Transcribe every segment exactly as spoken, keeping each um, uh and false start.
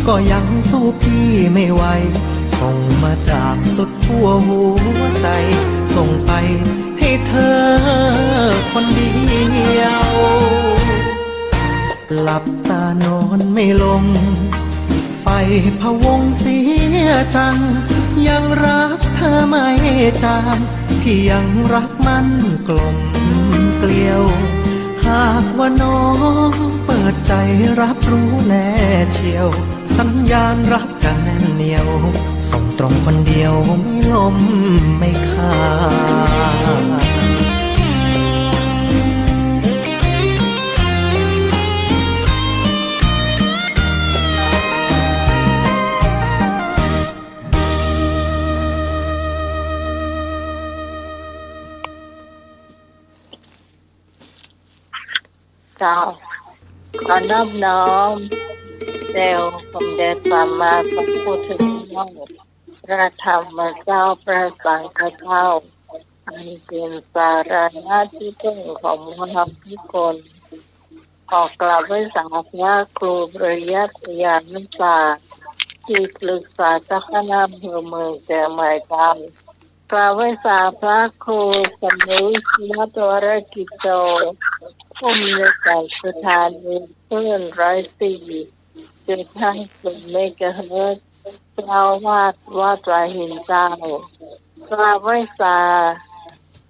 ก็ยังสู้พี่ไม่ไหว ส่งมาจากสุดขั้วหัวใจ ส่งไปให้เธอคนเดียว หลับตานอนไม่ลง ใฝ่พะวงเสียจัง ยังรักเธอไม่จาง พี่ยังรักมั่นกลมเกลียว หากว่าน้องเปิดใจรับรู้แน่เชียว สัญญาณรักจะแน่นเหนียว ส่งตรงคนเดียวไม่ล้มไม่ขาด เจ้า ขอนอบน้อมแด่องค์สมเด็จสัมมาสัมพุทธเจ้า พระธรรมเจ้า พระสังฆเจ้า อันเป๋นสรณะตี้เปิ้งของหมู่เฮากู้คน ขอกราบไหว้สาพระครูปริยัติญาณศาสตร์ ตี้ปรึกษาเจ้าคณะอำเภอเมืองเจียงใหม่เจ้า กราบไหว้สาพระครูสมุทรวัฒนกิจโจ ผู้อำนวยการสถานีคลื่นร้อยสี่จุดห้าศูนย์เมกะเฮิรตซ์ เจ้าอาวาสวัดสาหินเจ้า กราบไหว้สา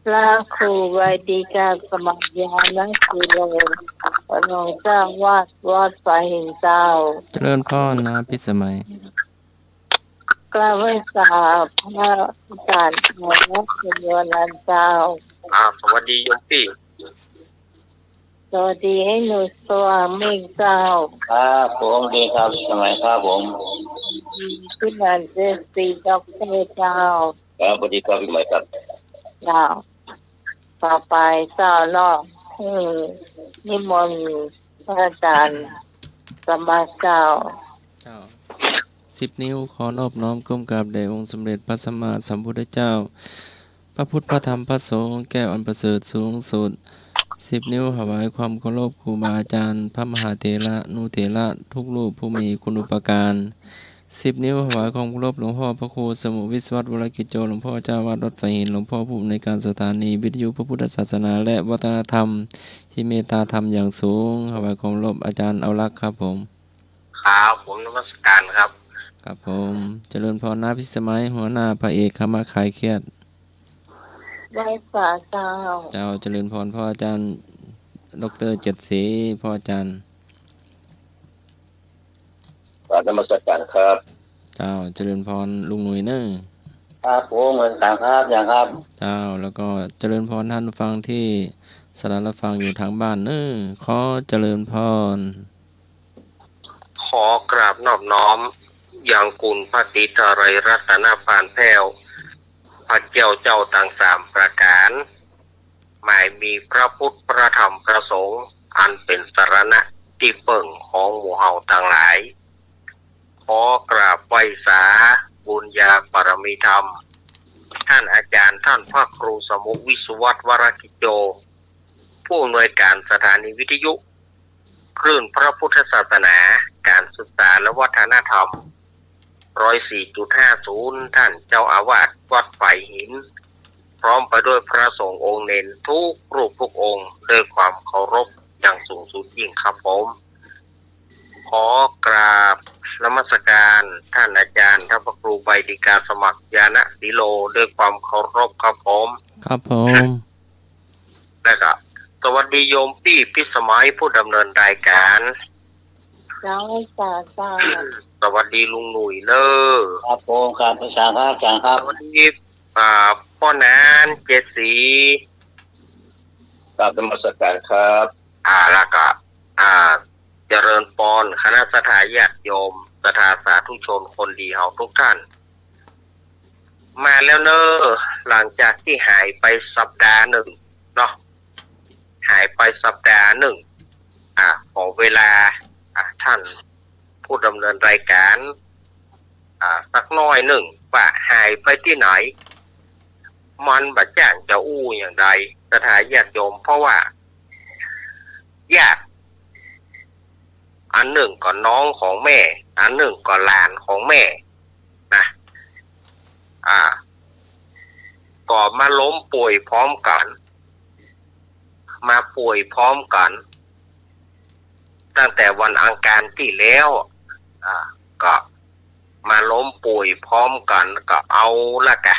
พระครูไวดีกาสมัครญาณสีโล รองเจ้าอาวาสวัดสาหินเจ้า เจริญพรนะพิสมัย กราบไหว้สาพระอาจารย์อารักษ์ ชยนันท์เจ้า อ่า สวัสดีโยมปี้ สวัสดีไอ้หนุ่มสว่างเมฆเจ้า ครับผม ดีครับ สมัยครับผม พินันท์ เจสซี ด็อกเตอร์เจ้า ครับ สวัสดีครับ พิมัยครับ เจ้า ต่อไปเจ้าเนาะ อืม นิมนต์พระอาจารย์สมมาเจ้า เจ้า สิบนิ้วขอนอบน้อมก้มกราบแด่องค์สมเด็จพระสัมมาสัมพุทธเจ้า พระพุทธ พระธรรม พระสงฆ์ แก้วอันประเสริฐสูงสุด สิบนิ้วถวายความเคารพครูบาอาจารย์ พระมหาเถระ นุเถระ ทุกรูปผู้มีคุณูปการ สิบนิ้วถวายความเคารพหลวงพ่อพระครูสมุทรวิศวัตรวรกิจโจ หลวงพ่อเจ้าอาวาสวัดฝายหิน หลวงพ่อผู้อำนวยการสถานีวิทยุพระพุทธศาสนาและวัฒนธรรม ที่เมตตาธรรมอย่างสูง ถวายความเคารพอาจารย์เอารักษ์ครับผม ครับผม นมัสการครับ ครับผม เจริญพรนะพิสมัย หัวหน้าพระเอกขมักข์คลายเครียด ไหว้สาเจ้า เจ้า เจริญพรพ่ออาจารย์ ด็อกเตอร์เจ็ดศรี พ่ออาจารย์ กราบนมัสการครับ เจ้า เจริญพรลุงหนุ่ยเนอะ ครับผม เหมือนกันครับ อย่างครับ เจ้า แล้วก็เจริญพรท่านผู้ฟังตี้สดับรับฟังอยู่ตางบ้านเนอะ ขอเจริญพร ขอกราบนอบน้อมยังคุณพระศรีตรัยรัตนปานแผ้ว พระแก้วเจ้าตังสามประก๋าน หมายมีพระพุทธ พระธรรม พระสงฆ์ อันเป๋นสรณะตี้เปิ้งของหมู่เฮาตังหลาย ขอกราบไหว้สาบุญญาบารมีธรรม ท่านอาจารย์ ท่านพระครูสมุทรวิศวัตรวรกิจโจ ผู้อำนวยการสถานีวิทยุคลื่นพระพุทธศาสนา การศึกษาและวัฒนธรรม ร้อยสี่จุดห้าศูนย์ ท่านเจ้าอาวาสวัดฝายหิน พร้อมไปด้วยพระสงฆ์องค์เณรทุกรูปทุกองค์ ด้วยความเคารพอย่างสูงสุดยิ่งครับผม ขอกราบนมัสการท่านอาจารย์ ท่านพระครูไบดิกาสมัครญาณสีโล ด้วยความเคารพครับผม ครับผม แล้วก็สวัสดีโยมปี้พิสมัยผู้ดำเนินรายการ เจ้า สาธุ สวัสดีลุงหนุ่ยเนอะ ครับผม ครับ สาธุครับ อาจารย์ครับ สวัสดี อ่า ป้อหนาน เจ็ดศรี กราบนมัสการครับ อ่า แล้วก็ อ่า เจริญพรคณะศรัทธาญาติโยม ศรัทธาสาธุชนคนดีเฮาทุกท่าน มาแล้วเนอะ หลังจากตี้หายไปสัปดาห์นึ่งเนาะ หายไปสัปดาห์นึ่ง อ่า ขอเวลา อ่า ท่านผู้ดำเนินรายการ อ่า สักหน้อยนึ่ง ว่าหายไปตี้ไหน มันบ่จ้างจะอู้อย่างใด ศรัทธาญาติโยม เพราะว่า ญาติ อันนึ่งก็น้องของแม่ อันนึ่งก็หลานของแม่นะ อ่า ก็มาล้มป่วยพร้อมกั๋น มาป่วยพร้อมกั๋น ตั้งแต่วันอังคารตี้แล้ว อ่า ก็มาล้มป่วยพร้อมกั๋น ก็เอาละกะ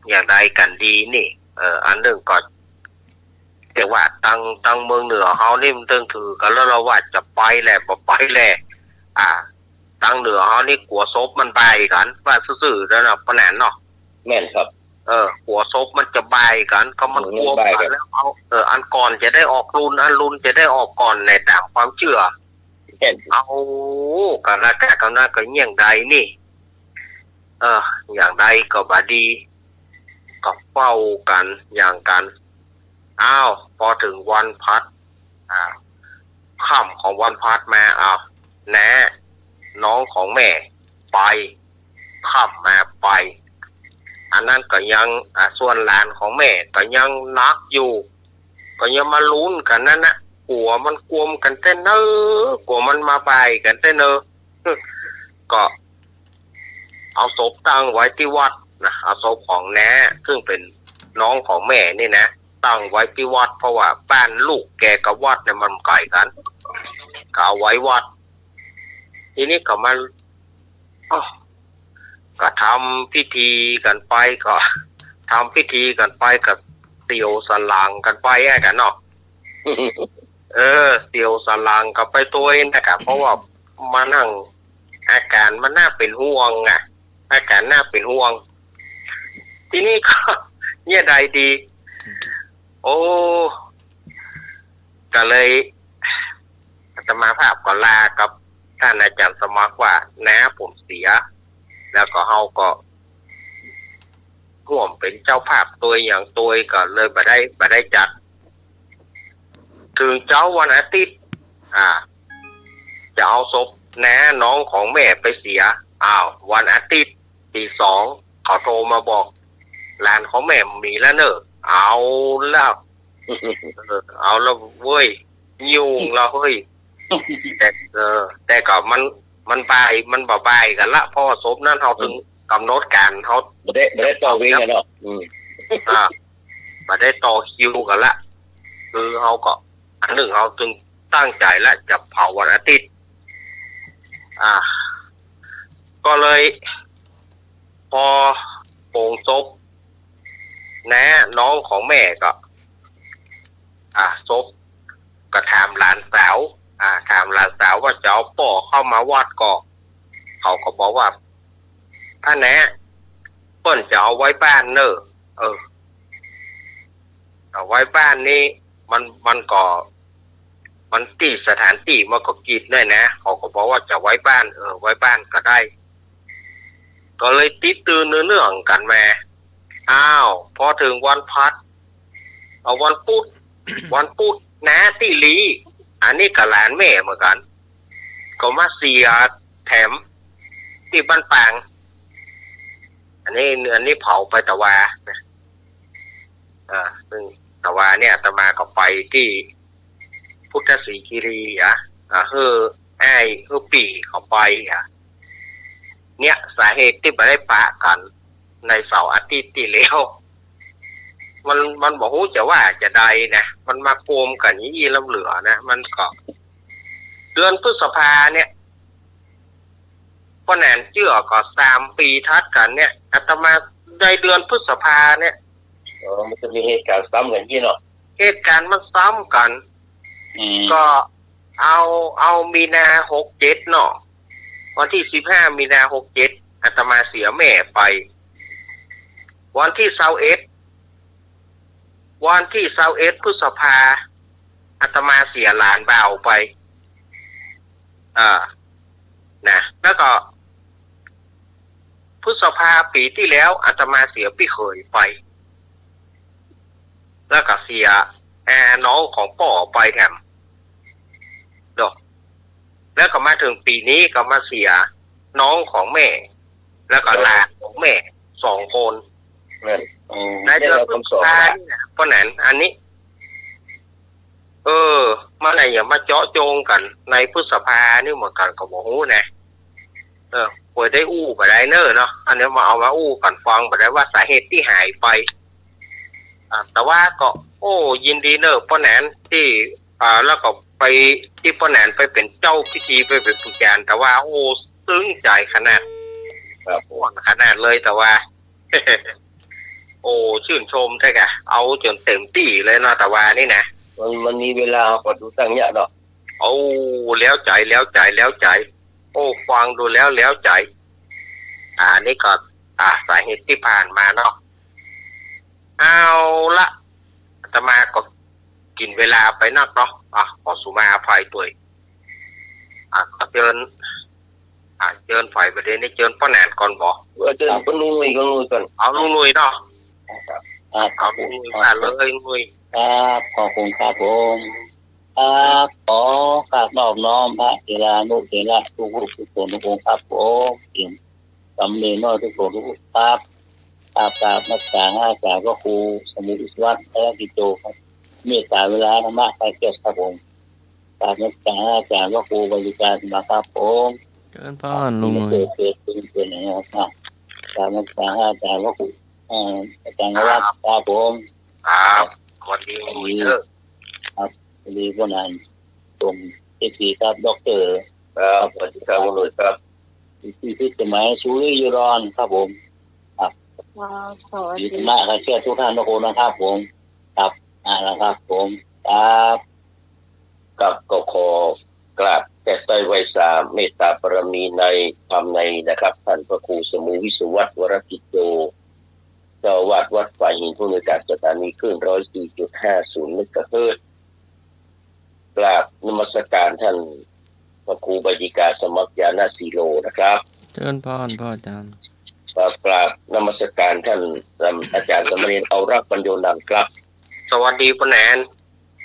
อย่างใดกั๋นดีนี่ เออ อันนึ่งก็ แต่ว่าตัง ตังเมืองเหนือเฮานี่มันตึงถือกั๋นแล้ว เฮาว่าจะไปแล บ่ไปแล อ่า ตังเหนือเฮานี่กั๋วศพมันบ่ายกั๋น ว่าซื่อๆ แล้วเนาะ ป้อแหนมเนาะ แม่นครับ เออ กั๋วศพมันจะบ่ายกั๋น ก็มัน อืม กั๋ว บ่ายกั๋น กั๋นแล้ว เอา เออ อันก่อนจะได้ออกรุน อันรุนจะได้ออกก่อน ในต๋ามความเจื้อ แม่น เอา กะละกะ กะนั้นก็เยียะใดนี่ เออ อย่างใดก็บ่ดี ก็เฝ้ากั๋น อย่างกั๋น อ้าว ปอเถิงวันพลัส อ่า ค่ำของวันพลัสมา อ้าว น้า น้องของแม่ ไป ค่ำมาไป อันนั้นก็ยัง อ่า ส่วนหลานของแม่ก็ยังหนักอยู่ ก็ยังมาลุ้นกั๋นนั้นนะ กั๋วมันกวมกั๋นแต๊เน่อ กั๋วมันมาบ่ายกั๋นแต๊เน่อ ก็ เอาศพตั้งไว้ตี้วัดนะ เอาศพของน้า ซึ่งเป๋นน้องของแม่นี่นะ ตั้งไว้ตี้วัด เพราะว่าบ้านลูกแกกับวัดเนี่ยมันไก๋กั๋น ก็เอาไว้วัด ทีนี้ก็มา อ้อ ก็ทำพิธีกั๋นไป ก็ทำพิธีกั๋นไป ก็เสียวสันหลังกั๋นไปอะกะเนาะ เออ เสียวสันหลังกั๋นไปตวยนะกะ เพราะว่ามานั่ง อาก๋ารมันน่าเป๋นห่วงอะ อาก๋ารน่าเป๋นห่วง ทีนี้ก็ เยียะใดดี โอ้ ก็เลย อาตมาภาพก็ลากับต้านอาจ๋ารย์สมัครว่า น้าผมเสีย แล้วก็เฮาก็ฮ่วมเป๋นเจ้าภาพตวยอย่างตวย ก็เลยบ่ได้ บ่ได้จัด เถิงเจ๊าวันอาทิตย์ อ่า จะเอาศพน้าน้องของแม่ไปเสีย อ้าว วันอาทิตย์ ตีสอง เขาโทรมาบอก หลานของแม่บ่มีแล้วเน่อ เอาแล้ว เออ เอาแล้วเว้ย ยุ่งแล้วเฮ้ย แต่ เออ แต่ก็มัน มันบ่าย มันบ่บ่ายกั๋นละ เพราะว่าศพนั้นเฮาเถิง อืม ก๋ำหนดก๋าน เฮา บ่ได้ บ่ได้ต่อเวรกั๋นเนาะ อืม อ่า บ่ได้ต่อคิวกั๋นละ คือเฮาก็ อันนึ่งเฮาเถิงตั้งใจ๋ละ จะเผาวันอาทิตย์ อ่า ก็เลย ปอโปงศพ น้าน้องของแม่ก็ อ่า ศพ ก็ถามหลานสาว อ่า ถามหลานสาวว่าจะเอาป้อเข้ามาวัดก่อ เขาก็บอกว่า ป้อน้า เปิ้นจะเอาไว้บ้านเน่อ เออ เอาไว้บ้านนี่ มัน มันก็ มันตี้สถานตี้มันก็กิดด้วยนะ เขาก็บอกว่าจะไว้บ้าน เออ ไว้บ้านก็ได้ ก็เลยติดตื่นเนื่องๆ กั๋นมา อ้าว ปอเถิงวันพลัส เอาวันปุ๊ด วันปุ๊ด น้าตี้หลี อันนี้ก็หลานแม่เหมือนกั๋น ก็มาเสียแถมตี้บ้านปาง อันนี้ อันนี้เผาไปตะวานะ อ่า ซึ่งตะวาเนี่ยอาตมาก็ไปตี้พุทธศรีคีรีอะ อ่า หื้ออ้ายหื้อปี้เขาไปอะ เนี่ยสาเหตุตี้บ่ได้ปะกั๋นในเสาร์อาทิตย์ตี้แล้ว มัน มันบ่ฮู้จะว่าจะใดนะ มันมาโกมกั๋นอี้ล้ำเหลือนะ มันก็ เดือนพฤษภาเนี่ย ป้อแหนมเจื้อก่อ สามปี๋ถัดกั๋นเนี่ย อาตมาได้เดือนพฤษภาเนี่ย อ๋อ มันจะมีเหตุก๋ารณ์ซ้ำกั๋นอี้เนาะ เหตุก๋ารณ์มันซ้ำกั๋น อืม ก็เอา เอามีนาหกเจ็ดเนาะ วันตี้สิบห้ามีนาหกเจ็ด อาตมาเสียแม่ไป วันตี้ซาวเอ็ด วันตี้ซาวเอ็ดพฤษภา อาตมาเสียหลานบ่าวไป อ่า นะ แล้วก็ พฤษภาปี๋ตี้แล้ว อาตมาเสียปี้เขยไป แล้วก็เสีย อ่า น้องของป้อไปแถม เนาะ แล้วก็มาเถิงปี๋นี้ก็มาเสียน้องของแม่ แล้วก็หลานของแม่สองคน แม่น อืม ในเดือนพฤษภานี่นะ ป้อแหนม อันนี้ เออ มันน่ะอย่ามาเจาะจงกั๋นในพฤษภานี่เหมือนกั๋นก็บ่ฮู้นะ เออ ป่วยได้อู้บ่ได้เน่อเนาะ อันนี้มาเอามาอู้กั๋นฟังบ่ได้ว่าสาเหตุตี้หายไป อ่า แต่ว่าก็ โอ้ ยินดีเน่อป้อแหนนตี้ อ่า แล้วก็ไปตี้ป้อแหนนไปเป๋นเจ้าพิธีไปเป๋นผู้จารย์ แต่ว่า โอ้ ซึ้งใจ๋ขนาด ครับ ม่วนขนาดเลย แต่ว่า โอ้ ชื่นชมแต๊ก่ะ เอาจ๋นเต๋มตี้เลยเนาะ แต่ว่านี่นะ มัน มันมีเวลาก็ดูตั้งเยอะเนาะ โอ้ แล้วใจ๋ แล้วใจ๋ แล้วใจ๋ โอ้ ฟังดูแล้ว แล้วใจ๋ อ่า นี่ก็ อ่า สาเหตุตี้ผ่านมาเนาะ เอาละ อาตมาก็กิ๋นเวลาไปนักเนาะ อ่ะ ขอสุมาอภัยตวย อ่ะ ขอเจิญ อ่ะ เจิญใผบ่าเดี่ยวนี้ เจิญป้อแหนนก่อนบ่ เออ เจิญป้อลุงหนุ่ยก่อน ลุงหนุ่ยก่อน เอาลุงหนุ่ยเนาะ ครับ เอาลุงหนุ่ยว่าเลย ลุงหนุ่ย ครับ ขอบคุณครับผม ครับ ขอกราบนอบน้อมพระเถรานุเถระทุกรูปทุกคนทุกองค์ครับผม เตรียม สามเณรน้อยทุกคนทุกรูปครับ กราบ กราบนมัสการอาจารย์พระครูสมุทรวิศวัตร พระกิจโจครับ เมตตาเวลาธรรมะคลายเครียดครับผม กราบนมัสการอาจารย์พระครูบริการมาครับผม เจริญพรลุงหนุ่ย เกิด เกิดเป็น เป็นอย่างนี้ครับ กราบนมัสการอาจารย์พระครู เอ่อ อาจารย์วรัตน์ครับผม ครับ สวัสดีลุงหนุ่ยเด้อ ครับ พอดีป้อแหนนส่งเอฟซีครับ ด็อกเตอร์ ครับ สวัสดีครับลุงหนุ่ยครับ พิชิตสมัย สุริยดอนครับผม ครับ ครับ สวัสดี ธรรมะคลายเครียดทุกท่านทุกคนนะครับผม ครับ อ่า นะครับผม ครับ ครับ ก็ขอกราบแตะไต้ไหว้สาเมตตาบารมีในธรรมในนะครับ ท่านพระครูสมุทรวิศวัตร วรกิจโจ เจ้าอาวาสวัดฝายหิน ผู้อำนวยการสถานีคลื่น ร้อยสี่จุดห้าศูนย์ เมกะเฮิรตซ์ กราบนมัสการท่านพระครูใบดิกาสมัครญาณสีโลนะครับ เจริญพรพ่ออาจารย์ ครับ กราบนมัสการท่าน อาจารย์สามเณรเอารักษ์ปัญโญนันท์ครับ สวัสดีป้อแหนน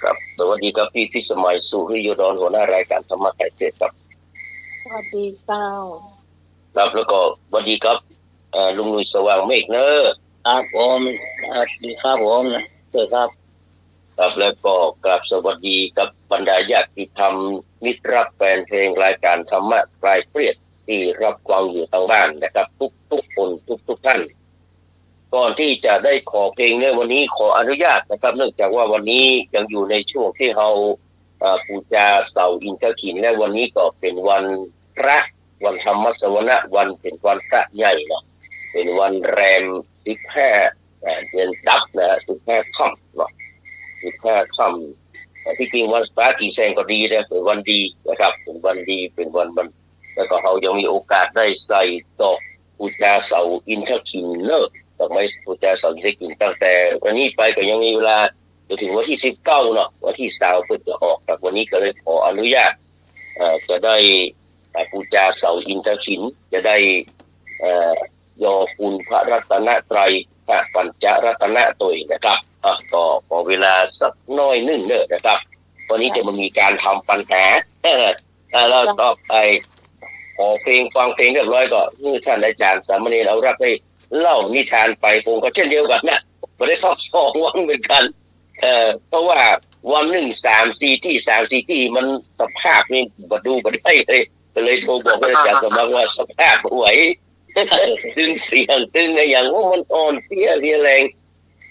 ครับ สวัสดีครับพี่พิสมัย สุริยดอน หัวหน้ารายการธรรมะคลายเครียดครับ สวัสดีเจ้า ครับ แล้วก็สวัสดีครับ เอ่อ ลุงหนุ่ยสว่างเมฆเนอะ ครับผม สวัสดีครับผม เจ้าครับ ครับ แล้วก็กราบสวัสดีกับบรรดาญาติธรรม มิตรรักแฟนเพลงรายการธรรมะคลายเครียดที่รับฟังอยู่ทางบ้านนะครับ ทุกๆคน ทุกๆท่าน ก่อนที่จะได้ขอเพลงในวันนี้ขออนุญาตนะครับ เนื่องจากว่าวันนี้ยังอยู่ในช่วงที่เฮา เอ่อ ปู๋จาเสาอินทขิล และวันนี้ก็เป๋นวันพระ วันธรรมสวณะ วันเป๋นวันพระใหญ่เนาะ เป๋นวันแรมสิบห้า เอ่อ เดือนดับนะฮะ สิบห้าค่ำเนาะ สิบห้าค่ำ แต่ที่จริงวันพระกี่แสงก็ดีนะ เป๋นวันดีนะครับ เป๋นวันดี เป๋นวัน วัน แล้วก็เฮายังมีโอกาสได้ใส่ดอกปู๋จาเสาอินทขิลเนอะ ดอกไม้ปู๋จาเสาอินทขิล ตั้งแต่วันนี้ไปก็ยังมีเวลาจนถึงวันที่สิบเก้าเนาะ วันที่ซาวเปิ้นจะออก แต่วันนี้ก็เลยขออนุญาต เอ่อ จะได้ เอ่อ ปู๋จาเสาอินทขิล จะได้ เอ่อ ยอคุณพระรัตนตรัย พระปัญจรัตนะตวยนะครับ อ่ะ ก็ขอเวลาสักหน้อยนึ่งเนอะนะครับ วันนี้จะมามีการทำปัญหา เออ เอ่อ แล้วก็ไปขอเพลง ฟังเพลงเรียบร้อยก็ เมื่อท่านอาจารย์สามเณรเอารักษ์ได้เล่านิทานไป ผมก็เช่นเดียวกั๋นนะ บ่ได้พักสองวันเหมือนกั๋น เอ่อ เพราะว่าวันนึ่งสามสี่ตี้ สามสี่ตี้ มันสภาพนี่บ่ดูบ่ได้เลย ก็เลยโทรบอกพระอาจารย์สมัครว่าสภาพบ่ไหว ตึงเสียง ตึงอะหยัง โอ้ มันอ่อนเพลีย เพลียแรง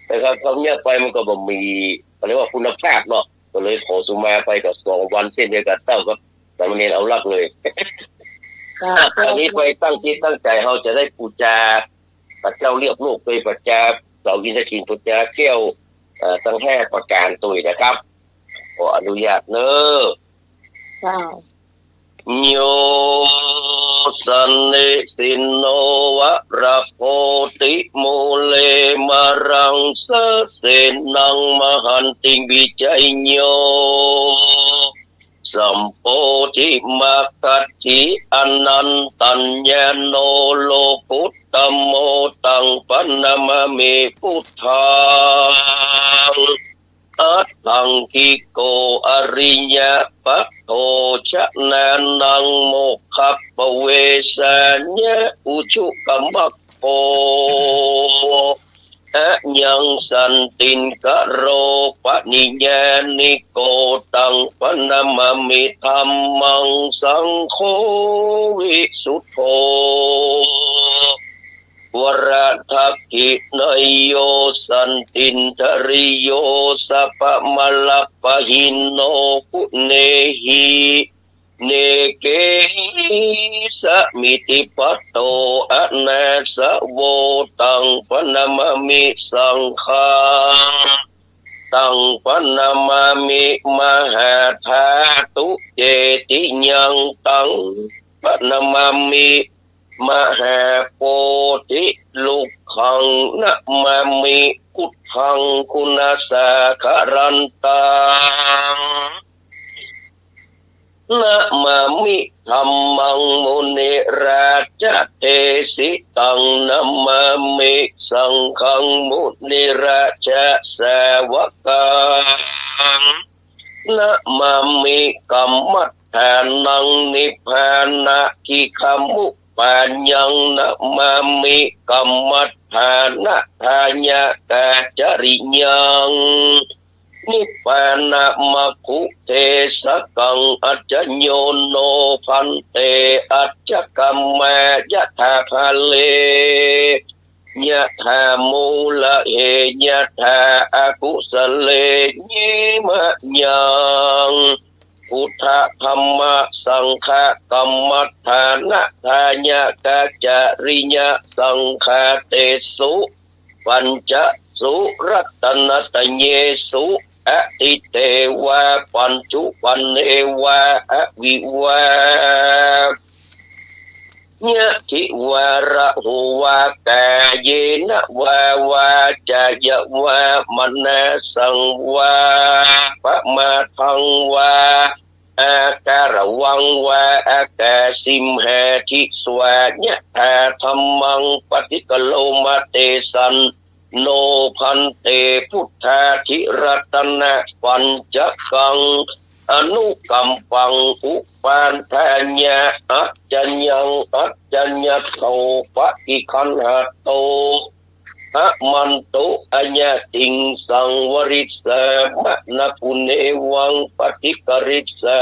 นะครับ ทำเยียะไปมันก็บ่มี เขาเรียกว่าคุณภาพเนาะ ก็เลยขอสุมาไปก็สองวันเช่นเดียวกั๋น เต้ากับสามเณรเอารักษ์เลย ครับ อันนี้ไปตั้งจิตตั้งใจ๋ เฮาจะได้ปู๋จา พระเจ้าเรียบโลกโดยพระเจ้าเสาอินทขิล พระเจ้าแก้ว เอ่อ ตังห้าประก๋านตวยนะครับ ขออนุญาตเนอะ เจ้า โย สันนิสินโน วรโพธิมูเล มรังสเสนัง มหันติง วิจัยโย สัมโพธิมัคคัตถิอนันตัญญาโน โลกุตตโม ตังพะนะมะเม พุทธัง อัฏฐังกิโก อริยะปะโท ชนะนัง โมคคัปปะเวสาญะ อุชุกะมัคโค อะยังสันติง กะโร ปะนิญญาณิโก ตัง ปะนะมามิ ธัมมัง สังโฆ วิสุทโธ วะระทักขิเณยโย สันตินทะริโย สัพพะมะละปะหิโน ปุเณหิ เณเกหิ สะมิติภัตโต อะนาสะโว ตัง ปะนะมามิ สังฆัง ตัง ปะนะมามิ มหาธาตุ เจติยัง ตัง ปะนะมามิ มหาโพธิ ลุกขัง นะมามิ พุทธัง กุณสาคะรันตัง นะมามิ ธัมมัง มุนิราจะเดสิตัง นะมามิ สังฆัง มุนิราจะสาวกัง นะมามิ กัมมัฏฐานัง นิพพานะกิกะมุปปายัง นะมามิ กัมมัฏฐานะทายะกาจริยัง นิพพานะมัคคุเทสกัง อัจจโยโน ภันเต อัจจกัมมายะถาภะเร ยะถามูละเห ยะถาอกุสะเล เยมะยัง พุทธะธัมมะสังฆะ กัมมัฏฐานะทายะกาจริยะสังฆาเตสุ ปัญจสุรัตนะตะเยสุ อะทิเตวา ปัญจุปันเนวา อะวิวา ยะทิวาระโหวา กาเยนะวา วาจายะวา มะนะสังวา ปะมาทังวา อาการะวังวา อากาสิมหาทิสวา ยะถาธัมมัง ปะทิกะโรมะเตสัน โน ภันเต พุทธาธิรัตนะปัญจกัง อนุกัมปัง อุปาทายะ อัจจยัง อัจจยะโต ปะทิคันหะโต หะมันตุ อะยะติง สังวะริสสามะ นะปุเณวัง ปะทิกะริสสา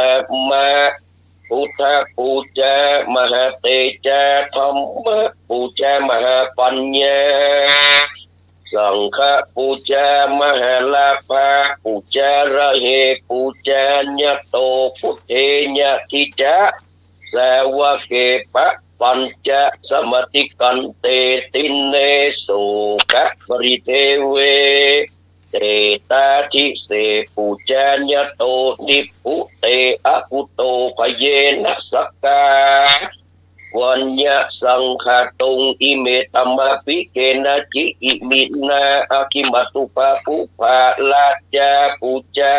มะ พุทธปูจา มหาเตจา ธัมมปูจา มหาปัญญา สังฆปูจา มหาลาภาปูจา ระเหปูจา ยะโต พุทเท ยะทิจะ สาวะเก ปะปัญจะ สะมะติกันเต ตินเน โสกะปะริเทเว เตตาทิเส ปูจา ยะโต นิพพุเต อะปุตโต ภะเยนะ สะกา วัญญะสังฆะตุง อิเมตะมะปิเกนะจิ อิมินา อะกิมะตุปะปุปะ ราชาปูจา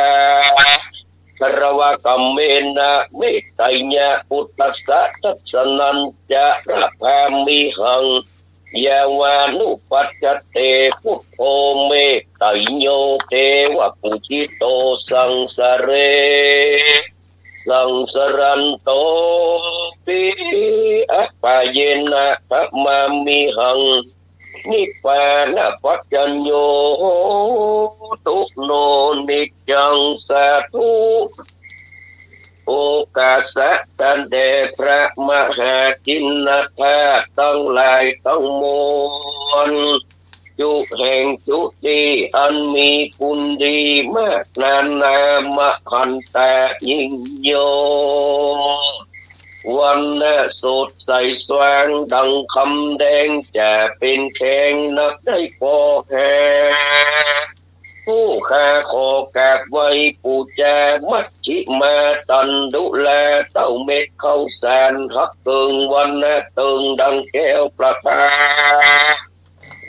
คารวะกัมเมนะ เมตตะยะ ปุตตัสสะ ทัสสะนัญจะ ระภามิหัง ยาวานุปัชชะเต พุทโธ เมตตะโย เทวะปูจิโต สังสะเร สังสะรันโต ปิ อะปะเยนะ ทะมามิหัง นิพพานะปัจจโย โหตุ โน นิจจัง สาธุ โอกาสะ ตันแด่พระมหาจินนาธาตุตังหลายตังมวล จุแห่งจุติอันมีคุณดีมากนานนามหันตายิ่งโยง วรรณะสดใสสว่างดังคำแดง จะเป๋นแขงนักได้ปอแห ผู้ข้าขอกราบไหว้ปูจา มัชฌิมาตันดุลา เต้าเม็ดข้าวสารฮักเกิง วรรณะเติงดังแก้วประภา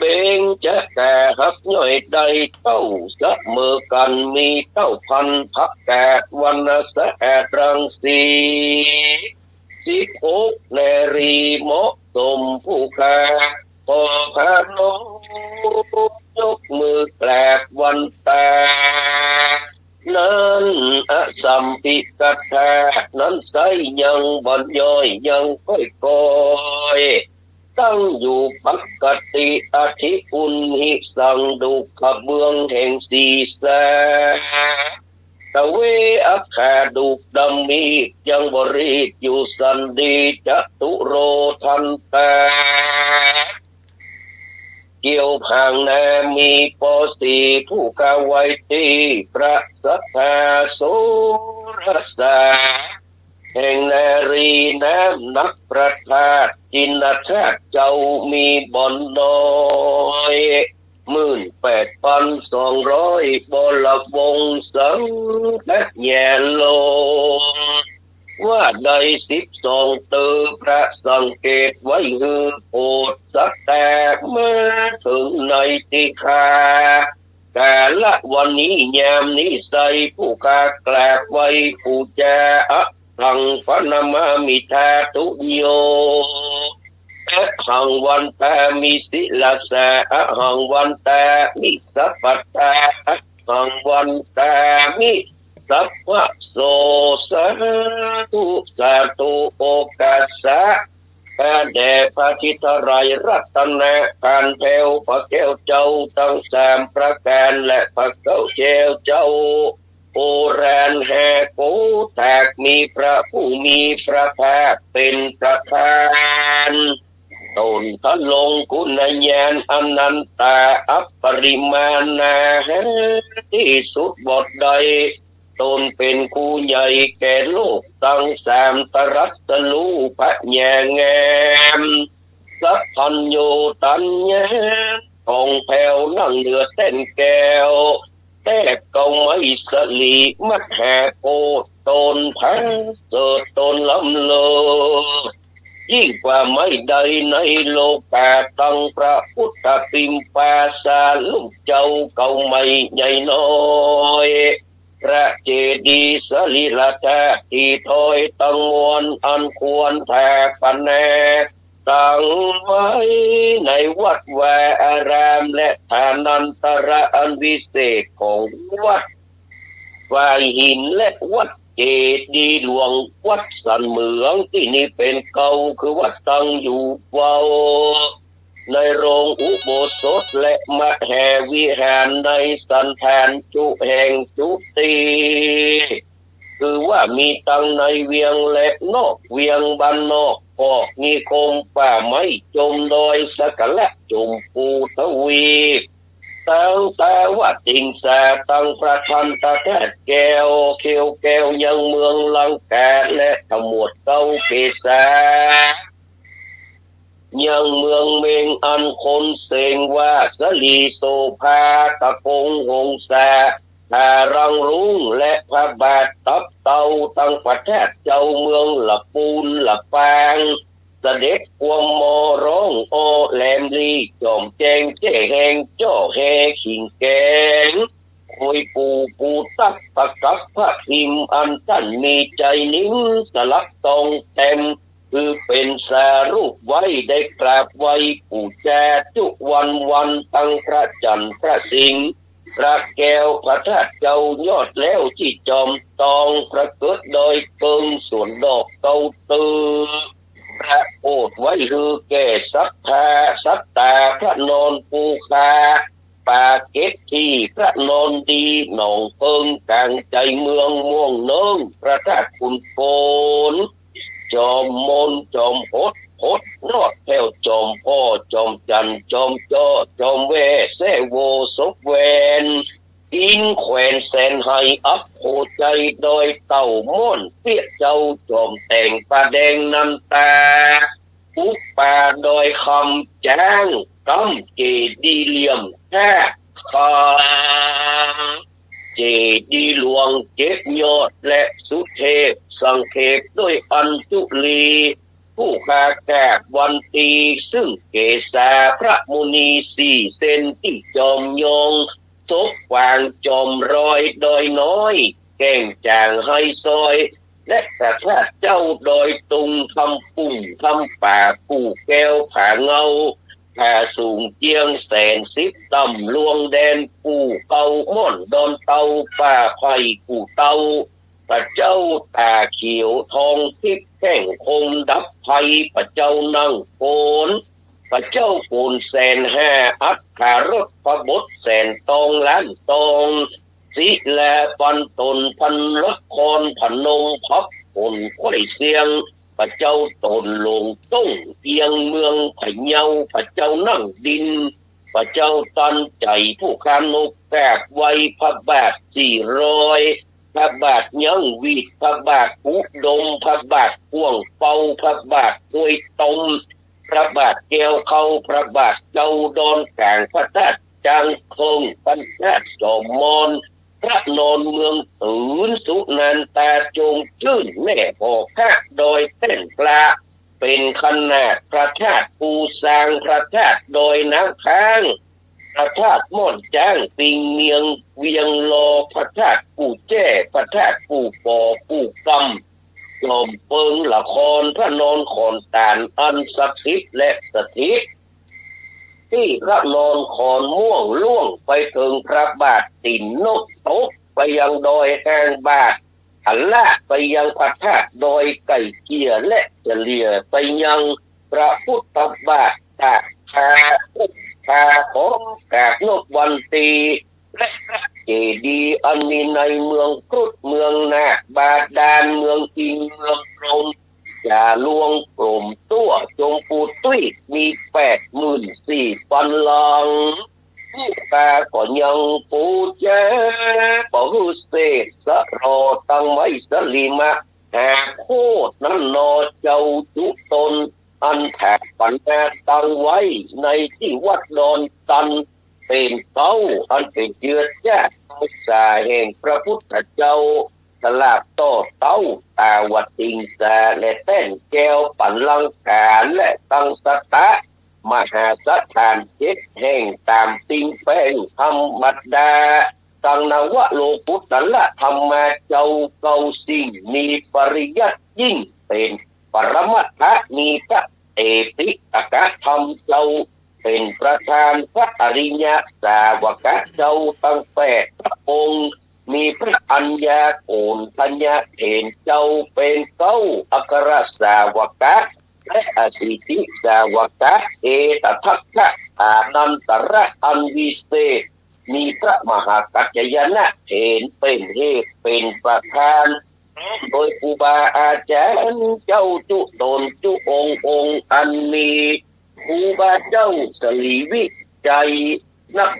เบญจกาฮักย่อยได้เต้าเสมอกั๋น มีเต้าพันธุ์ผักกาด วรรณะสะอาดรังสี สิบหกนารีเหมาะสม ผู้ข้าขอพนมยกมือกราบวันตา นั้นอสัมภิกขาธาตุนั้นไซร้ยังบ่ย่อยยังก้อยๆ ตั้งอยู่ปกติ อธิอุนหิสัง ดุกขะเบืองแห่งศีรษะ ตะเวอะ อัคขา ดุกดำมีดยังบ่รีบอยู่สันดี จตุโร ทันตา เกี่ยวผางนามีปอสี่ ผู้กาไว้ตี้พระสัทธาโสรสา แห่งนารีน้ำหนักพระธาตุ จินธาตุเจ้ามีบ่อนน้อย หมื่นแปดปันสองร้อย บรวงศ์สังขยาลง ว่าได้สิบสองเตื้อ พระสังเกตไว้หื้อโปรดสัตตา มาเถิงในตี้ข้า กาละวันนี้ยามนี้ไซร้ ผู้ข้ากราบไหว้ปู๋จา อะหัง พะนะมามิ ธาตุโย อะหัง วันตามิ ศิรสา อะหัง วันตามิ สัพพะทา อะหัง วันตามิ สัพพะโส สาธุ สาธุ โอกัสสะ ข้าแด่พระทิตไตรรัตนคาน แผ้วพระแก้วเจ้าตังสามประก๋าน และพระแก้วเจ้าโอรานห้าโกฏ หากมีพระผู้มีพระภาคเป๋นประธาน ตนทรงคุณญาณอนันตา อัปปริมาณา หาตี้สุดบ่ได้ ตนเป๋นครูใหญ่แก่โลกตังสาม ตรัสฮู้ผญางาม สัพพัญญูตัญญา ผ่องแผ้วนั่งเหนือแต้นแก้ว แทบเกาไม้สะหลีมหาโกฏ ตนผาเสริฐตนล้ำเลิศ ยิ่งกว่าไม้ใดในโลกา ตังพระพุทธปิมปาสารุปเจ้าเกาไม้ใหญ่น้อย พระเจดีย์สรีระธาตุตี้ถ้อยตังมวล อันควรถาปนาตั้งไว้ในวัดวาอาราม และฐานันตระอันวิเศษของวัดฝ่ายหิน และวัดเจดีย์หลวงวัดสันเหมือง ตี้นี้เป๋นเก่าคือวัดตั้งอยู่เว้า ในโรงอุโบสถและมหาวิหาร ในสันฐานจุแห่งจุติ คือว่ามีตังในเวียงและนอกเวียง บ้านนอกคอกนิคม ป่าไม้จมดอย สกละจมภูทวีป ตังตาว่าติงสา ตังพระทันตะธาตุแก้ว เขียวแก้วยังเมืองลังกา และขมวดเกาเกสา ยังเมืองเม็ง อันคนเสียงว่าสลีโสภา ตะกงหงสา ผารังรุ้ง และพระบาทตับเต่า ตังพระธาตุเจ้าเมืองละปูนละปาง เสด็จความมอร้องอ้อแหลมลี จอมแจ้งแจ้แฮงจ้อแฮขิงแกง โอยปู่ปูตักประกับพระพิมพ์ อันต้านมีใจ๋นิ่งสลักตองแต้ม คือเป๋นสารูปไว้ ได้กราบไหว้ปู๋จาจุวันวัน ตังพระจันทร์พระสิงห์พระแก้ว พระธาตุเจ้ายอดแล้วตี้จอมตอง ประเกิดดอยเปิงสวนดอกเต้าตื้อ พระโอษฐ์ไว้หื้อแก่ศรัทธาสัตตา พระนอนปูคา ป่าเก็บตี้ พระนอนดี หนองเปิงก๋างใจ๋เมืองม่วงเนิ้ง พระธาตุขุนโกน จอมมนต์จอมหด หดรอดแผ้วจอมพ่อ จอมจันทร์จอมจ้อ จอมแว่แซ่โวศพแวน อินแขวนแสนไหอัพโขใจ๋ ดอยเต้าม่อนเปี้ยเจ้า จอมแตงป่าแดงนันตา อุปาดอยคำจ๊าง กำเจดีย์เหลี่ยมแก้วคำ เจดีย์หลวงเจ็ดยอด และสุเทพสังเขปด้วยอัญจุลี ผู้ข้ากราบวันตี ซึ่งเกศาพระมุนีสี่เส้นตี้จอมยอง ศพปางจอมรอยดอยน้อย แก้งจ่างไฮซอย และพระธาตุเจ้าดอยตุง คำปุ่ง คำป่า กู่แก้ว ผาเงา ผาสูงเจียงแสนสิบต่ำ ลวงแดน ปู่เก่าม่อนดอนเตา ป่าไผ่ปู่เตา พระเจ้าต๋าเขียวทองทิพย์ แก้งคมดับภัย พระเจ้านั่งโคน พระเจ้าโกศลแสนห้า อัฏฐารสพบทแสนตองล้านตอง ศิลาปันตนพันนครพนม พับผลไขว้เสียง พระเจ้าตนหลงต้งเตียงเมืองพะเยา พระเจ้านั่งดิน พระเจ้าตันใจ๋ผู้ข้ามนกกราบไหว้ พระบาทสี่ร้อย พระบาทยังหวีด พระบาทอุดม พระบาทกว้างเปา พระบาทห้วยตม พระบาทแก้วเข้า พระบาทเจ้าดอนก๋าง พระธาตุจางเคิง พระธาตุจอมมอน พระนอนเมืองตื่น สุนันตาจงจื้น แม่หอพระดอยแต้นปลา เป๋นขนาด พระธาตุภูซาง พระธาตุดอยน้ำค้าง พระธาตุม่อนจ๊าง ปิงเมียง เวียงลอ พระธาตุปู่แจ้ พระธาตุปู่ปอปู่กำ จอมเปิงละคร พระนอนขอนตาล อันศักดิ์สิทธิ์และสถิต ตี้พระนอนขอนม่วง ล่วงไปเถิงพระบาทตี๋นนก ตกไปยังดอยห้างบาท ทะละไปยังพระธาตุดอยไก่เกี่ย และเฉลี่ยไปยังพระพุทธบาท ตากผ้า อุ้มผ้าหอม กาบนกวันตี และพระเจดีย์อันมีในเมืองครุฑ เมืองนาคบาดาล เมืองอินทร์ เมืองพรหม จ่าลวงกลมตั้ว จมพูตุ้ย มีแปดหมื่นสี่ปันลัง ผู้ข้าก็ยังปู๋จา บ่หื้อเสกสะหรอ ตังไม้สะหลีมะหาโคตรนั้นหนอ เจ้าจุตน อันถาปนาตังไว้ในตี้วัดดอนตัน เป๋นเก๊า อันเป๋นเจือจ้า สาแห่งพระพุทธเจ้า สลาบต่อเต๊า ตาวติงสา และแต้นแก้วปั๋นลังกา และตังสะตะ มหาสถานเจ็ดแห่ง ต๋ามติงแป้งธรรมดา ตังนวโลกุตระธรรมาเจ้าเก้าสิ่ง มีปริยัติยิ่งเป๋นปรมัตถะ มีพระเตปิฎกธรรมเจ้าเป๋นประธาน พระอริยสาวกะเจ้าตังแปดพระองค์ มีพระอัญญาโกณฑัญญะเถรเจ้าเป๋นเก๊า อัครสาวกะ และอสิทธิสาวกะ เอตทัคคะ อานันตระอันวิเศษ มีพระมหากัจจายนะเถรเป๋นเหตุเป๋นประธาน โดยครูบาอาจ๋ารย์เจ้าจุตนจุองค์องค์ อันมีครูบาเจ้าสลีวิชัย นัก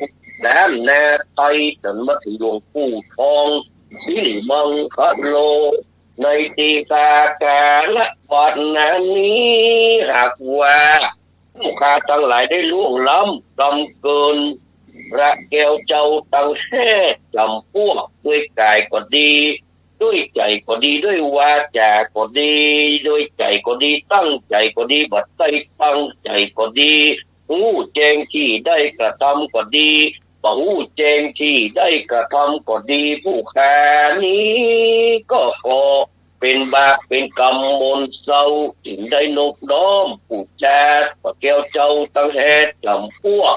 ดำนาไทย จ๋นมาเถิงหลวงปู่ทอง สิริมังคโล ในตี้ข้า กาละบัดนานี้ หากว่า ผู้ข้าตังหลายได้ล่วงล้ำกำเกิน พระแก้วเจ้าตังแห้จำพวก ด้วยก๋ายก็ดี ด้วยใจ๋ก็ดี ด้วยวาจาก็ดี ด้วยใจ๋ก็ดี ตั้งใจ๋ก็ดี บ่ได้ตั้งใจ๋ก็ดี ฮู้แจ้งตี้ได้กระทำก็ดี บ่ฮู้แจ้งตี้ได้กระทำก็ดี ผู้ข้านี้ก็ขอ เป๋นบาปเป๋นกรรมมนเศร้า จึงได้นบน้อมปู๋จา พระแก้วเจ้าตังแห้จำพวก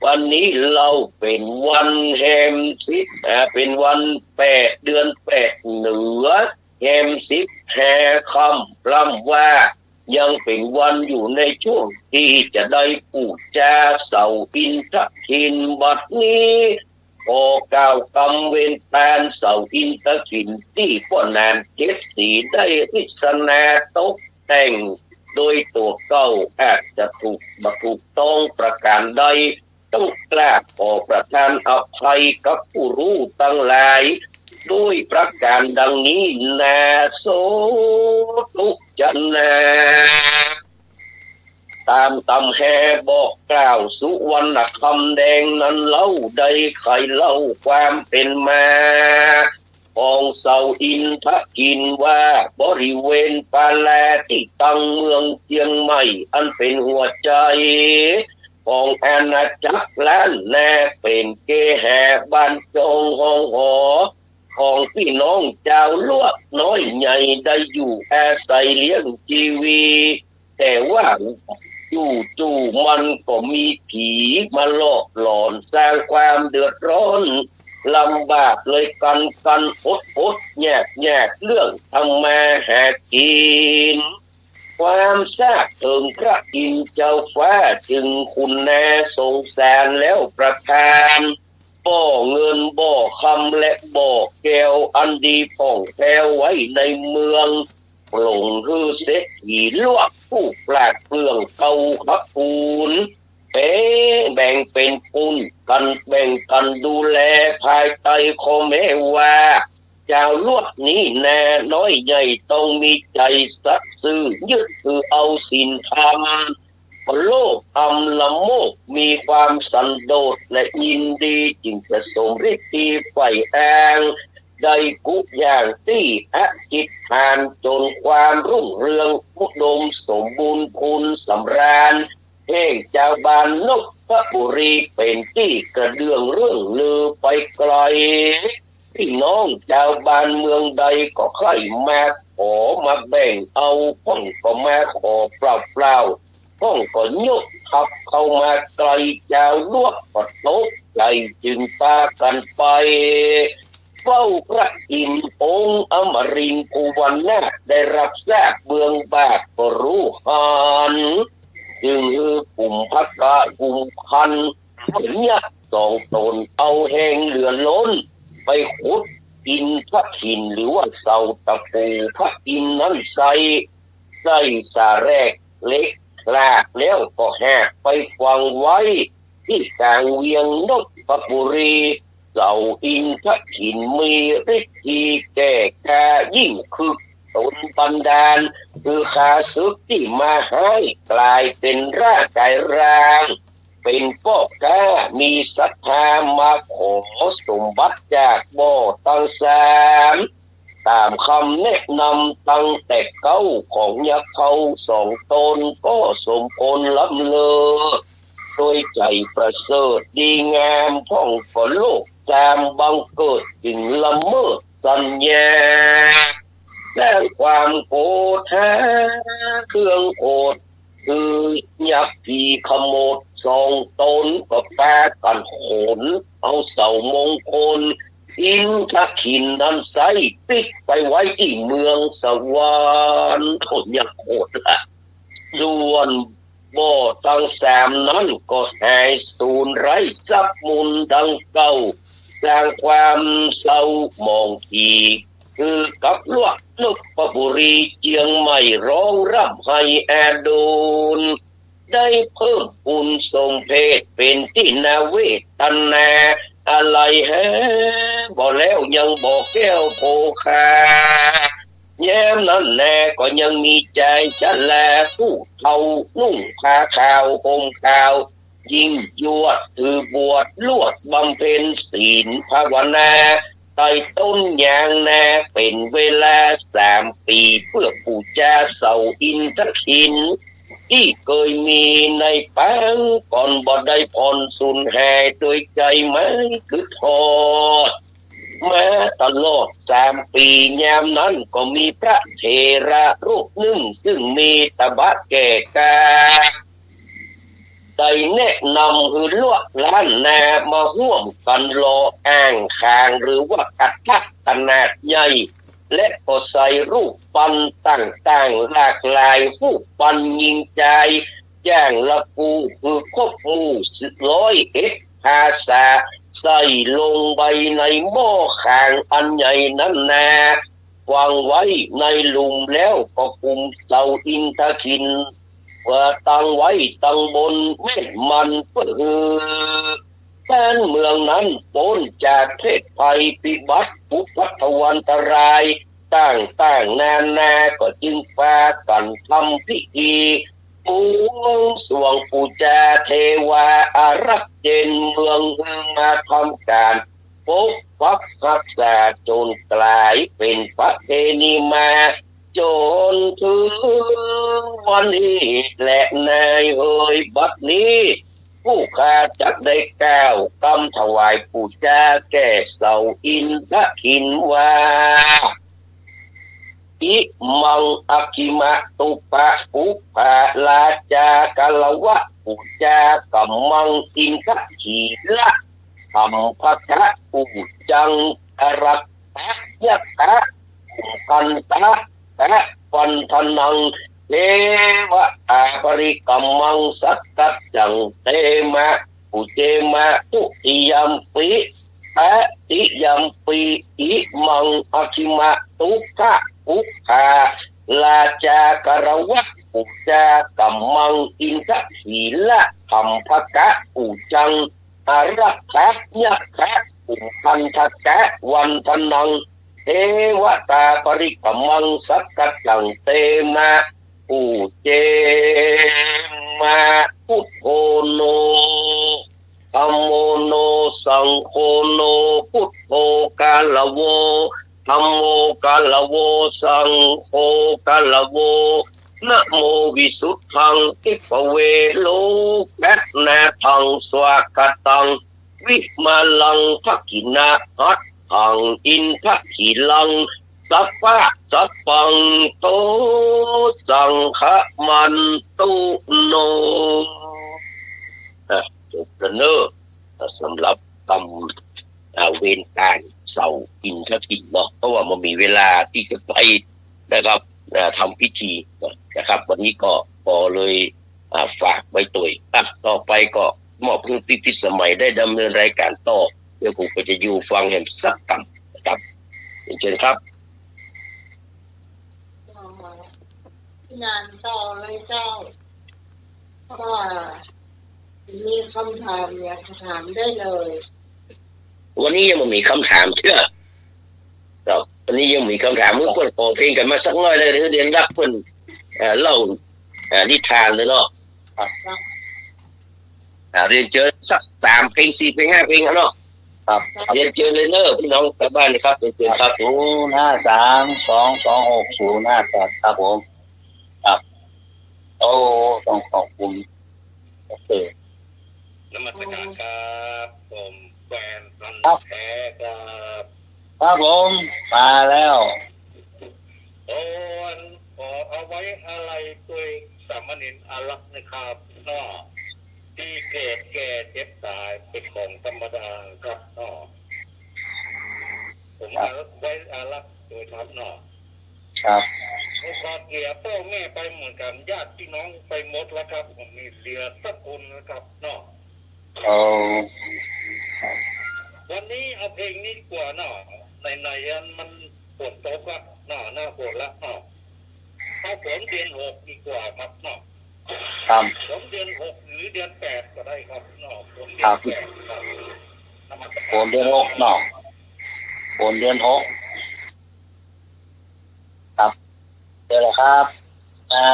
วันนี้เล่าเป๋นวันแฮมสิบ อ่า เป๋นวันแปด เดือนแปดเหนือ แฮมสิบห้าค่ำ พร่ำว่า ยังเป๋นวันอยู่ในช่วงตี้จะได้ปู๋จาเสาอินทะขิล บัดนี้ ขอกล่าวกำเวนตานเสาอินทะขิลตี้ป้อหนามเจ็ดสีได้ริสนาตกแต่งโดยตั๋วเก่า อาจจะถูกบ่ถูกต้องประก๋านใด ต้องกราบขอประทานอภัยกับผู้ฮู้ตังหลาย ด้วยประก๋านดังนี้นา สาธุจะนา ต๋ามตำแหบอกกล่าวสุวรรณคำแดงนั้นเล่า ได้ใค่เล่าความเป๋นมา ของเสาอินทะขิลว่า บริเวณปาลาตี้ตังเมืองเจียงใหม่ อันเป๋นหัวใจ๋ของอาณาจักรล้านนา เป๋นเกหาบ้านจองห้องหอ ของปี้น้องจาวลวกน้อยใหญ่ได้อยู่อาศัยเลี้ยงจีวี แต่ว่าจู่ๆมันก็มีผีมาหลอกหลอนสร้างความเดือดร้อนลำบาก เลยกั๋นกั๋นอดอดอยากอยากเรื่องทำมาหากิ๋น ความซาบเถิงพระอินทร์เจ้าฟ้า จึงกรุณาสงสารแล้วประทาน บ่อเงินบ่อคำและบ่อแก้ว อันดีผ่องแผ้วไว้ในเมือง ปลงหื้อเศรษฐีหลวงผู้ปราดเปรื่องเก่าขกูล แบ่ง แบ่งเป๋นปุ้นกั๋น แบ่งกั๋นดูแล ภายใต้ข้อแม้ว่า จาวหลวงนี้นา น้อยใหญ่ต้องมีใจ๋สัตย์ซื่อ ยึดถือเอาศีลธรรม บ่โลภอำละโมบ มีความสันโดษและยินดี จึงจะสมฤทธีใฝ่อ้าง ได้กู้อย่างตี้อธิษฐาน จ๋นความรุ่งเรืองอุดมสมบูรณ์พูนสำราญ แห่งจาวบ้านนพบุรี เป๋นตี้กระเดื่องเรื่องลือไปไก๋ ปี้น้องจาวบ้านเมืองใดก็ใค่มาขอมาแบ่งเอา พ่องก็มาขอเปล่าๆ พ่องก็ยกทัพเข้ามาไก๋ จาวหลวงก็ตกใจ๋ จึงปากั๋นไปเฝ้าพระอินทร์องค์อมรินทร์ภูวนาถ ได้ฮับทราบเบื้องบาทก็ฮู้หัน จึงหื้อกุมภกะกุมภัณฑ์ ยักษ์สองต๋น เอาแฮงเหลือล้น ไปขุดอินทขิล หรือว่าเสาตะปูพระอินทร์นั้นใส่ ใส่สาแหรกเหล็กลาก แล้วก็หากไปฝังไว้ตี้ก๋างเวียงนพบุรี เสาอินทขิลมีฤทธีแก่กล้ายิ่ง คึกตนบันดาล คือข้าศึกตี้มาฮ้าย ก๋ายเป๋นร่างก๋ายร่าง เป๋นป้อก๊า มีศรัทธามาขอสมบัติจากบ่อตังสาม ต๋ามกำแนะนำตังแต่เก๊าของยักษ์เฮาสองต๋น ก็สมควรล้ำเลิศ โดยใจ๋ประเสริฐดีงาม พ่องก็โลภต๋ามบังเกิด จึงละเมิดสัญญา สร้างความโกธา เครื่องโกรธ คือยักษ์ผีขโมดสองต๋น ก็ปากั๋นขนเอาเสามงคล อินทขิลนั้นใส่ ปิดไปไว้ตี้เมืองสวรรค์ โอ้ ยังโหดละ ส่วนบ่อตังสามนั้นก็หายสูญไร้ ทรัพย์มูลดังเก่า สร้างความเศร้าหมองอีก คือกับหลวงนพบุรีเจียงใหม่ ฮ้องร่ำไห้อาดูล ได้เพิ่มพูนสมเพช เป๋นตี้น่าเวทนา อาลัยหาบ่แล้วยังบ่แก้วโภคา ยามนั้นแลก็ยังมีจายชราผู้เฒ่า นุ่งผ้าขาวห่มขาว ยิ่งยวดถือบวชลวดบำเพ็ญศีลภาวนา ใต้ต้นยางนาเป๋นเวลาสามปี๋ เปื้อปู๋จาเสาอินทขิล ตี้เกยมีในปางก่อน บ่ได้ผ่อนสูญหาย โดยใจ๋ไม้กึ๊ดฮอด มาตลอดสามปี๋ ยามนั้นก็มีพระเถระรูปนึ่ง ซึ่งมีตบะแก่กล้า ได้แนะนำหื้อลวดล้านนามาฮ่วมกั๋นหล่ออ่างขาง หรือว่ากระตักขนาดใหญ่ และก็ใส่รูปปั้นต่างๆ หลากหลาย รูปปั้นญิงจาย อย่างละกู้ คือครบหมู่ร้อยเอ็ดภาษา ใส่ลงไปในหม้อขางอันใหญ่นั้นนา ฝังไว้ในหลุม แล้วก็กุมเสาอินทขิล เอ่อ ตั้งไว้ตังบนแม่นมัน เปื้อหื้อบ้านเมืองนั้นป๊นจากเพศภัยพิบัติ อุปัทวันตรายต่างๆ นานา ก็จึงปากั๋นทำพิธี บวงสรวงปู๋จาเทวาอารักษ์เจนเมือง หื้อมาทำก๋านปกปักฮักษา จ๋นก๋ายเป๋นประเพณีมา จ๋นเถิงวันนี้แลนายเฮย บัดนี้ ผู้ข้าจักได้กล่าวกำถวายปู๋จาแก่เสาอินทขิลว่า อิมังอะกิมะตุปะปุพพะราชา กะละวะปู๋จากำมังอินทขิละ สัมภะทะปู๋จัง กะรัตตะยะทะ กันตะ ตะปันทะนัง เทวตาปริกรรมัง สักกัจจัง เตมะ ปุจเจมะ ทุติยัมปิ ตติยัมปิ อิมัง อัคขิมะ ตุกขะ ปุคคา ราชา กรวะ ปุจจากรรมัง อินทขีละ คัมภกะ ปุจัง อารักขะ ยักขะ อุพันธกะ วันทนัง เทวตาปริกรรมัง สักกัจจัง เตมะ ปุจเจมะ พุทโธโน ธัมโมโน สังโฆโน พุทโธ กาละโว ธัมโม กาละโว สังโฆ กาละโว นะโม วิสุทธัง ทิปะเว โลกัสสะนะทัง สวากขาตัง วิมาลัง ทักขิณะหัตถัง อินทขีลัง สัพพะสัพพัง โต สังฆะมันตุโน อ่ะ จบแล้วเนอะ สำหรับกรรม อ่า เวรก๋านเสาร์กินทกิจเนาะ เพราะว่าบ่มีเวลาตี้จะไปนะครับ อ่า ทำพิธีนะครับ วันนี้ก็ปอเลย อ่า ฝากไว้ตวย อ่ะ ต่อไปก็มอบหื้อพิพิธสมัยได้ดำเนินรายก๋านต่อ เดี๋ยวผมก็จะอยู่ฟังแหมสักกำนะครับ เรียนเชิญครับ งานต่อเลยเจ้า ก็มีคำถามอยากจะถามได้เลย วันนี้ยังบ่มีคำถามเตื้อ ครับ วันนี้ยังบ่มีคำถาม เมื่อก่อนขอเพลงกั๋นมาสักหน้อยเลย เดี๋ยวเรียนรับเปิ้น เอ่อ เล่า เอ่อ นิทานเลยเนาะ ครับ อ่า เรียนเจิญสักสามเพลง สี่เพลง ห้าเพลงอะเนาะ ครับ เรียนเจิญเลยเนอะ พี่น้องชาวบ้านนะครับ เรียนเจิญครับ ศูนย์ห้าสาม สองสองหก ศูนย์ห้าแปด ครับผม ครับ โอ้ ต้องขอบคุณ โอเค นมัสการครับ ผมแฟนพันธุ์แท้ครับ ครับผม มาแล้ว โอ้ อันขอเอาไว้อาลัยตวยสามเณรอารักษ์นะครับเนาะ ตี้เกิดแก่เจ็บต๋ายเป๋นของธรรมดาครับเนาะ ผม ครับ เอาไว้อาลัยตวยครับเนาะ ครับ ผมก็เสียป้อแม่ไปเหมือนกั๋น ญาติพี่น้องไปหมดแล้วครับ ผมมีเหลือสักคนนะครับเนาะ เอา วันนี้เอาเพลงนี้ดีกว่าเนาะ ไหนๆ อันมันฝนตกละเนาะ หน้าฝนละเนาะ เอาฝนเดือนหกดีกว่าครับเนาะ ครับ ฝนเดือนหกหรือเดือนแปดก็ได้ครับเนาะ ฝนเดือนแปดครับ นมัสการ ฝนเดือนหกเนาะ ฝนเดือนหก ครับ เดี๋ยวละครับ อ่า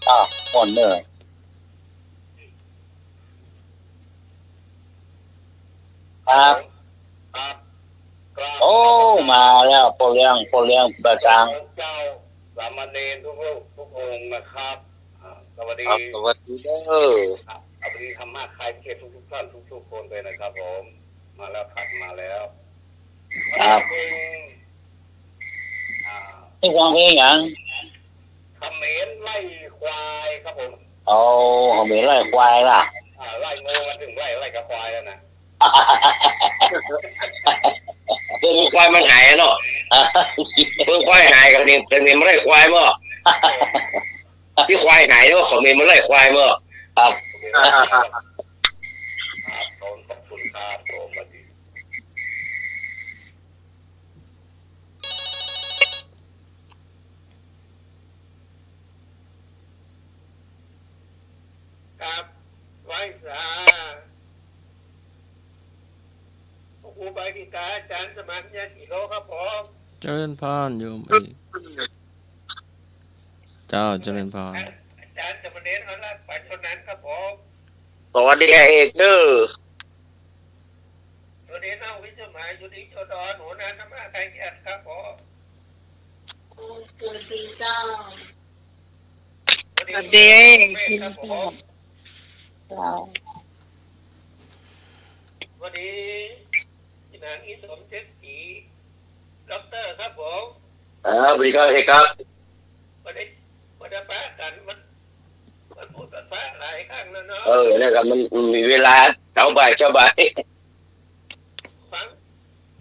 อ้าว หมดเลย ครับ ครับ ครับ โอ้ มาแล้ว ป้อเลี้ยง ป้อเลี้ยงประจาง เจ้า สามเณรทุกรูป ทุกองค์นะครับ อ่า สวัสดี ครับ สวัสดีเด้อ ครับ สวัสดีธรรมะคลายเครียดทุกๆ ท่าน ทุกๆ คนเลยนะครับผม มาแล้วครับ มาแล้ว ครับ เพลง อ่า จะฟังเพลงหยัง เขมรไล่ควายครับผม โอ้ เขมรไล่ควายล่ะ อ่า ไล่งูมาถึงไล่ ไล่กับควายแล้วนะ เออ ควายมันหายเนาะ เออ ควายหาย เขมร เขมรมาไล่ควายเมื่อ ตี้ควายหายเนาะ เขมรมาไล่ควายเมื่อ ครับ ครับผม ขอบคุณครับผม สวัสดี ครับ ไหว้สา พระครูบาสิกา อาจารย์สมานญาติโลครับผม เจริญพรโยมเอก เจ้า เจริญพร อาจารย์สมณเณรอารักษ์ ไปเท่านั้นครับผม สวัสดีเอกเด้อ สวัสดีน้องวิสมัย อยู่ที่โจดอน หัวหน้าธรรมะคลายเครียดครับผม สวัสดีเจ้า สวัสดี สวัสดี ครับผม เจ้า สวัสดี พี่หนาน อีสมเศรษฐี ด็อกเตอร์ครับผม อ่า สวัสดีครับเอกครับ บ่ได้ บ่ได้ปะกั๋น มัน มันพูดภาษาหลายครั้งแล้วเนาะ เออ นะครับ มัน มันมีเวลา เช้าบ่าย เช้าบ่าย ฟัง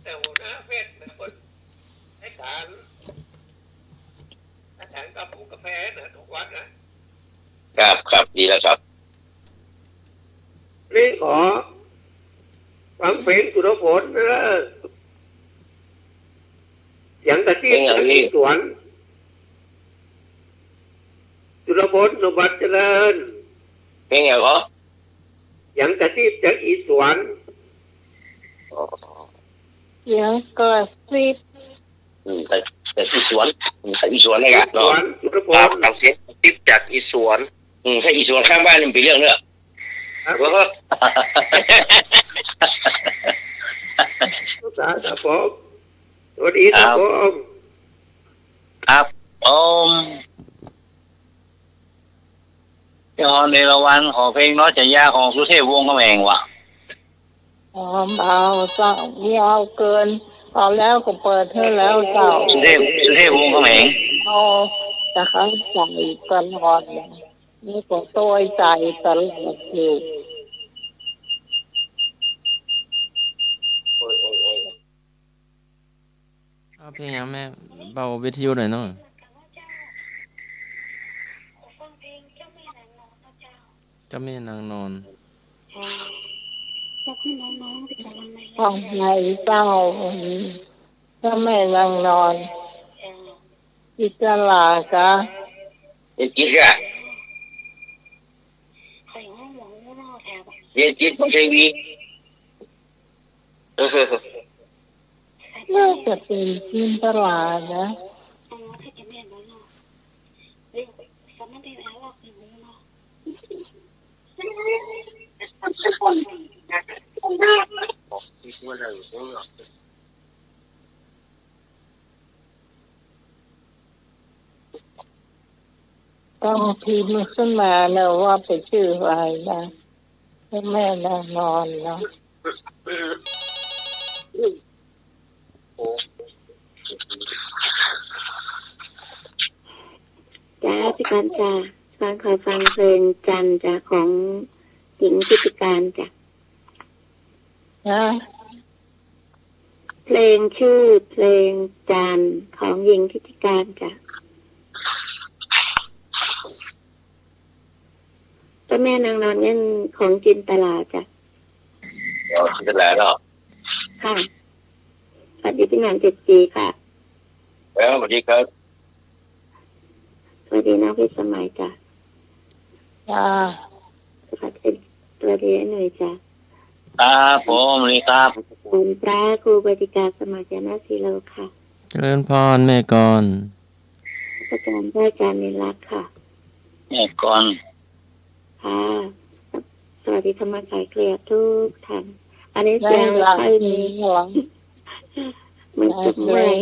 แต่หัวหน้าเฟซเป็นคนให้การ อาจ กับผู้กาแฟนะ ทุกวันนะ ครับ ครับ ดีแล้วครับ นี่ขอฟังเพลงสุรพลนะ เสียงกระซิบ เพลงอย่างนี้ จากอีสวน สุรพล สมบัติเจริญ เพลงอย่างเหรอ เสียงกระซิบจากอีสวน อ๋อ เสียงกระซิบ อืม แต่ แต่อีสวน อืม แต่อีสวนเนี่ยครับ อีสวน เนาะ สุรพล ครับ เสียงกระซิบจากอีสวน อืม ถ้าอีสวนข้างบ้านนี่มันเป็นเรื่องเนอะ ครับ ครับผม สวัสดีครับ ครับผม ครับผม เจ้าเอราวัณ ขอเพลงน้อยจะยาของสุเทพวงศ์เขมรวะ อ๋อ บ่เอาเจ้า บ่เอาเกิน เอาแล้วก็เปิดหื้อแล้วเจ้า สุเทพ สุเทพวงศ์เขมร เอา แต่เขาใส่ตลอดเลย นี่ก็โต้ยใส่ตลอดอยู่ เอาเพลงหยังแม่ เบาวิทยุหน่อยเนาะ เจ้าแม่นางนอน ของใครเจ้า เจ้าแม่นางนอน อิสระกะ เย็นจิตกะ เย็นจิตของเทวี น่าจะเป็นจินตลานะ ต้องพิมพ์ขึ้นมานะว่าไปชื่ออะไรนะ เจ้าแม่นางนอนเนาะ จ้า พี่กรณ์จ้า พี่กรณ์ขอฟังเพลงจันทร์จ้า ของหญิงทิติการจ้า ฮะ เพลงชื่อเพลงจันทร์ของหญิงทิติการจ้า เจ้าแม่นางนอนเนี่ยของจินตลาจ้า อ๋อ จินตลาเนาะ ค่ะ สวัสดีพี่หนานเจ็ดสีค่ะ แล้วสวัสดีครับ สวัสดีน้องพิสมัยจ้ะ จ้า สวัสดี สวัสดีไอ้หนุ่ยจ้ะ ครับผม สวัสดีครับ ขอบคุณพระครูปฏิกาสมัครยานาสีโลค่ะ เจริญพรแม่กรณ์ อาจารย์ พระอาจารย์นิรักษ์ค่ะ แม่กรณ์ ค่ะ สวัสดีธรรมะสายเกลียวทุกท่าน อันนี้เสียงไม่ค่อยมี ได้ละ มันจะเมื่อย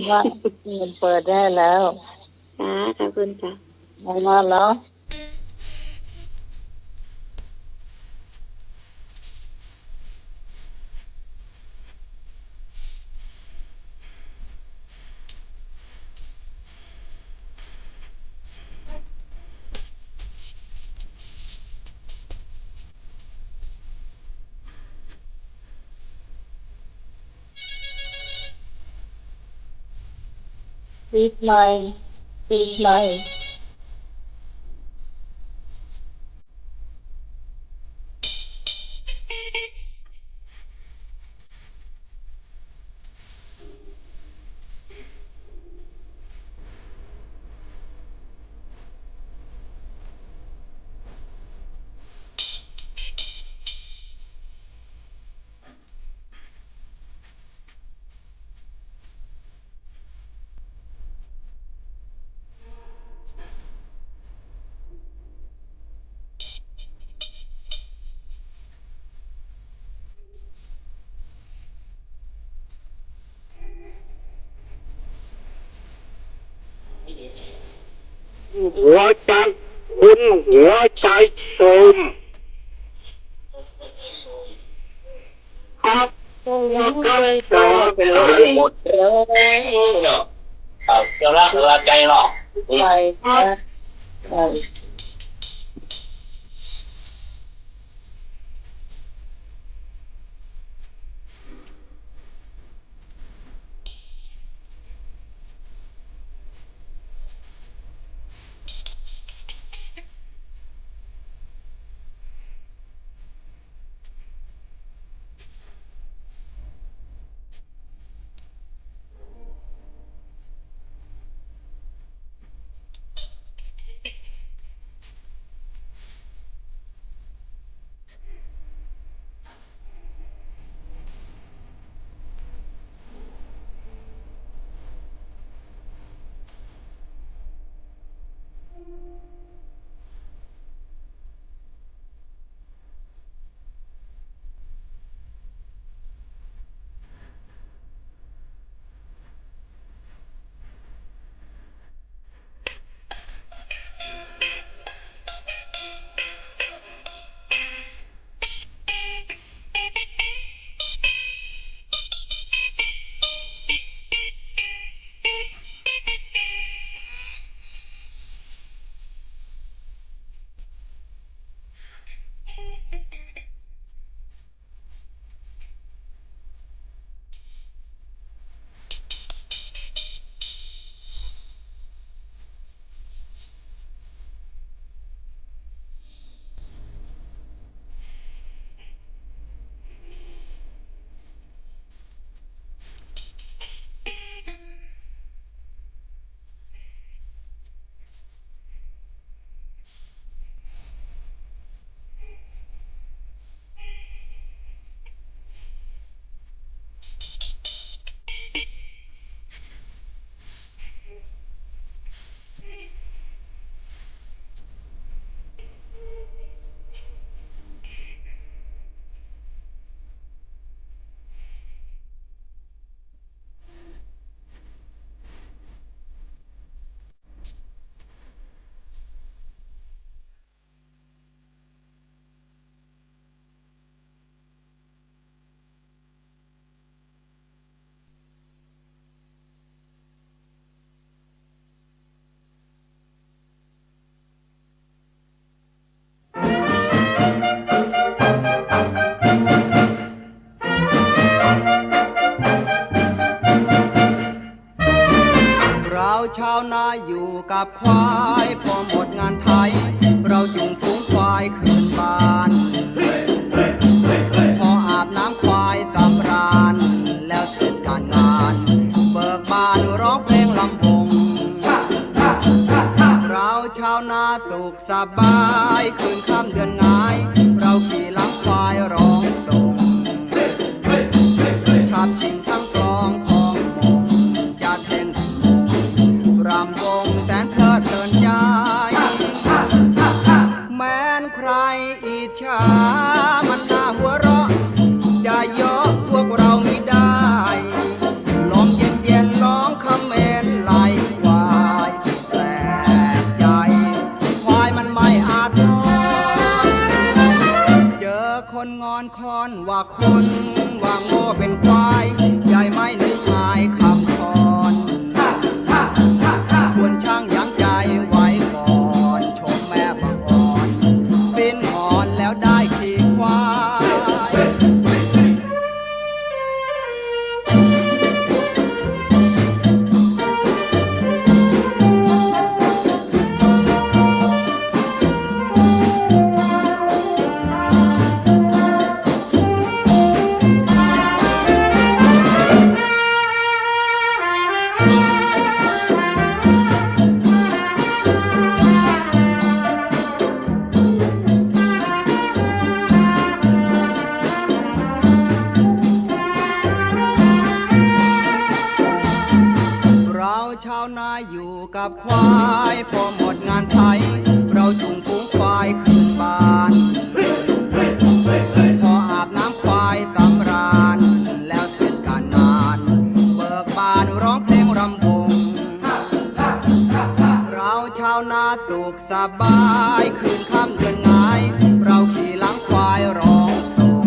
เปิดได้แล้ว จ้า ขอบคุณจ้ะ ได้แล้วเนาะ ปิดไมค์ ปิดไมค์ หัวใจคุณหัวใจโทรม ครับ หมดแล้ว ครับ เจ้าละ เจ้าละใจเนาะ ครับ อยู่กับควาย พอหมดงานไถ เราจุงฝูงควายคืนบ้าน พออาบน้ำควายสำราญ แล้วเสร็จการงาน เบิกบานร้องเพลงลำวง เราชาวนาสุขสบาย คืนค่ำเดือนหงาย เราขี่หลังควายร้องส่ง ฉับชิงทั้งกลองของมง จะแทงรำวงแสนเพลิดเพลินใจ แม้นใครอิจฉามันน่าหัวเราะ จะเยาะพวกเรามิได้ ลมเย็นๆ ร้องคำเมนไล่ควาย แปลกใจ ควายมันไม่อาทร เจอคนงอนคอนว่าคน ว่าโง่เป็นควาย ยายไม่นึกอายคำคอน ควรชั่งยั้งใจไว้ก่อน ชมแม่บังอ่อน สิ้นงอนแล้วได้ขี่ควาย เราชาวนาอยู่กับควาย พอหมดงานไถ เราจุงฝูงควายคืนบ้าน พออาบน้ำควายสำราญ แล้วเสร็จการงาน เบิกบานร้องเพลงรำวง เราชาวนาสุขสบาย คืนค่ำเดือนหงาย เราขี่หลังควายร้องส่ง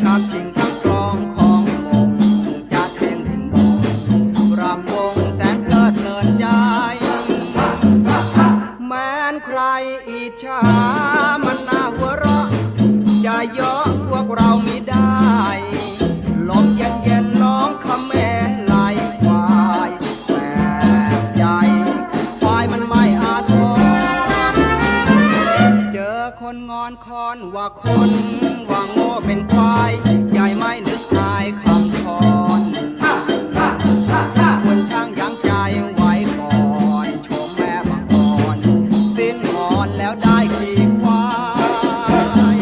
ชับชิงทั้งกลองของมง จะแทงถึงมง รำวงแสนเพลิดเพลินใจ แม้นใครอิจฉามันน่าหัวเราะ จะเยาะพวกเรามิได้ ลมเย็นๆ ร้องคำเมนไล่ควาย แปลกใจ ควายมันไม่อาทร เจอคนงอนคอนว่าคน ว่าโง่เป็นควาย ยายไม่นึกอายคำคอน ควรชั่งยั้งใจไว้ก่อน ชมแม่บังอ่อน สิ้นงอนแล้วได้ขี่ควาย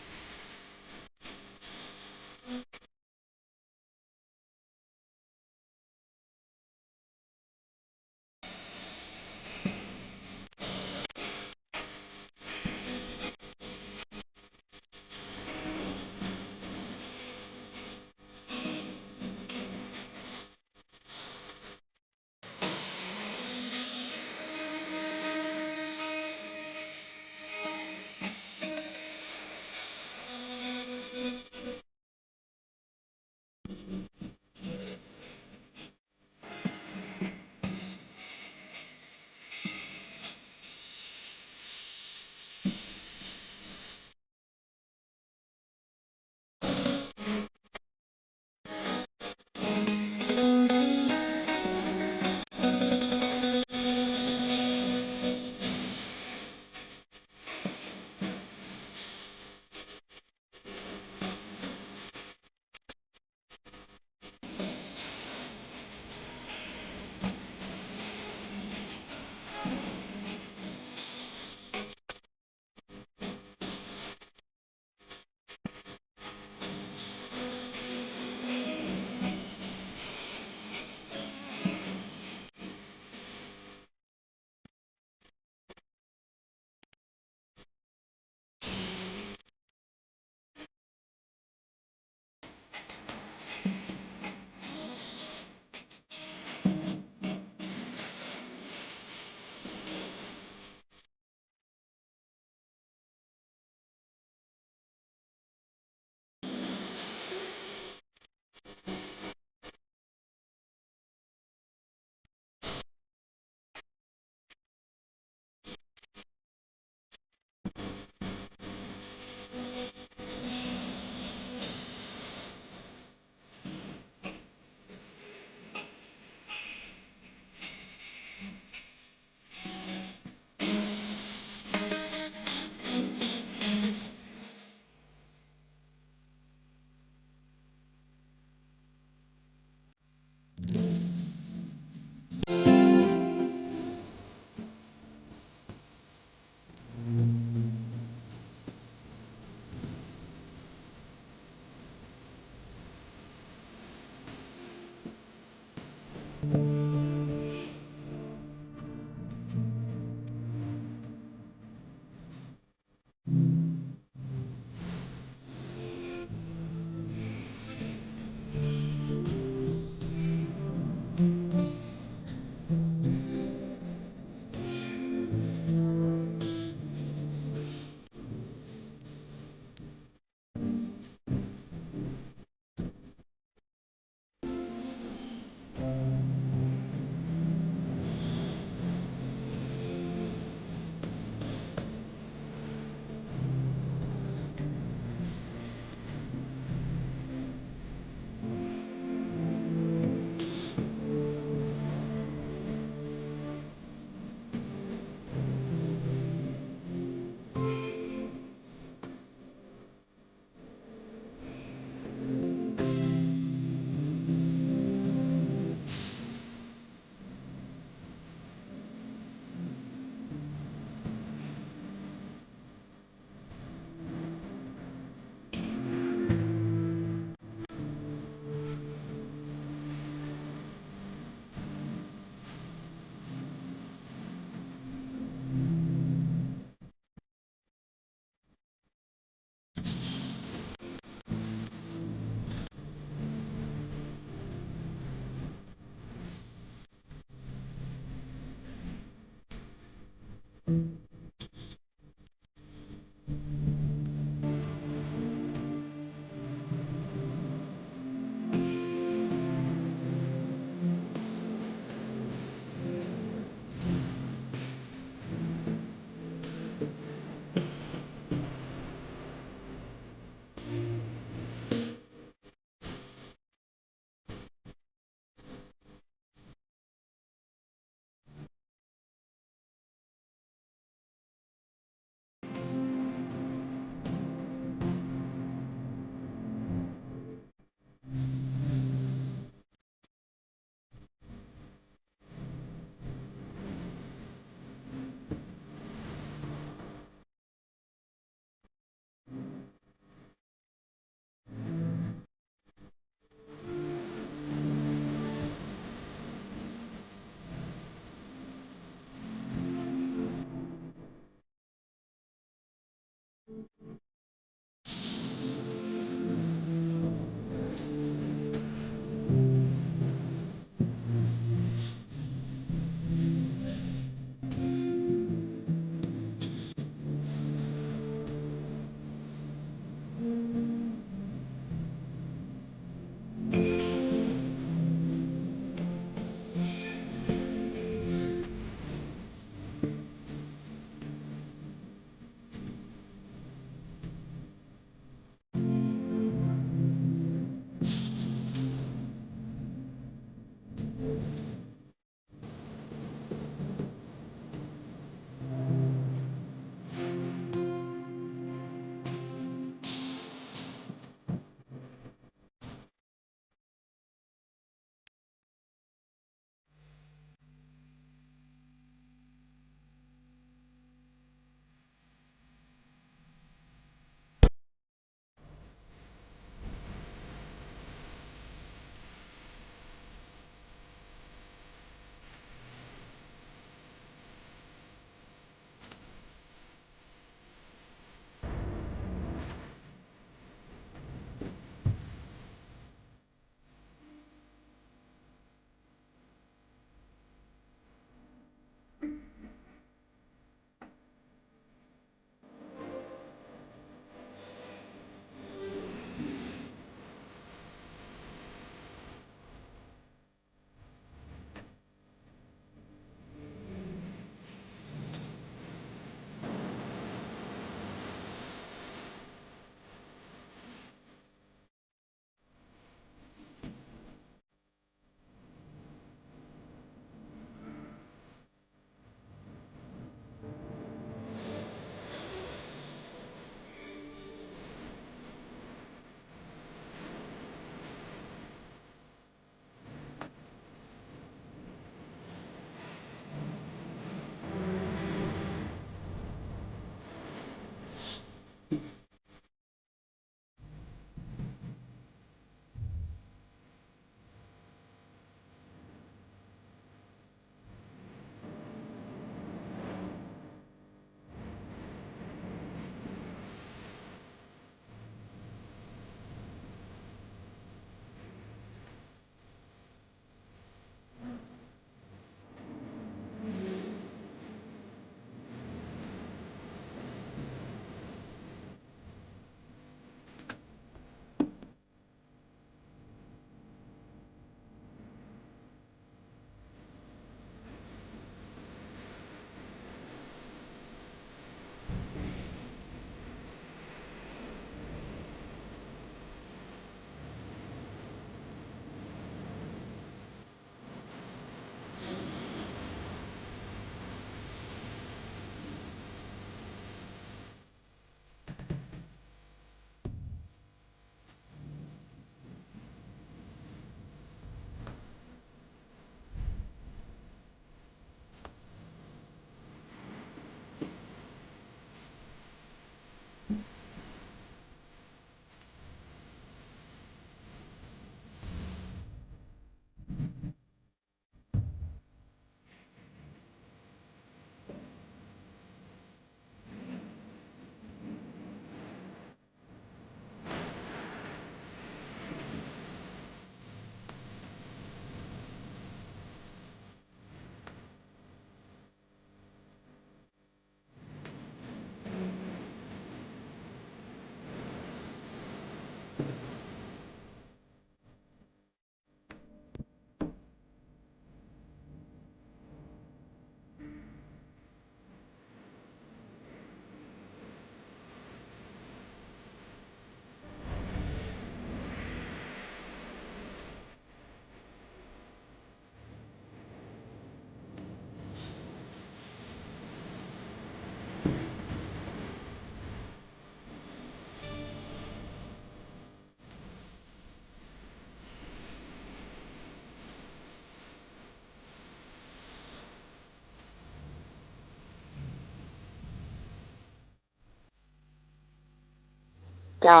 เจ้า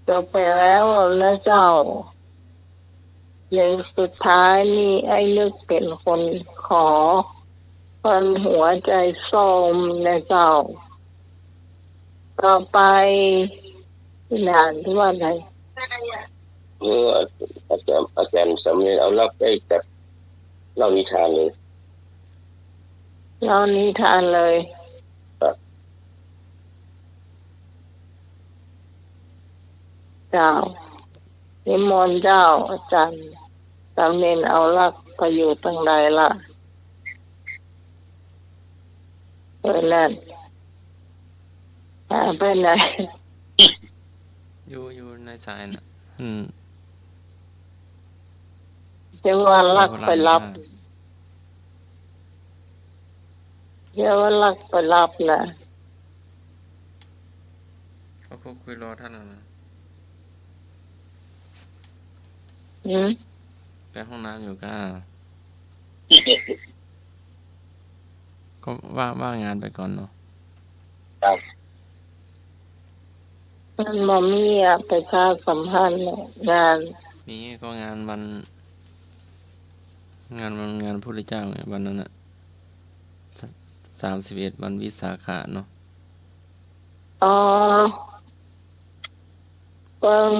จบไปแล้วนะเจ้า อย่างสุดท้ายนี่ไอ้นึกเป๋นคนขอ คนหัวใจ๋ส้มนะเจ้า ต่อไป พี่หนานตี้ว่าไง เออ อาจ๋ารย์ อาจ๋ารย์สำเร็จเอาลักษณ์ได้จัดเล่านิทานเลย เล่านิทานเลย ครับ เจ้า นิมนต์เจ้า อาจ๋ารย์สำเร็จเอาลักษณ์ไปอยู่ตังใดละ เออ นั่น หายไปไหน อยู่ อยู่ในสายน่ะ อืม จะว่าลักษณ์ไปรับ เดี๋ยวว่าลักษณ์ไปรับนะ เขาก็คุยรอท่านน่ะนะ หืม ไปห้องน้ำอยู่ก้า ก็ว่า ว่างงานไปก่อนเนาะ ครับ มันบ่มีอะ ประชาสัมพันธ์เนี่ย งาน นี่ก็งานวัน งานวัน งานพระพุทธเจ้าไง วันนั้นน่ะ ส- สามสิบเอ็ด วันวิสาขะเนาะ อ๋อ วัน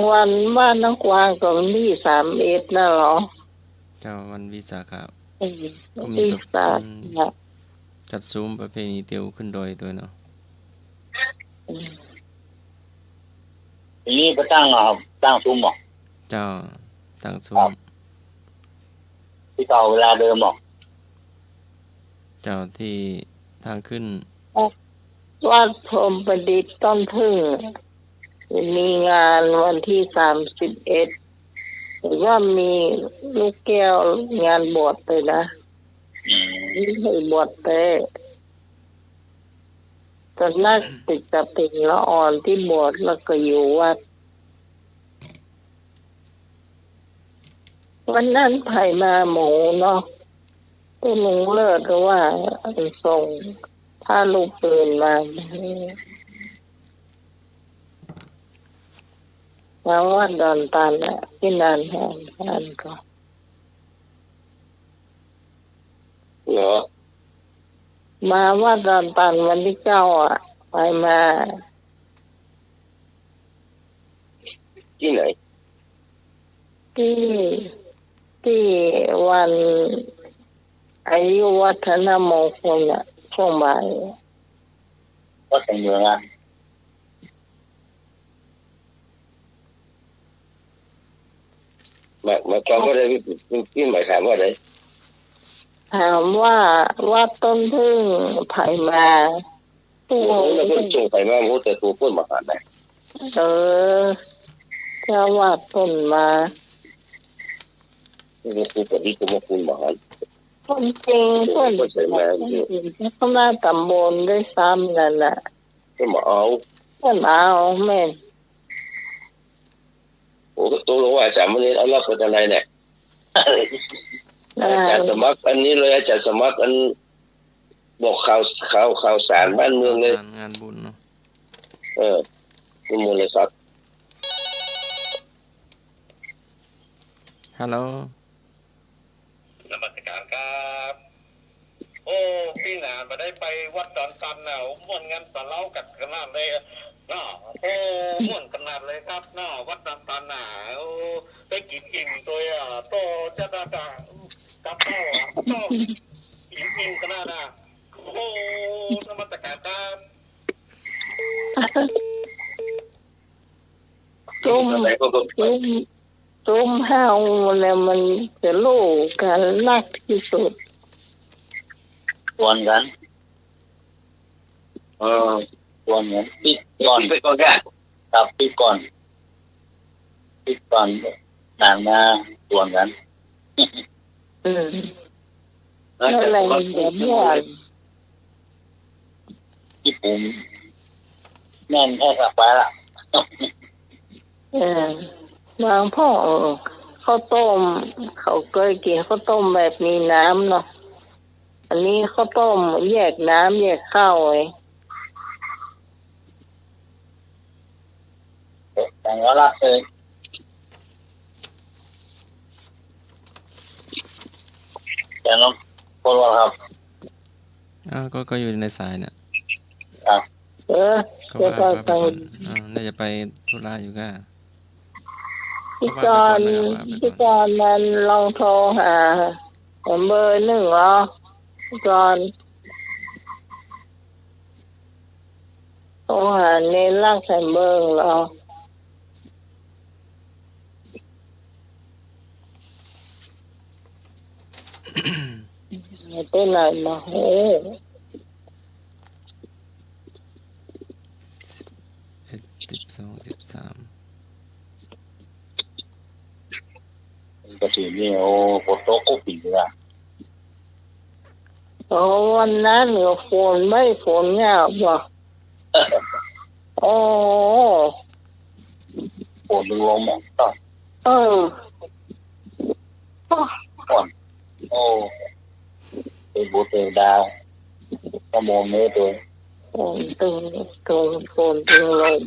วันบ้านน้องกวางก็วันตี้สามเอ็ดนั่นเหรอ เจ้า วันวิสาขะ อืม ก็มี วิสาขะ อืม จัดสุมประเพณีเตียวขึ้นดอยตวยเนาะ อืม ทีนี้ก็ตั้ง อ่า ตั้งสุมเหรอ เจ้า ตั้งสุม ครับ ตี้เก่าเวลาเดิมเหรอ เจ้า ตี้ทางขึ้น วัดพรหมประดิษฐ์ต้นผึ้ง มีงานวันตี้สามสิบเอ็ด หรือว่ามีลูกแก้วงานบวชเลยนะ อืม มีให้บวชแต่ ส่วนมากติดกับเป๋นละอ่อนตี้บวชแล้วก็อยู่วัด วันนั้นใผมาหมู่เนาะ ตี้ลุงเลิศก็ว่าส่งพระรูปอื่นมา มาวัดดอนตันน่ะ ตี้นานแหม นานก็ เหรอ มาวัดดอนตันวันตี้เก้าอะ ใผมา ตี้ไหน ตี้ ตี้วันอายุวัฒนมงคลอะ ช่วงบ่าย วัดแสงเหนืออะ หมาย หมายความว่าไง ตี้หมายถามว่าไง ถามว่าวัดต้นผึ้งใผมา ตี้ โอ้โห แล้วเปิ้นส่งใผมา โอ้โห แต่ตั๋วเปิ้นบ่หันนะ เออ เจ้าว่าเปิ้นมา นี่คือปฏิบัติมาคุณบ่หัน เปิ้นเก่ง เปิ้น เปิ้นใส่มา เปิ้นเก่ง เปิ้นหัวหน้าต๋ำบลด้วยซ้ำนั่นน่ะ เปิ้นบ่เอา เปิ้นบ่เอา แม่น โอ้ ตกลงว่าอาจ๋ารย์วันนี้เอาลักษณ์ไปตังใดเนี่ย อ่า อาจ๋ารย์สมัครอันนี้เลย อาจ๋ารย์สมัครอันบอกข่าว ข่าว ข่าวสารบ้านเมืองเลย ข่าวสารงานบุญเนาะ เออ นิมนต์เลยครับ ฮัลโหล นมัสการครับ โอ้ ปี้หนานบ่ได้ไปวัดดอนตันน่ะ โอ้ ม่วนงันตาเล้ากั๋นขนาดเลยเนาะ โอ้ ม่วนขนาดเลยครับเนาะ วัดดอนตันน่ะ โอ้ ได้กิ๋นอิ่มตวยอะ โตจะได้กับข้าวอะ โตกิ๋นอิ่มขนาดน่ะ โอ้ นมัสการครับ ตุ้ม ตุ้ม ตุ้มเฮาเนี่ยมันจะรู้กั๋นนักตี้สุด กวนกั๋น เออ กวนกั๋น ปิ๊กก่อน ปิ๊กก่อน ครับ ปิ๊กก่อน ปิ๊กก่อน หนานมากวนกั๋น อืม นั่นแหละ มันจะม่วน ตี้ผม นั่นแหละครับ ไปละ เออ บางพ่อ เออ ข้าวต้ม เขาเกยกิ๋นข้าวต้มแบบมีน้ำเนาะ อันนี้ข้าวต้มแยกน้ำแยกข้าวไว้ อย่างว่ารักเลย แต่น้องคนว่าครับ อ้าว ก็ ก็อยู่ในสายเนี่ย ครับ เออ ก็ว่า จะไป ว่าไปก่อน อ่า น่าจะไปธุระอยู่ก้า พี่กรณ์ ว่าไปก่อนนะครับ ว่าไปก่อน พี่กรณ์ มันลองโทรหา เบอร์หนึ่งเหรอ พี่กรณ์ โทรหาเนรรักแสนเบิ่งเหรอ ไปไหนมา เฮ้ย สิบเอ็ด สิบสอง สิบสาม มันก็สิมี โอ้ ฝนตกกุ๊บปี๋เลยอะ โอ้ วันนั้นก็ฝนไม่ฝนเนี่ยบ่ โอ้ ฝนลงมา เออ ฝน โอ้ เตะบุตรเตะดาว ก็โมเมตัว ฝนตึง ตึง ฝนตึงลง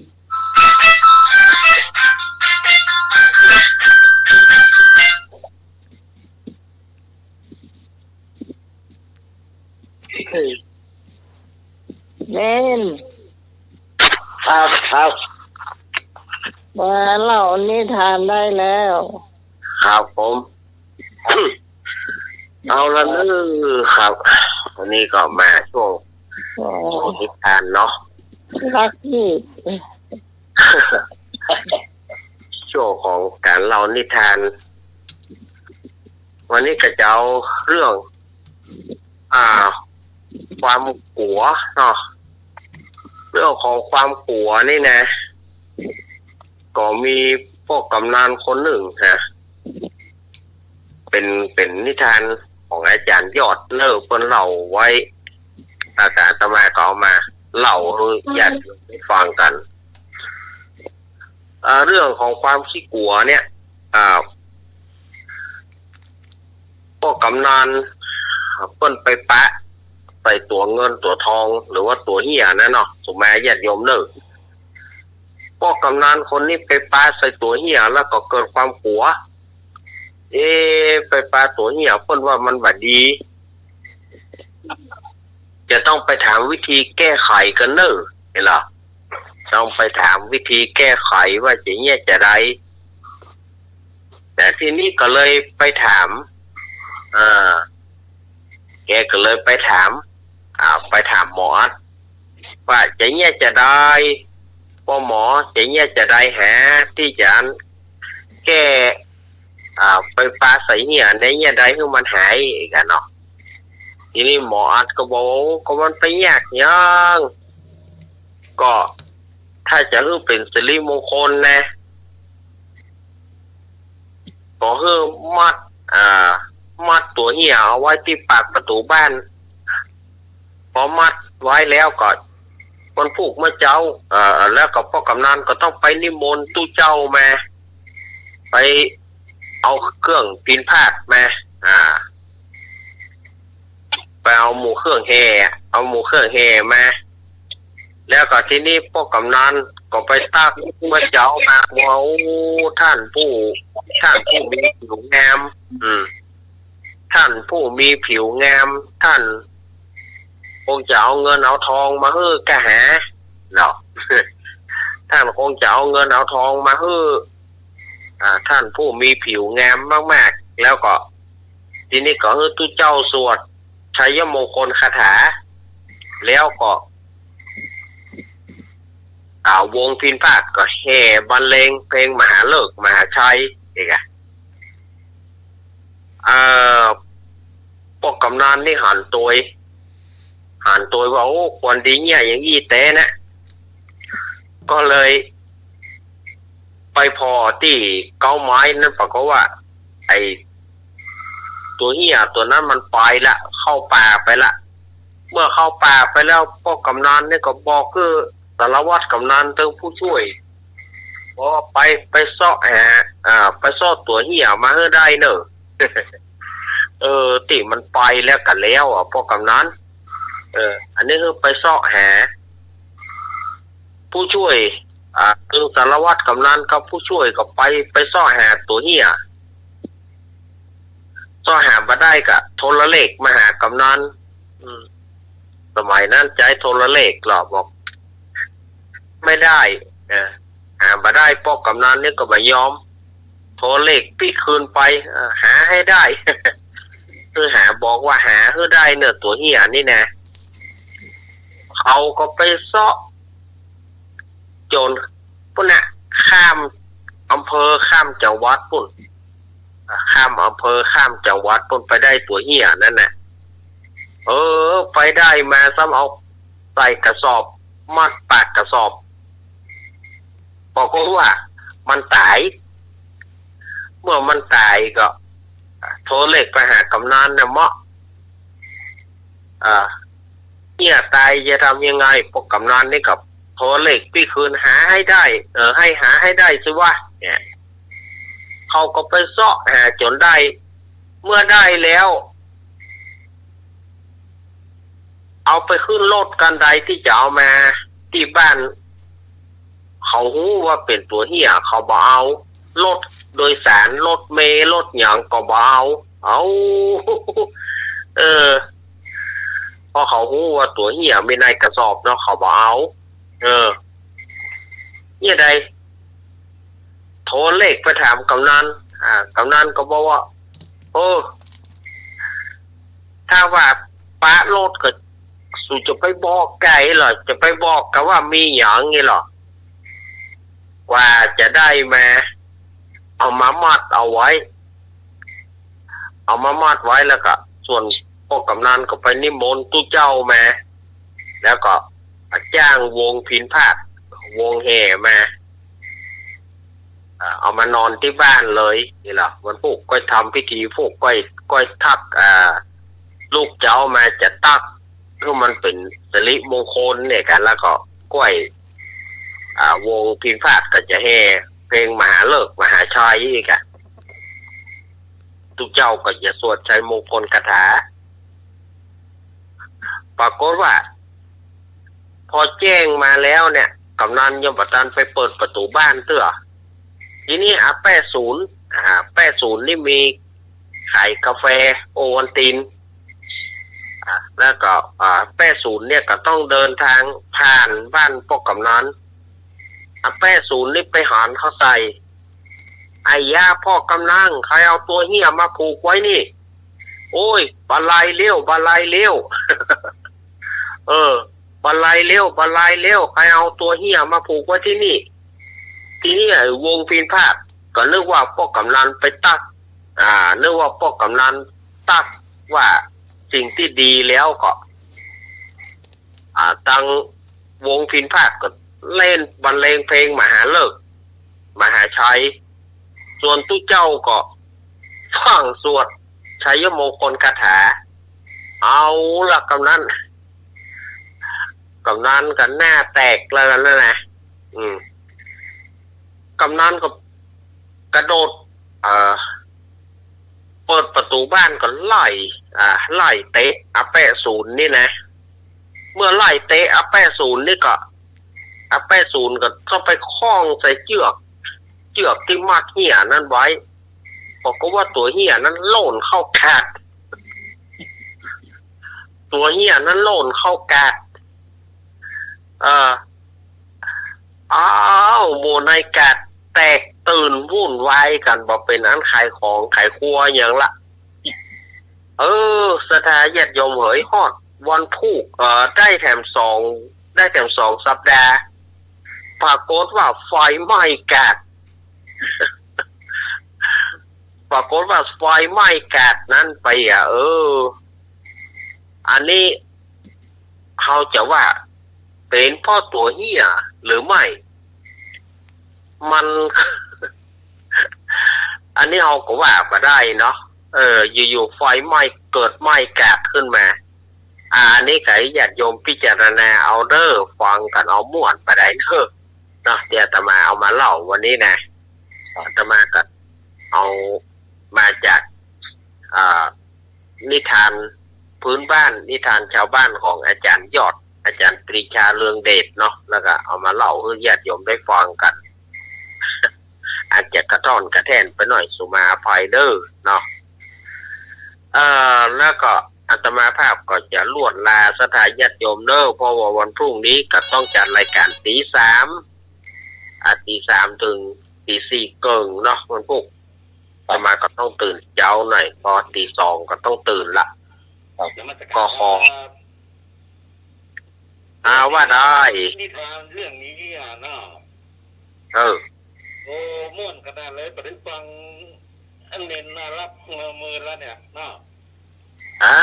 เน้น ครับ ครับ มาเล่านิทานได้แล้ว ครับผม เอาละเนอะครับ วันนี้ก็มาช่วง อ๋อ ช่วงนิทานเนาะ รักพี่ ช่วงของการเล่านิทาน วันนี้ก็จะเอาเรื่อง อ่า ความกั๋วเนาะ เรื่องของความกั๋วนี่นะ ก็มีป้อกำนันคนนึ่งนะ เป๋น เป๋นนิทานของอาจ๋ารย์ยอดเนอะ เปิ้นเล่าไว้ อา อาตมาก็เอามาเล่าหื้อญาติโยมได้ฟังกั๋น อ่า เรื่องของความขี้กั๋วเนี่ย อ่า ป้อกำนันเปิ้นไปปะใส่ตั๋วเงินตั๋วทอง หรือว่าตั๋วเฮี้ยนะเนาะ สุมาญาติโยมเนอะ ป้อกำนันคนนี้ไปปะใส่ตั๋วเฮี้ย แล้วก็เกิดความกั๋ว เอ๊ะ ไปปะตั๋วเฮี้ย เปิ้นว่ามันบ่ดี จะต้องไปถามวิธีแก้ไขกั๋นเนอะ หันก่อ ต้องไปถามวิธีแก้ไขว่าจะเยียะจาใด แต่ทีนี้ก็เลยไปถาม อ่า แกก็เลยไปถาม อ่า ไปถามหมออัด ว่าจะเยียะจาใด ป้อหมอ จะเยียะจาใดหา ตี้จะแก้ อ่า ไปปะใส่เฮี้ยในเยียะใดหื้อมันหาย หันก่อเนาะ ทีนี้หมออัดก็บอกว่า โอ้ ก็มันไปยากหยัง ก็ถ้าจะหื้อเป๋นสิริมงคลนะ ก็หื้อมัด อ่า มัดตั๋วเฮี้ยเอาไว้ตี้ปากประตู๋บ้าน พอมัดไว้แล้วก็วันพูกเมื่อเจ๊า เอ่อ แล้วก็ป้อกำนันก็ต้องไปนิมนต์ตุ๊เจ้ามา ไปเอาเครื่องปิณฑบาตมา อ่า ไปเอาหมู่เครื่องแห่ เอาหมู่เครื่องแห่มา แล้วก็ทีนี้ป้อกำนันก็ไปตั๊กเมื่อเจ๊ามาว่า โอ้ ท่านผู้ ท่านผู้มีผิวงาม อืม ท่านผู้มีผิวงาม ท่านคงจะเอาเงินเอาทองมาหื้อก้าหา เนาะ ท่านคงจะเอาเงินเอาทองมาหื้อ อ่า ท่านผู้มีผิวงามมากๆ แล้วก็ ทีนี้ก็หื้อตุ๊เจ้าสวดชัยมงคลคาถา แล้วก็ อ่า วงปิณฑบาตก็แห่บรรเลงเพลงมหาฤกษ์มหาชัย หันก่อ เอ่อ ป้อกำนันนี่หันตวย หันตวยว่า โอ้ ควรดีเยียะอย่างอี้แต๊นะ ก็เลยไปผ่อตี้เก๊าไม้นั้น ปรากฏว่า ไอ้ตั๋วเฮี้ยตั๋วนั้นมันไปละ เข้าป่าไปละ เมื่อเข้าป่าไปแล้ว ป้อกำนันนี่ก็บอกหื้อสารวัตรกำนันตึงผู้ช่วย บอกว่าไป ไปเซาะหา อ่า ไปเซาะตั๋วเฮี้ยมาหื้อได้เน่อ เออ ตี้มันไปแล้วก็แล้วอะ ป้อกำนัน เออ อันนี้หื้อไปเซาะหา ผู้ช่วย อ่า ตึงสารวัตรกำนันกับผู้ช่วยก็ไป ไปเซาะหาตั๋วเฮี้ย เซาะหาบ่ได้ก็โทรเลขมาหากำนัน อืม สมัยนั้นใจ๊โทรเลขลอ บอก ไม่ได้ เออ หาบ่ได้ ป้อกำนันนี่ก็บ่ยอม โทรเลขปี้คืนไป เออ หาหื้อได้ คือหา บอกว่าหาหื้อได้เน่อตั๋วเฮี้ยนี่นะ เขาก็ไปเซาะ จ๋นปู๊นน่ะ ข้ามอำเภอข้ามจังหวัดปู๊น ข้ามอำเภอข้ามจังหวัดปู๊น ไปได้ตั๋วเฮี้ยนั้นน่ะ เออ ไปได้มาซ้ำเอาใส่กระสอบ มัดปากกระสอบ ปรากฏว่ามันต๋าย เมื่อมันต๋ายก็โทรเลขไปหากำนันน่ะเมาะ อ่า เฮี้ยต๋ายจะทำยังไง ป้อกำนันนี่ก็โทรเลขปี้คืน หาหื้อได้ เออ หื้อหาหื้อได้สิวะ เนี่ย เขาก็ไปเซาะหาจ๋นได้ เมื่อได้แล้ว เอาไปขึ้นรถคันใดตี้จะเอามาตี้บ้าน เขาฮู้ว่าเป๋นตั๋วเฮี้ย เขาบ่เอา รถโดยสาร รถเมล์รถหยังก็บ่เอา เอา เออ เพราะเขาฮู้ว่าตั๋วเฮี้ยมีในกระสอบเนาะ เขาบ่เอา เออ เนี่ยใด โทรเลขไปถามกำนัน อ่า กำนันก็บอกว่า เออ ถ้าว่าปะรถก็ สูจะไปบอกใผลอ จะไปบอกกั๋นว่ามีหยังนี่ลอ กว่าจะได้มา เอามามัดเอาไว้ เอามามัดไว้แล้วก็ ส่วนป้อกำนันก็ไปนิมนต์ตุ๊เจ้ามา แล้วก็จ้างวงพิณฑบาต วงแห่มา อ่า เอามานอนตี้บ้านเลย นี่ลอ วันพูกก็ทำพิธีพูก ก็ ก็ตั๊ก อ่า ลูกเจ้ามาจะตั๊ก หื้อมันเป๋นสิริมงคลเนี่ยกั๋น แล้วก็ก้อย อ่า วงพิณฑบาตก็จะแห่เพลงมหาฤกษ์มหาชัยอีกอะ ตุ๊เจ้าก็จะสวดชัยมงคลคาถา ปรากฏว่า พอแจ้งมาแล้วเนี่ย กำนันยังบ่ตันไปเปิดประตู๋บ้านเตื้อ ทีนี้ อ่ะ แปดศูนย์ อ่า แปดศูนย์นี่มีขายกาแฟโอวัลติน อ่า แล้วก็ อ่า แปดศูนย์เนี่ยก็ต้องเดินทางผ่านบ้านป้อกำนัน อ่ะ แปดศูนย์นี่ไปหันเข้าใส่ ไอ้ยา ป้อกำนัน ใผเอาตั๋วเฮี้ยมาผูกไว้นี่ โอ้ย บ่าไรแล้ว บ่าไรแล้ว เออ บ่าไรแล้ว บ่าไรแล้ว ใผเอาตั๋วเฮี้ยมาผูกไว้ตี้นี่ ทีนี้ไอ้วงพิณฑบาตก็นึกว่าป้อกำนันไปตั๊ก อ่า นึกว่าป้อกำนันตั๊กว่าสิ่งตี้ดีแล้วก็ อ่า ตังวงพิณฑบาตก็เล่นบรรเลงเพลงมหาฤกษ์มหาชัย ส่วนตุ๊เจ้าก็ฟั่งสวดชัยมงคลคาถา เอาละกำนัน กำนันก็หน้าแตกแล้วนั่นนะ อืม กำนันก็กระโดด เอ่อ เปิดประตู๋บ้านก็ไล่ อ่า ไล่เตะ อ่ะ แปดศูนย์นี่นะ เมื่อไล่เตะ อ่ะ แปดศูนย์นี่ก็ อ่ะ แปดศูนย์ก็เข้าไปข้องใส่เจื้อก เจื้อกตี้มัดเฮี้ยนั้นไว้ ปรากฏว่าตั๋วเฮี้ยนั้นหล่นเข้ากาด ตั๋วเฮี้ยนั้นหล่นเข้ากาด เออ อ้าว หมู่นายกาดแตกตื่นวุ่นวายกั๋น บ่เป๋นอันขายของขายครัวหยังละ เออ ศรัทธาญาติโยมเหย ฮอดวันพูก เอ่อ ได้แถมสอง ได้แถมสองสัปดาห์ ปรากฏว่าไฟไหม้กาด ปรากฏว่าไฟไหม้กาดนั้นไปอะ เออ อันนี้ เฮาจะว่าเป๋นเพราะตั๋วเฮี้ยหรือไม่ มัน อันนี้เฮาก็ว่าบ่ได้เนาะ เออ อยู่ๆ ไฟไหม้ เกิดไหม้กาดขึ้นมา อ่า อันนี้ก็ให้ญาติโยมพิจารณาเอาเด้อ ฟังกั๋นเอาม่วนบ่าใดเด้อ เนาะ ตี้อาตมาเอามาเล่าวันนี้นะ อาตมาก็เอามาจาก อ่า นิทานพื้นบ้าน นิทานชาวบ้านของอาจ๋ารย์ยอด อาจ๋ารย์ปรีชา เรืองเดชเนาะ แล้วก็เอามาเล่าหื้อญาติโยมได้ฟังกั๋น อาจจะกระท่อนกระแท่นไปหน่อย สุมาอภัยเด้อเนาะ เอ่อ แล้วก็อาตมาภาพก็จะลวดลาศรัทธาญาติโยมเนาะ เพราะว่าวันพรุ่งนี้ก็ต้องจัดรายการตีสาม อ่า ตีสามเถิงตีสี่เกิ่งเนาะ วันพุธ อาตมาก็ต้องตื่นเจ๊าหน่อย พอตีสองก็ต้องตื่นละ ครับ ก็ขอ อ่า ว่าได้ นิทานเรื่องนี้อ่ะเนาะ เออ โอ้ ม่วนขนาดเลย บ่ได้ฟังอันเน้นน่ารักเมื่อ เมื่อแล้วเนี่ยเนาะ อ่า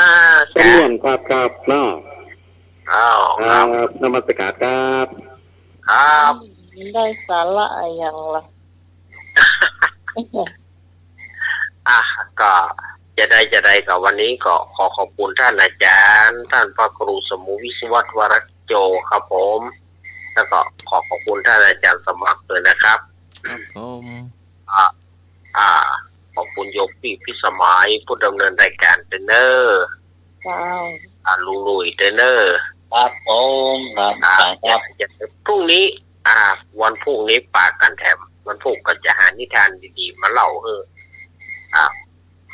ก็ม่วนครับ ครับเนาะ อ้าว ครับ ครับ นมัสการครับ ครับ ได้สาระอะหยังล่ะ อ่ะ ก็จะได้ จะได้ ก็วันนี้ก็ขอขอบคุณท่านอาจารย์ ท่านพระครูสมุห์ วิศวัฒน์ วรกิจโจ ครับผม แล้วก็ขอขอบคุณท่านอาจารย์สมัครด้วยนะครับ ครับผม อ่ะ อ่า ขอบคุณโยมปี้พิสมัย ผู้ดำเนินรายการเด้อเนาะ เจ้า อ่า ลุงหนุ่ยเด้อเนาะ ครับผม ครับ อ่า ครับ พรุ่งนี้ อ่า วันพรุ่งนี้ปะกั๋นแถม วันพุธก็จะหานิทานดีๆ มาเล่าหื้อ อ่า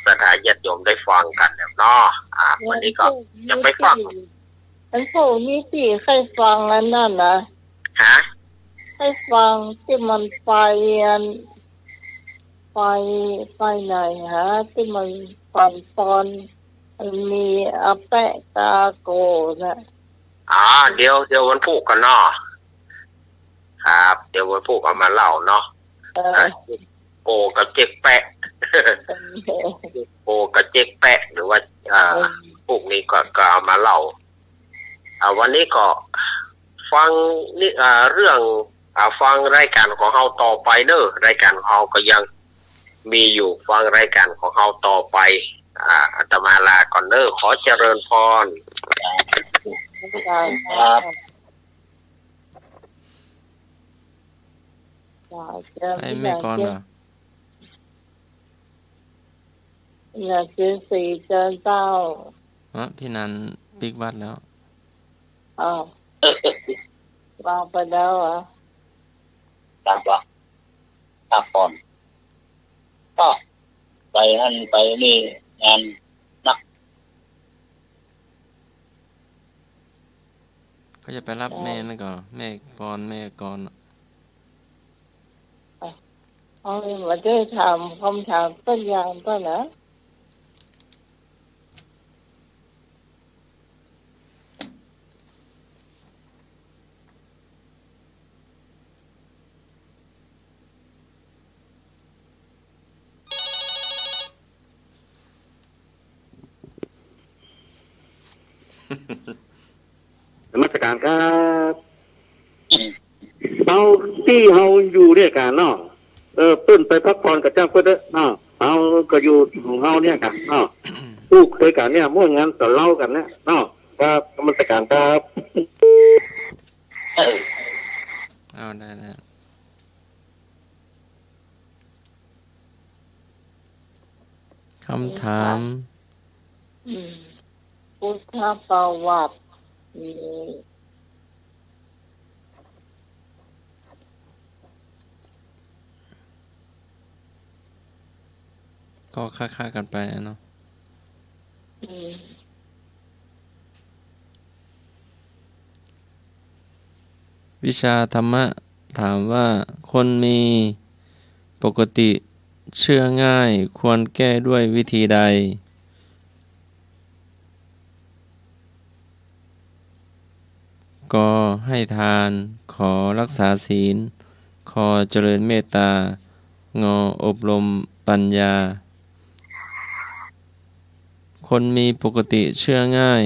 ศรัทธาญาติโยมได้ฟังกั๋นแหมเนาะ อ่า วันนี้ก็ วันพุธ จะไปฟัง วันพุธนี่ตี้ใค่ฟังอันนั้นนะ ฮะ ใค่ฟังตี้มันไปอัน ไป ไปไหนฮะ ตี้มันปั่นปอน มันมีอาแปะกาโกน่ะ อ๋อ เดี๋ยว เดี๋ยววันพุธก่อนเนาะ ครับ เดี๋ยววันพุธเอามาเล่าเนาะ เออ อ่ะ โกกับเจ๊กแปะ เออ โกกับเจ๊กแปะ หรือว่า อ่า เออ พวกนี้ก็ ก็เอามาเล่า อ่า วันนี้ก็ฟังนี่ อ่า เรื่อง อ่า ฟังรายการของเฮาต่อไปเนาะ รายการของเฮาก็ยังมีอยู่ ฟังรายการของเฮาต่อไป อ่า อาตมาลาก่อนเนาะ ขอเจริญพร ครับ จ้า เจ้า ไปแม่กลอนเหรอ อยากเจอสีเจอเจ้า ฮะ พี่นันปิกวัดแล้ว อ้าว วางไปแล้วเหรอ ครับ ว่า ครับก่อน ก็ไปนั่นไปนี่ งานหนัก ก็จะไปรับ จ้ะ แม่นั่นก่อน แม่ปอน แม่กรณ์อะ เอา เอามาได้ถามกำถามสักอย่างก่อนนะ นมัสการครับ เอาตี้เฮาอยู่เนี่ยกั๋นเนาะ เออ เปิ้นไปพักผ่อนกับจ้างเปิ้นเต๊อะเนาะ เฮาก็อยู่ของเฮาเนี่ยกั๋นเนาะ พูดคุยกั๋นเนี่ย ม่วนงานต่อเล่ากั๋นเนี่ยเนาะ ครับ นมัสการครับ เอา ได้แล้ว คำถาม อืม พุทธประวัติ อืม ก็คล้ายๆ กั๋นไปอะเนาะ อืม วิชาธรรมะถามว่า คนมีปกติเชื่อง่ายควรแก้ด้วยวิธีใด ก ให้ทาน ข รักษาศีล ค เจริญเมตตา ง อบรมปัญญา คนมีปกติเชื่อง่าย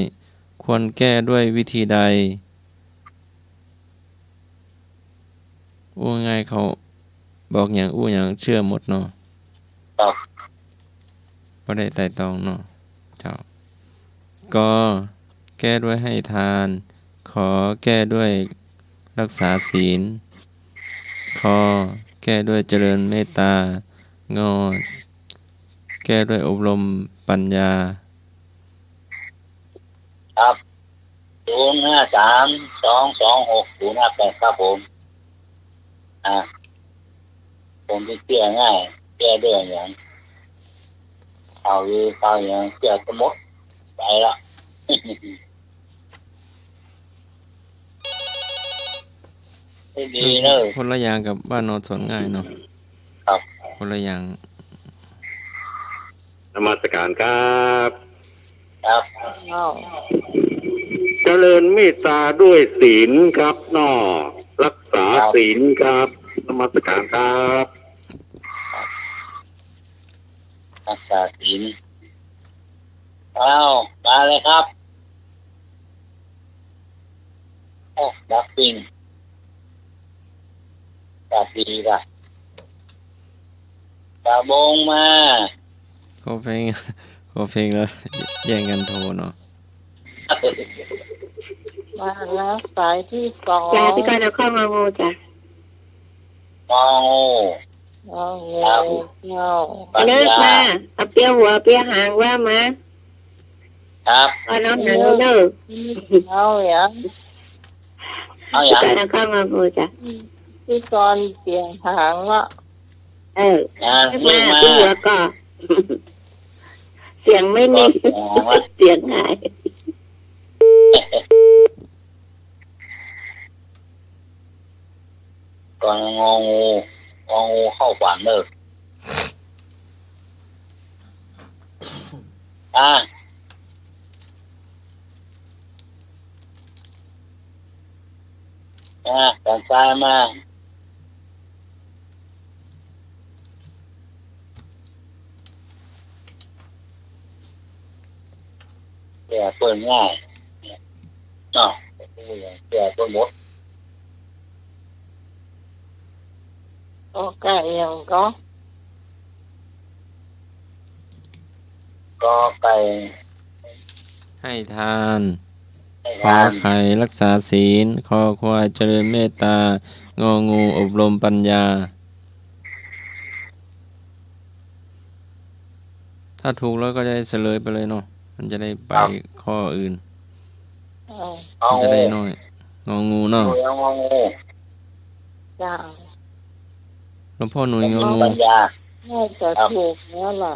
ควรแก้ด้วยวิธีใด อู้ง่ายเขาบอกหยังอู้หยังเชื่อหมดเนาะ ครับ บ่ได้ไตร่ตรองเนาะ เจ้า ก แก้ด้วยให้ทาน ข แก้ด้วยรักษาศีล ค แก้ด้วยเจริญเมตตา ง แก้ด้วยอบรมปัญญา ครับ ศูนย์ห้าสาม สองสองหก ศูนย์ห้าแปด ครับผม อ่า คนตี้เจื้อง่าย เจื้อด้วยหยัง ข่าวลือข่าวหยัง เจื้อสะหมด ไปละ ดีเนอะ คนละอย่างกับบ้านนอนสอนง่ายเนาะ ครับ คนละอย่าง นมัสการครับ ครับ อ้าว เจริญเมตตาด้วยศีลครับน้อ รักษา ครับ ศีลครับ นมัสการครับ รักษาศีล อ้าว มาเลยครับ โอ้ ดับปิ้ง สวัสดีค่ะ ตาบงมา ขอเพลง ขอเพลงแล้ว แย่งกันโทรเนาะ มาแล้วสายที่สอง จ้ะ พี่กรณ์เอาเข้างองูจ้ะ งองู งองู ครับ เจ้า ปัญญา เลิกมา เอาเปียหัวเปียหางว่ามา ครับ เอาน้องหางเลิก เอาอย่าง เอาอย่าง พี่กรณ์เอาเข้างองูจ้ะ พี่กรณ์เปียหางละ เออ อ่า เรียกมา เรียกมา เปียหัวก่อน เสียงไม่มี เปียหัว เสียงหาย ก่อนงองู งองูเข้าฝันเนอะ อ่า อ่า ด้านซ้ายมา แก้เปิ้นง่าย เนาะ แก้เปิ้นหมด กอไก่อย่างก็ กอไก่ ให้ทาน ให้ทาน ขอไข่รักษาศีล คอควายเจริญเมตตา งองูอบรมปัญญา ถ้าถูกแล้วก็จะได้เฉลยไปเลยเนาะ มันจะได้ไป ครับ ข้ออื่น เออ มันจะได้น้อย งองูเนาะ งองู จ้ะ หลวงพ่อหนุ่ย งองู ปัญญา น่าจะ ครับ ถูกแล้วล่ะ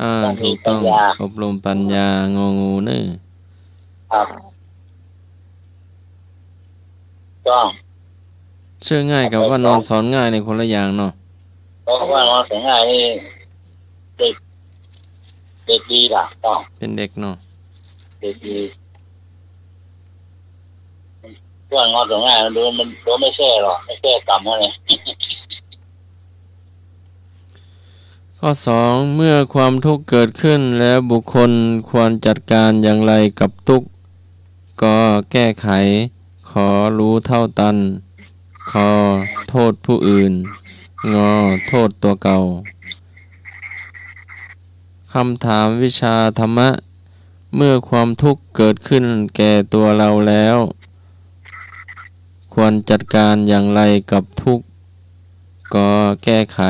อ่า ต้องมี ถูกต้อง ปัญญา อบรมปัญญา งองูเนอะ ครับ ต้อง เชื่อง่ายกับว่านอนสอนง่ายในคนละอย่างเนาะ เพราะว่านอนสอนง่ายนี่ เด็ก เด็กดีล่ะ ต้อง เป็นเด็กเนาะ เด็กดี เปิ้นงอสอนง่าย มันดู มันดูไม่แก้หรอก ไม่แก้กรรมเขาเนี่ย ข้อสอง เมื่อความทุกข์เกิดขึ้นแล้วบุคคลควรจัดการอย่างไรกับทุกข์ ก แก้ไข ข รู้เท่าตัน ค โทษผู้อื่น ง โทษตัวเก่า คำถามวิชาธรรมะ เมื่อความทุกข์เกิดขึ้นแก่ตัวเราแล้ว ควรจัดการอย่างไรกับทุกข์ ก แก้ไข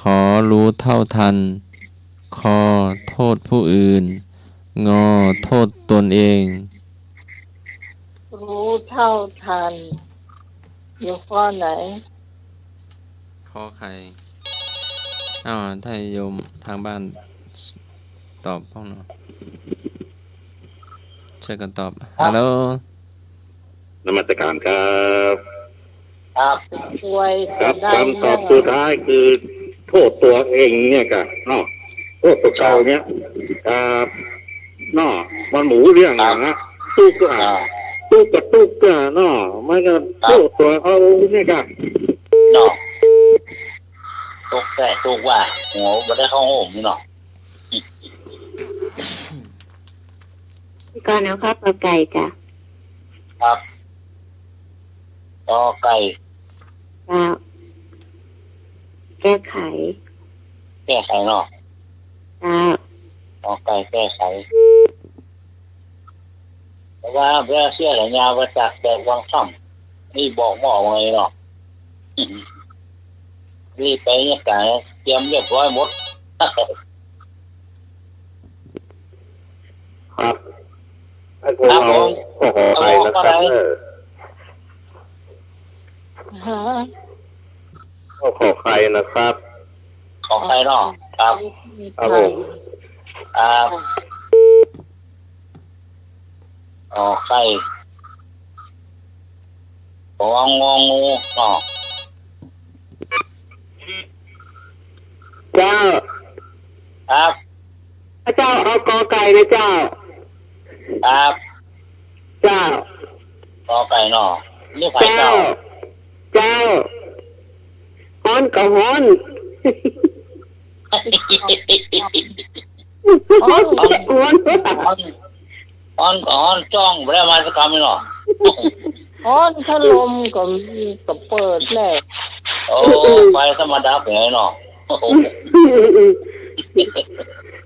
ข รู้เท่าทัน ค โทษผู้อื่น ง โทษตนเอง รู้เท่าทัน อยู่ข้อไหน ขอไข่ อ้าว ถ้าโยมทางบ้านตอบบ้างเนาะ ช่วยกันตอบ ครับ ฮัลโหล นมัสการครับ ครับ ช่วย ครับ กันได้ คำตอบ นะ สุดท้ายคือโทษตัวเองเนี่ยกะเนาะ โทษตัวเก่าเนี่ย ครับ เนาะ มันหมู่เรื่องอย่างนะ ครับ ตุ๊กข์ก็ อ่า ตุ๊กข์ก็ตุ๊กข์ก็เนาะ มันก็ ครับ โทษตัวเอาเนี่ยกะ เนาะ ตุ๊กข์แท้ตุ๊กข์ว่า หัวบ่ได้เข้าห้องนี่เนาะ ก่อนเอาข้อกอไก่จ้ะ ครับ กอไก่ เจ้า แก้ไข แก้ไขเนาะ เจ้า กอไก่แก้ไข แต่ว่าเพื่อเสียสัญญาว่าจากแต่วังค่ำ นี่บอกหม้อว่าไงเนาะ นี่ไปเนี่ยกะเตรียมเรียบร้อยหมด ครับ ครับผม ขอ ขอไข่นะครับ เออ ฮะ ก็ขอไข่นะครับ ขอไข่เนาะ ครับ ครับผม ครับ ขอไข่ ขอ งองูเนาะ เจ้า ครับ เจ้า เอากอไก่นะเจ้า ครับ เจ้า กอไก่เนาะ นี่ใผเจ้า เจ้า ฮ้อนก็ฮ้อน ฮ้อน ฮ้อน ฮ้อนก็ฮ้อน จ้องบ่ได้มาสักกำเนาะ ฮ้อนพัดลมก็มี ก็เปิดแหละ โอ้ ไฟธรรมดาไปไหนเนาะ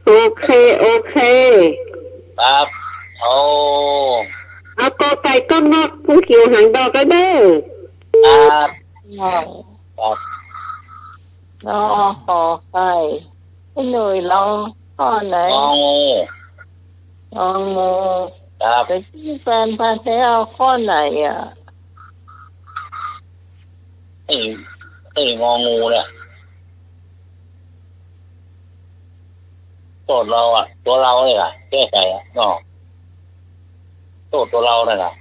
โอเค โอเค ครับ โอ้ เอากอไก่ก๊อกนอก ภูเขียวหางดอกก็เด้อ ครับ ครับ แล้วขอไข่ ไอ้หนุ่ยร้องข้อไหน งองู งองู ครับ แต่ตี้แฟนพันธุ์แท้เอาข้อไหนอะ ไอ้ ไอ้งองูเนี่ย โต้ษเฮาอะ ตั๋วเฮาเนี่ยล่ะ แก้ไขอะเนาะ โต้ษตั๋วเฮาเนี่ยล่ะ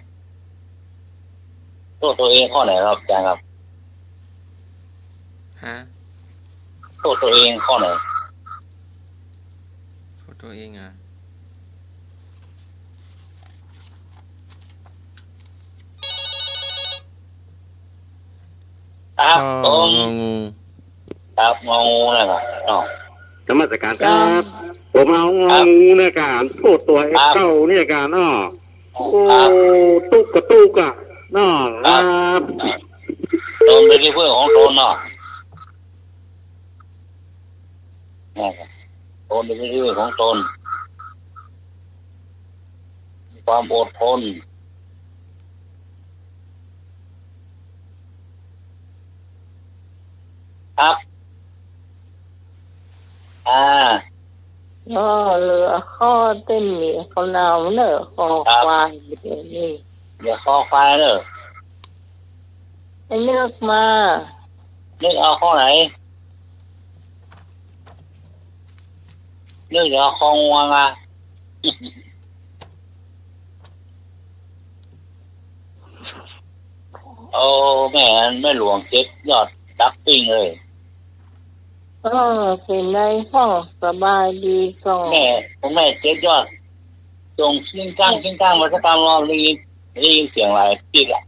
โต้ษตั๋วเองข้อไหนครับอาจ๋ารย์ครับ ฮะ โต้ษตั๋วเองข้อไหน โต้ษตั๋วเองอะ ครับ ข้อ ผม งองู ครับ งองูนะครับ อ้อ นมัสการครับ ครับ ผมเอางองูเนี่ยครับ โต้ษตั๋วเก่าเนี่ยครับ อ้อ โอ้ ครับ ตุ๊กกะตุ๊กอะ เนาะ ครับ ครับ ตนเป็นที่พึ่งของตนเนาะ นะครับ ตนเป็นที่พึ่งของตน มีความอดทน ครับ อ่า อ้อ เหลือข้อตี้มีคนเอาเนอะ คอ ครับ ควาย เดี๋ยวนี้ เหลือคอควายเนอะ ไอ้นึกมา นึกเอาข้อไหน นึกเอาคองวงอะ โอ้ แม่ แม่หลวงเจ็ดยอดดับปิ้งเลย เออ เป็นไงพ่อ สบายดีก่อ แม่ แม่เจ็ดยอด ส่งซิ่งก้าง ซิ่งก้างมาสักกำรอบ ได้ยิน ได้ยินเสียงหลายติดอะ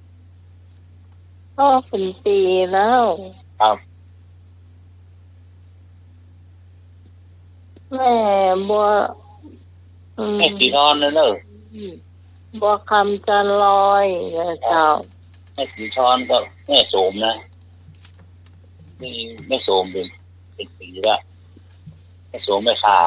พ่อเป็นปี๋แล้ว ครับ แม่บัว อืม แม่สีทอนเนอะ อืม บัวคำจันทร์ลอยนะเจ้า แม่สีทอนกับแม่โสมนะ นี่แม่โสมเป็น เป็นปี๋ละ แม่โสมแม่ข่า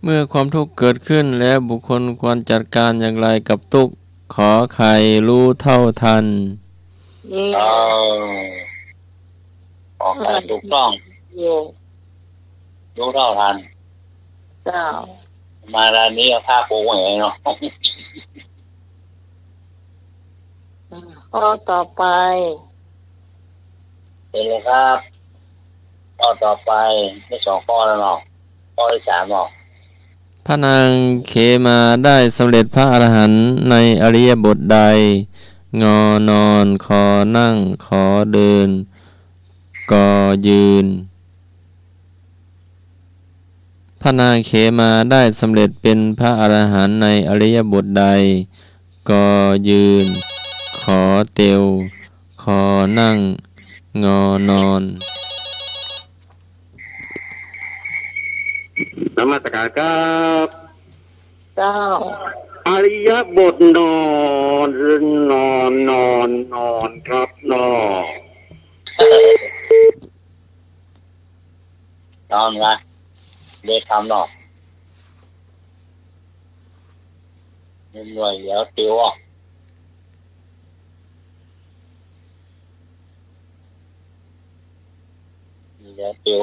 เมื่อความทุกข์เกิดขึ้นแล้ว บุคคลควรจัดการอย่างไรกับตุ๊กข์ ขอไข่ รู้เท่าทัน อืม เออ ขอไข่ ถูกต้อง อยู่ รู้เท่าทัน เจ้า มาด้านนี้เอาผ้าปูไว้เนาะ ข้อต่อไป เชิญเลยครับ ข้อต่อไป ได้สองข้อแล้วเนาะ ข้อตี้สามเนาะ พระนางเขมาได้สำเร็จพระอรหันต์ในอริยบทใด งอ นอน ขอ นั่ง ขอ เดิน กอ ยืน พระนางเขมาได้สำเร็จเป็นพระอรหันต์ในอริยบทใด กอ ยืน ขอ เตียว คอ นั่ง งอ นอน นมัสการครับ เจ้า อริยบทนอน นอน นอน นอนครับ นอน นอนนะ เดี๋ยวทำเนาะ เดี๋ยวเตียวอ่ะ เดี๋ยวเตียว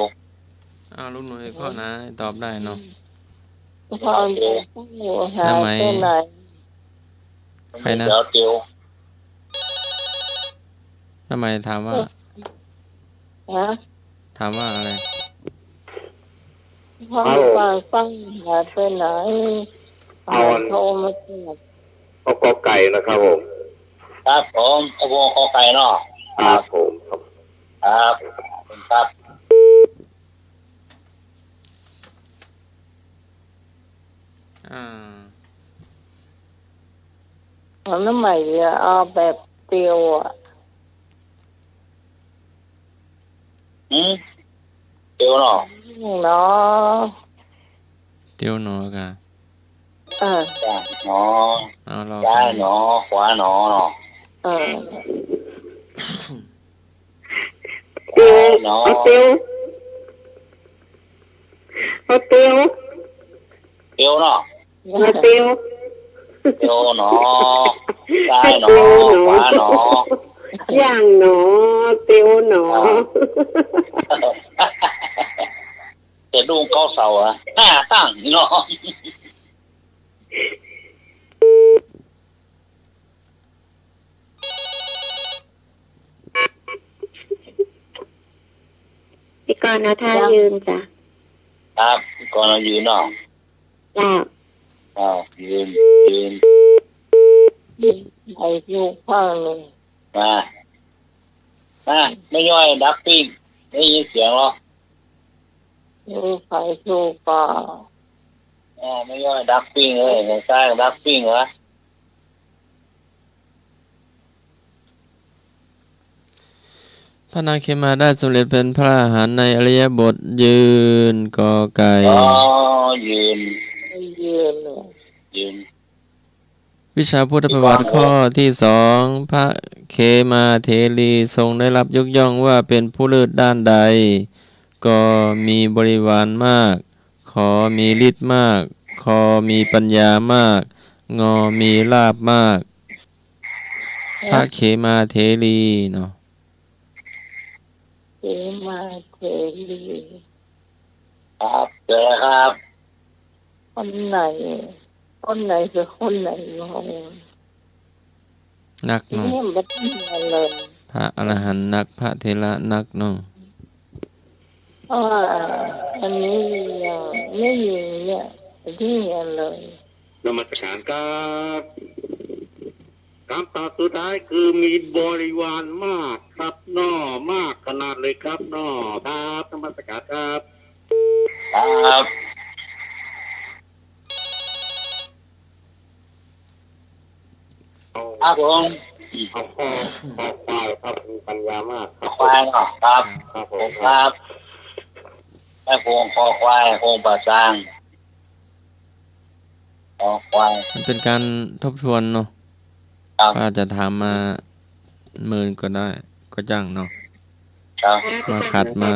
อ้าว ลุงหน่วยข้อไหนตอบได้เนาะ ข้อเดียว หา น้าไหม เต้าไหน ใครนะ เดี๋ยวเตียว น้าไหมถามว่า ฮะ ถามว่าอะไร ห้อง ครับผม ฟังฟังหาไปไหน เอา หาโทรมาตอบ เอากอไก่นะครับผม ครับผม เอาวงกอไก่เนาะ ครับผม ครับ ครับ ขอบคุณครับ อ่า เอาน้ำใหม่เดี๋ยว เอาแบบเตียวอะ หืม เตียวเนาะ เนาะ เตียวเนาะกะ เออ ซ้ายเนาะ เอาลอง ซ้ายเนาะ ขวาเนาะ เนาะ เออ เตียว ซ้ายเนาะ เอาเตียว เอาเตียว เตียวเนาะ เอาเตียว เตียวเนาะ ซ้ายเนาะ เตียวเนาะ ขวาเนาะ อย่างเนาะ เตียวเนาะ อ่า จะดุ้งเก้าเสาอะ ห้าตั้งเนาะ พี่กรณ์เอาท่ายืนจ้ะ ครับ พี่กรณ์เอายืนเนาะ จ้ะ อ้าว ยืน ยืน ยืน ไอ้ลูกข้างหนึ่ง มา มา แม่ย้อยดักปิ้ง ได้ยินเสียงเหรอ ลูกใครลูกก็ อ่า แม่ย้อยดักปิ้งเอ้ย แม่ซ้ายดักปิ้งเหรอ พระนางเขมาได้สำเร็จเป็นพระอรหันต์ในอิริยาบถยืน กอไก่ อ๋อ ยืน ยืน ยืน วิชาพุทธประวัติข้อที่สอง พระเขมาเถรีทรงได้รับยกย่องว่าเป็นผู้เลิศด้านใด กอ มีบริวารมาก ขอ มีฤทธิ์มาก คอ มีปัญญามาก งอ มีลาภมาก พระเขมาเถรีเนาะ เขมาเถรี ครับ เจอแล้วครับ คนไหน คนไหนคือคนไหนเนาะ นักเนาะ เนี่ยมันเป็นอะไร พระอรหันต์นัก พระเถระนักเนาะ อ่า อันนี้เนี่ย ไม่มีเนี่ย ที่อะไร นมัสการครับ คำตอบสุดท้ายคือมีบริวารมากครับน้อ มากขนาดเลยครับน้อ ครับ นมัสการครับ ครับ ครับผม เอาข้อ ข้อควายครับ มีปัญญามากครับ ควายเนาะ ครับ ครับผม ครับ แม่พวงคอควาย พวงป่าซาง คอควาย มันเป็นการทบทวนเนาะ ครับ ว่าจะถามมาเมินก็ได้ ก็จ้างเนาะ ครับ มาขัดมา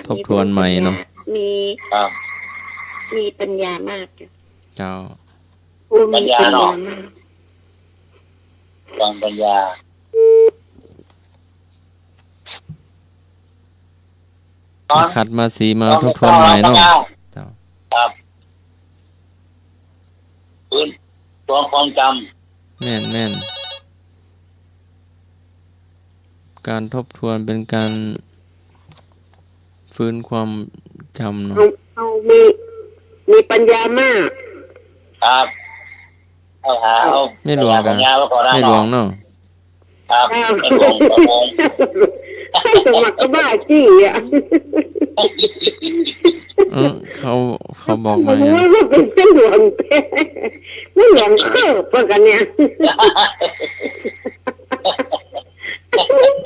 ทบทวนใหม่เนาะ มี ครับ มีปัญญามากจ้ะ เจ้า ผู้มีปัญญาเนาะ ปัญญามาก ฟังปัญญา มาขัดมาสีมาทบทวนใหม่เนาะ เจ้า ครับ ฟื้นทวนความจำ แม่น แม่น การทบทวนเป็นการ ฟื้นความจำเนาะ เอา เอามี มีปัญญามาก ครับ เอาหา เอา แม่หลวง ปัญญาไว้ก่อนนะ แม่หลวงเนาะ ครับ ครับ แม่หลวง ครับผม ให้สมัครก็บ้าจี้อะ เออ เขา เขาบอกมาอย่างนั้น ว่าเป็นแม่หลวงแท้ แม่หลวงเคิบว่ากันเนี่ย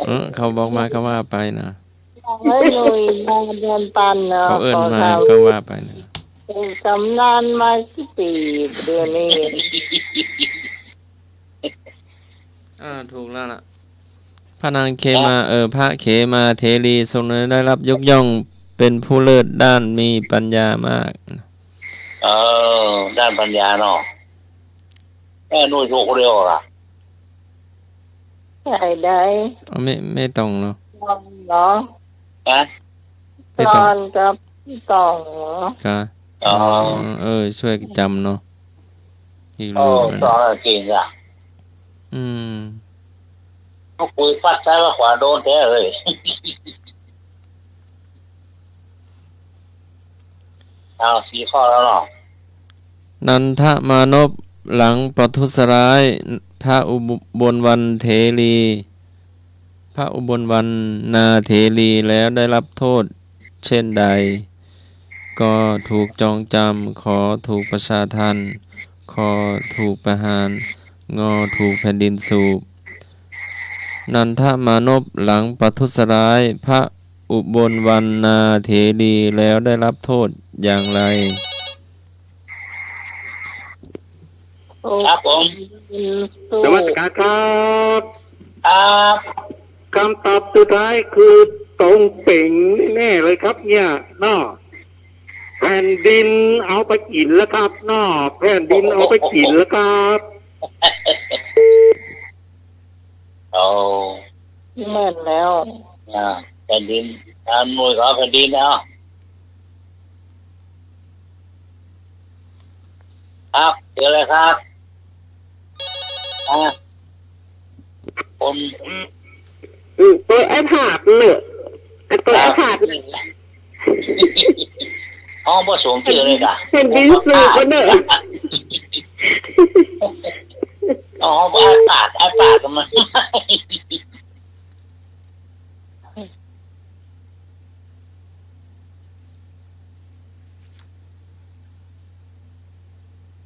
เออ เขาบอกมาก็ว่าไปนะ เอ้ย หน่วยงานเดินตันเนาะ เขาเอิ้นมา ขอถาม ก็ว่าไปนะ เป็นตำนานมากี่ปีเดี๋ยวนี้ อ่า ถูกแล้วล่ะ พระนางเขมา เออ พระเขมาเถรีทรงได้รับยกย่องเป็นผู้เลิศด้านมีปัญญามาก เออ ด้านปัญญาเนาะ แม่หน่วยถูกเดียวอะ ใครได้ เอา ไม่ ไม่ต้องเนาะ กลอนเหรอ ฮะ ไม่ต้อง กลอนกับ สองเหรอ กะ อ๋อ อ๋อ เออ ช่วยจ๋ำเนาะ อีก โอ้ รูปหนึ่ง สองจริงอ่ะ อืม ก็คุยปั๊บซ้ายปั๊บขวาโดนแต๊เลย เอาสี่ข้อแล้วเนาะ นันทมานพหลังประทุษร้ายพระอุบลวรรณเถรี พระอุบลวรรณนาเถรีแล้วได้รับโทษเช่นใด ก ถูกจองจำ ข ถูกประชาทัณฑ์ ค ถูกประหาร ง ถูกแผ่นดินสูบ นันทมานพหลังประทุษร้ายพระอุบลวรรณนาเถรีแล้วได้รับโทษอย่างไร ครับผม นมัสการครับ ครับ คำตอบสุดท้ายคือตรงเป๋งแน่เลยครับเนี่ยเนาะ แผ่นดินเอาไปกิ๋นแล้วครับเนาะ แผ่นดินเอาไปกิ๋นแล้วครับ เอา แม่นแล้ว อ่า แผ่นดิน อ่า หน่วยของแผ่นดิน เอา ครับ เดี๋ยวเลยครับ อ่า คน อืม ตัวไอ้ผาดเนอะ ไอ้ตัวไอ้ผาด ครับ ห้องผสมชื่อเลยกะ แผ่นดินสูบก็เนอะ อ๋อ ไอ้ผาด ไอ้ผาดมัน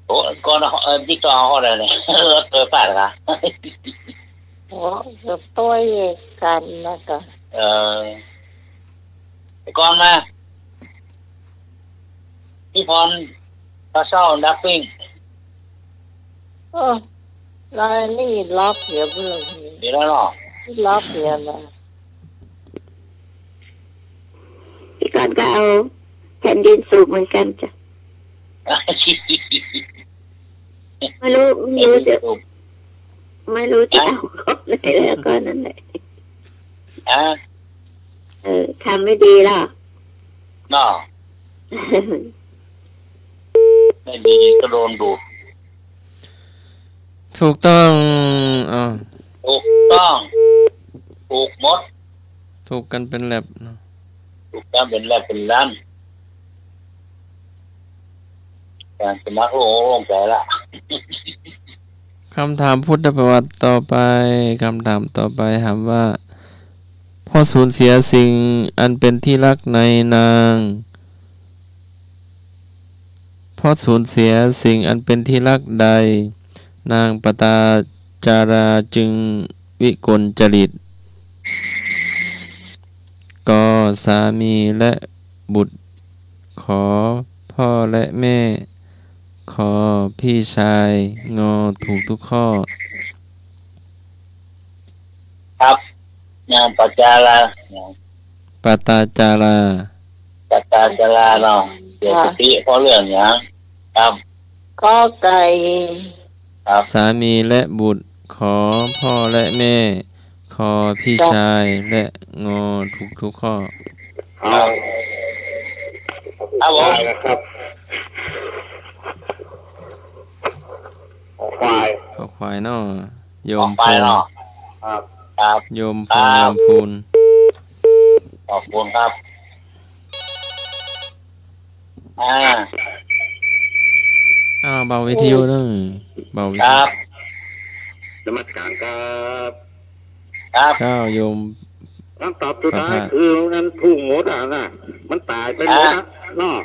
โอ้ ก่อน เอ่อ พี่ต่อเขาเลยเนี่ย เออ เปิดปากเหรอ โอ้ ก็ต้วยกันนะกะ เออ ก่อนมา พี่พร ปลาเศร้าดับปิ้ง เออ แล้วนี่ล็อกเดี๋ยวเพิ่ง เดี๋ยวแล้วเนาะ ล็อกเดี๋ยวนะ พี่กรณ์ก็เอาแผ่นดินสูบเหมือนกันจ้ะ ไม่รู้ ไม่รู้จะ แผ่นดินสูบ ไม่รู้จะ ฮะ เอาข้อไหนแล้วก็นั่นแหละ อ่ะ เออ ทำไม่ดีหรอก เนาะ ไม่ดีก็โดนดูด ถูกต้อง อ้าว ถูกต้อง ถูกหมด ถูกกันเป๋นแล็บเนาะ ถูกกันเป๋นแล็บเป๋นล้าน การสมัครโล่งๆ ใจละ คำถามพุทธประวัติต่อไป คำถามต่อไปถามว่า เพราะสูญเสียสิ่งอันเป็นที่รักในนาง เพราะสูญเสียสิ่งอันเป็นที่รักใด นางปตาจาราจึงวิกลจริต ก สามีและบุตร ข พ่อและแม่ ข พี่ชาย ง ถูกทุกข้อ ครับ นางปตาจารา ปตาจารา ปตาจาราเนาะ เสียสติเพราะเรื่องหยัง ครับ ก ไก่ ครับ สามีและบุตร ข พ่อและแม่ ค พี่ชาย และ ง ถูกทุกข้อ เอา ครับผม ได้แล้วครับ คอควาย คอควายเนาะ โยมพงษ์ คอควายเนาะ ครับ ครับ โยมพงษ์ ครับ ลำพูน ขอบคุณครับ อ่า อ้าว เบาวิทยุเด้อ เบาวิทยุ ครับ นมัสการครับ ครับ เจ้าโยม คำตอบสุดท้าย ประภาส คือมันถูกหมดอ่ะนะ มันต๋ายไปหมดอ่ะ อ่ะ เนาะ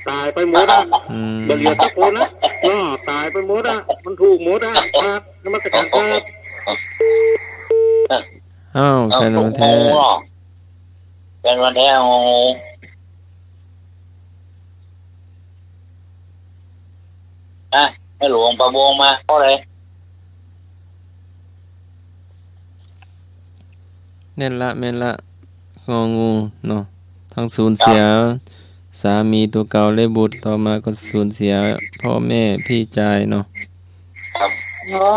ต๋ายไปหมดอ่ะ อืม บ่เหลือสักคนนะ เนาะ ต๋ายไปหมดอ่ะ มันถูกหมดอ่ะ ครับ นมัสการครับ อ้าว เอา แฟนพันธุ์แท้ ถูกหมดอ่ะ แฟนพันธุ์แท้ โอ้โห อ่ะ ให้หลวงปาโบงมา ข้อใด แม่นละ แม่นละ งองูเนาะ ทั้งสูญเสีย ครับ สามีตั๋วเก่าและบุตร ต่อมาก็สูญเสียพ่อแม่พี่ชายเนาะ ครับ อ๋อ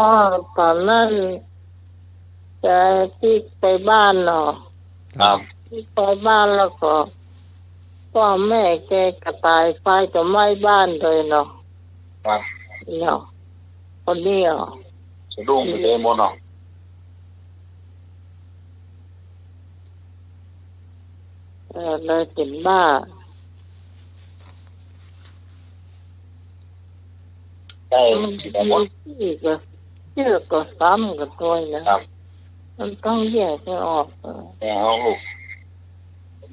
ต๋อนนั้น จะปิ๊กไปบ้านเนาะ ครับ ปิ๊กไปบ้านแล้วก็ ป้อแม่แกก็ต๋ายไฟก็ไหม้บ้านเลยเนาะ ครับ เนาะ คนนี้เหรอ สะดุ้งไปเลยหมดเนาะ เออ เลยเป๋นบ้า ใช่ มัน ครับ มีชื่อก็ ชื่อก็ซ้ำกั๋นตวยนะ ครับ มันต้องแยกให้ออก เออ เนี่ย เอาลูก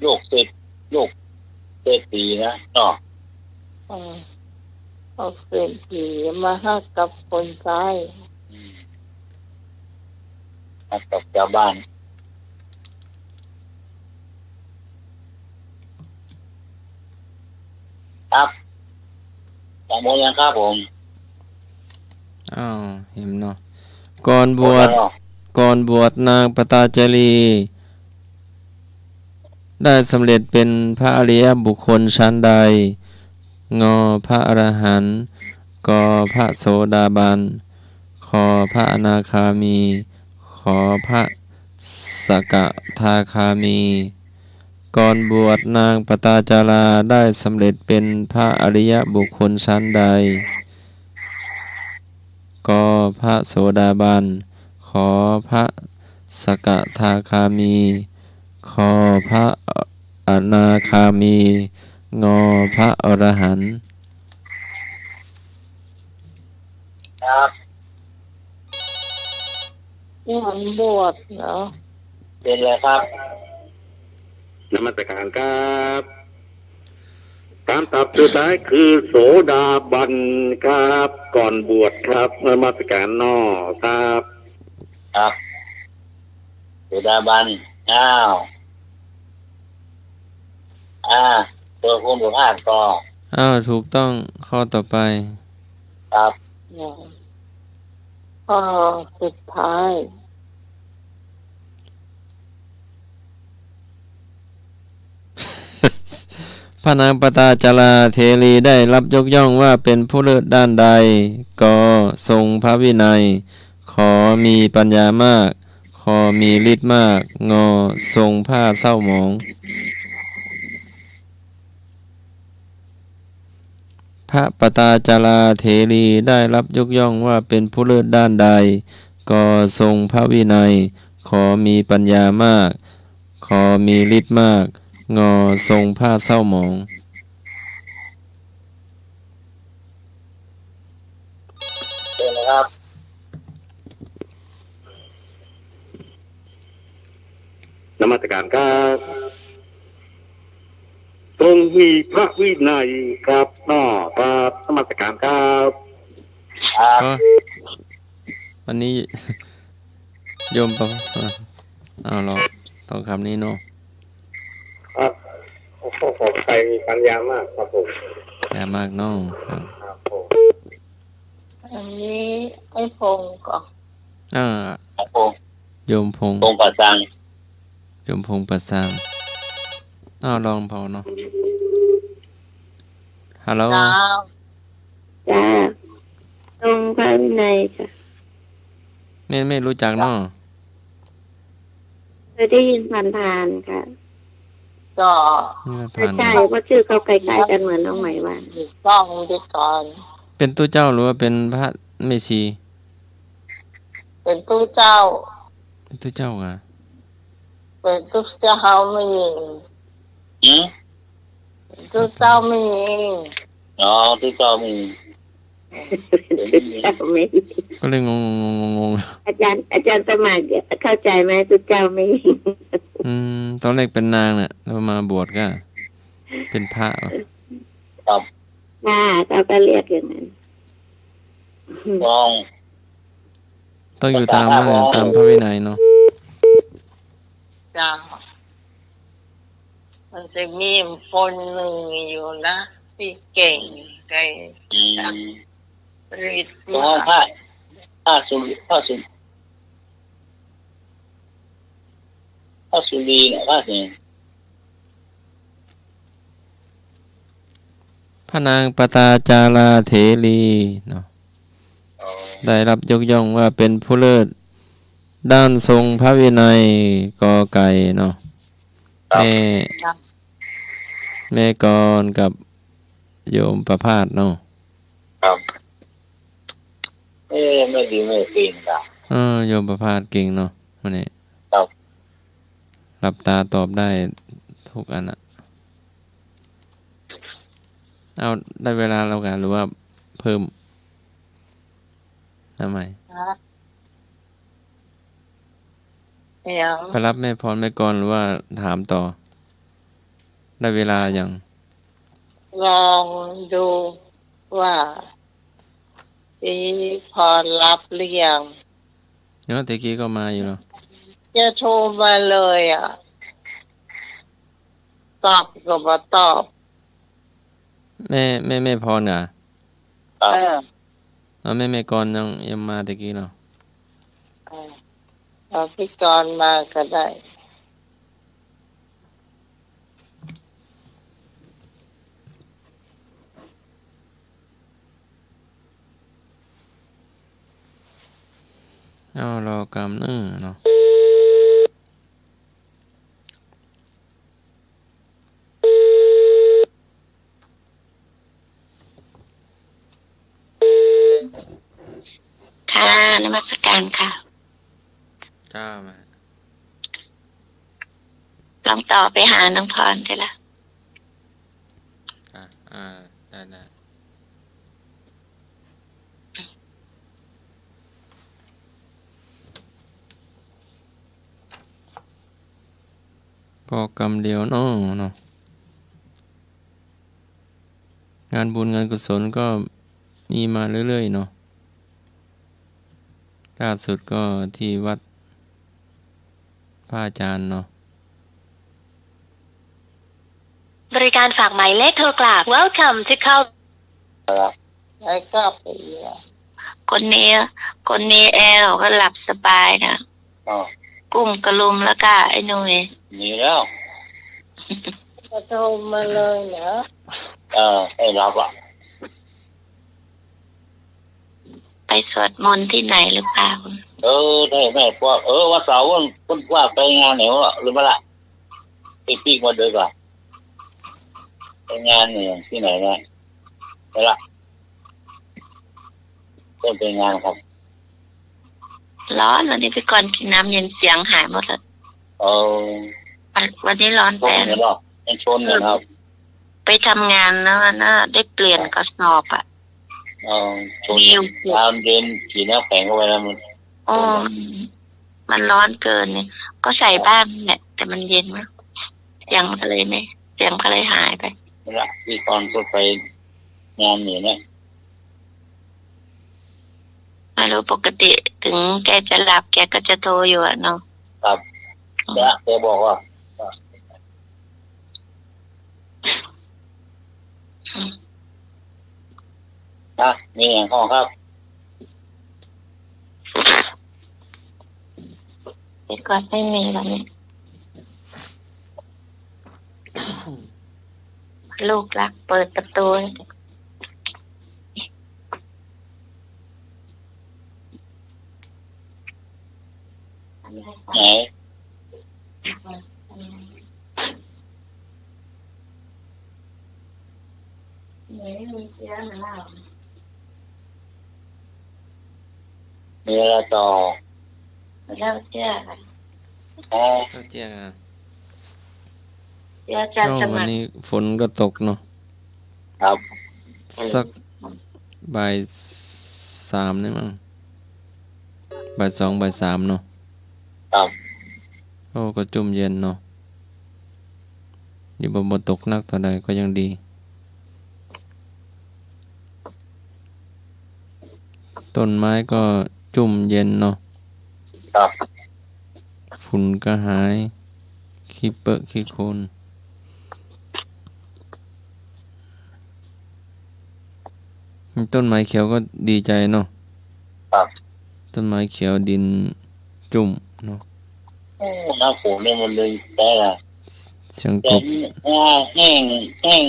ลูกเศรษ ลูกเศรษฐีนะ เนาะ เออ เอาเศรษฐีมาฮักกับคนใจ๊ อืม ฮักกับจาวบ้าน ครับ ฟังหมดยังครับผม อ้าว เห็นเนาะ ก่อนบวช หมดแล้วเนาะ ก่อนบวชนางปตาจารี ได้สำเร็จเป๋นพระอริยบุคคลชั้นใด งอ พระอรหันต์ กอ พระโสดาบัน ขอ พระอนาคามี ขอ พระสกทาคามี ก่อนบวชนางปตาจาราได้สำเร็จเป๋นพระอริยบุคคลชั้นใด กอ พระโสดาบัน ขอ พระสกทาคามี ขอ พระอนาคามี งอ พระอรหันต์ ครับ ก่อนบวชเนาะ เป๋นไรครับ นมัสการครับ คำตอบสุดท้ายคือโสดาบันครับ ก่อนบวชครับ นมัสการเนาะครับ ครับ โสดาบัน อ้าว อ่า ตัวคุณสุภาพก็ อ้าว ถูกต้อง ข้อต่อไป ครับ ข้อสุดท้าย พระนางปตาจาราเถรีได้รับยกย่องว่าเป็นผู้เลิศด้านใด ก ทรงพระวินัย ข มีปัญญามาก ข มีฤทธิ์มาก ง ทรงผ้าเศร้าหมอง พระปตาจาราเถรีได้รับยกย่องว่าเป็นผู้เลิศด้านใด ก ทรงพระวินัย ข มีปัญญามาก ข มีฤทธิ์มาก ง ทรงผ้าเศร้าหมอง เชิญนะครับ นมัสการครับ ทรงมีพระวินัยครับ อ้อ ครับ นมัสการครับ ครับ ก็ วันนี้ โยมปะ อ่ะ เอาลอง ต้องคำนี้เนาะ ครับ โอ้โห ผมใครมีปัญญามากครับผม ปัญญามากเนาะ ครับ ครับผม อันนี้ไอ้พงษ์ก่อ อ่า ครับผม โยมพงษ์ พงษ์ป่าซาง โยมพงษ์ป่าซาง อ้าว ลองเผาเนาะ ฮัลโหล เจ้า จ้า ทรงพระวินัยจ้ะ ไม่ ไม่รู้จักเนาะ เคยได้ยินผ่านๆ ค่ะ ก็ ไม่ผ่านๆ ใช่ เพราะชื่อเขาคล้ายๆ กันเหมือนน้องไหมว่า ถูกต้อง เดี๋ยวก่อน เป็นตุ๊เจ้าหรือว่าเป็นพระแม่ชี เป็นตุ๊เจ้า เป็นตุ๊เจ้าเหรอ เป็นตุ๊เจ้าแม่ญิง หืม ตุ๊เจ้าแม่ญิง อ๋อ ตุ๊เจ้าแม่ญิง ตุ๊เจ้าแม่ญิง ก็เลยงงๆๆๆ อาจารย์ อาจารย์สมัครเข้าใจไหม ตุ๊เจ้าแม่ญิง อืม ตอนแรกเป็นนางน่ะ แล้วมาบวชก็เป็นพระ ครับ ค่ะ เขาก็เรียกอย่างนั้น ต้อง ต้องอยู่ตาม ภาษาพระ ตามพระวินัยเนาะ เจ้า มันจะมีคนหนึ่งอยู่นะ ตี้เก่งไก อืม ฤทธิ์ เพราะว่าพระ พระสุริ พระสุ พระสุรินทร์น่ะ พระสุรินทร์ พระนางปตาจาราเถรีเนาะ อ๋อ ได้รับยกย่องว่าเป็นผู้เลิศด้านทรงพระวินัย กอไก่เนาะ ครับ แม่ ครับ แม่ แม่กรกับโยมประภาสเนาะ ครับ เอ๊ะ แม่ดีแม่เก่งนะ เออ โยมประภาสเก่งเนาะ วันนี้ ครับ หลับตาตอบได้ทุกอันอะ เอา ได้เวลาแล้วกั๋น หรือว่าเพิ่ม ทำไม ฮะ เดี๋ยว ไปรับแม่พรแม่กรหรือว่าถามต่อ ได้เวลายัง ลองดูว่า พี่พรรับหรือยัง เนาะ ตะกี้ก็มาอยู่เนาะ จะโทรมาเลยอะ ตอบก็บ่ตอบ แม่ แม่ แม่พรเหรอ เออ เอา แม่ แม่กรยัง ยังมาตะกี้เหรอ เออ เอาพี่กรมาก็ได้ เอา รอกำนึ่งเนาะ ค่ะ นมัสการค่ะ จ้า มา ลองต่อไปหาน้องพรได้ละ อ่ะ อ่า ได้ ได้ ก็กำเดียวเนาะ เนาะ งานบุญงานกุศลก็มีมาเรื่อยๆ เนาะ ล่าสุดก็ที่วัดพระอาจารย์เนาะ บริการฝากหมายเลขโทรกลับ Welcome to call ไอ้ก๊อฟ คนนี้ คนนี้แอลก็หลับสบายนะ อ้าว กุ้มกระลุมแล้วก็ไอ้หนุ่ย หนีแล้ว ก็โทรมาเลยเหรอ เออ ให้หลับอะ ไปสวดมนต์ที่ไหนหรือเปล่า เออ ได้แม่ พวก เออ วันเสาร์วัน วันพระไปงานไหนวะ ลืมไปละ ไปปิ๊กมาเดินก่อน ไปงานเนี่ย ที่ไหนนะ ไปละ เพิ่งไปงานครับ ร้อน วันนี้พี่กรณ์กิ๋นน้ำเย็น เสียงหายหมดแล้ว เออ วัน วันนี้ร้อนแปลก ชนกันเหรอ ยังชนกันครับ ไปทำงานแล้วนะ ได้เปลี่ยนกระสอบอะ เออ ชนกัน มีอยู่ น้ำเย็น กิ๋นน้ำแข็งเข้าไปแล้วมัน อ๋อ มันร้อนเกินเนี่ย ก็ใส่บ้างแหละ แต่มันเย็นมาก เสียงมันก็เลยไม่ เสียงมันก็เลยหายไป นั่นแหละ พี่กรณ์ก็ไปงานอยู่เนี่ย ไม่รู้ ปกติถึงแกจะหลับ แกก็จะโทรอยู่อะเนาะ ครับ อืม แก แกบอกว่า อืม อ่ะ มีอย่างของครับ เดี๋ยวก่อน ไม่มีแล้วเนี่ย ลูกรักเปิดประตู ไหน มีอะไรต่อ แล้วเจ้า อ๋อ แล้วเจ้า เดี๋ยวอาจารย์ โอ้ สมัคร วันนี้ฝนก็ตกเนาะ ครับ สักบ่ายสามนี่มั้ง บ่ายสอง บ่ายสามเนาะ ครับ โอ้ ก็จุ่มเย็นเนาะ ดีบ่ บ่ตกหนักเต้าใดก็ยังดี ต้นไม้ก็จุ่มเย็นเนาะ ครับ ฝุ่นก็หาย ขี้เปอะขี้โคลน ต้นไม้เขียวก็ดีใจ๋เนาะ ครับ ต้นไม้เขียวดินจุ่มเนาะ โอ้ หน้าฝนเนี่ยมันเลยแป๊อะ เสียงกบ แต่นี่ อ่า แห้ง แห้ง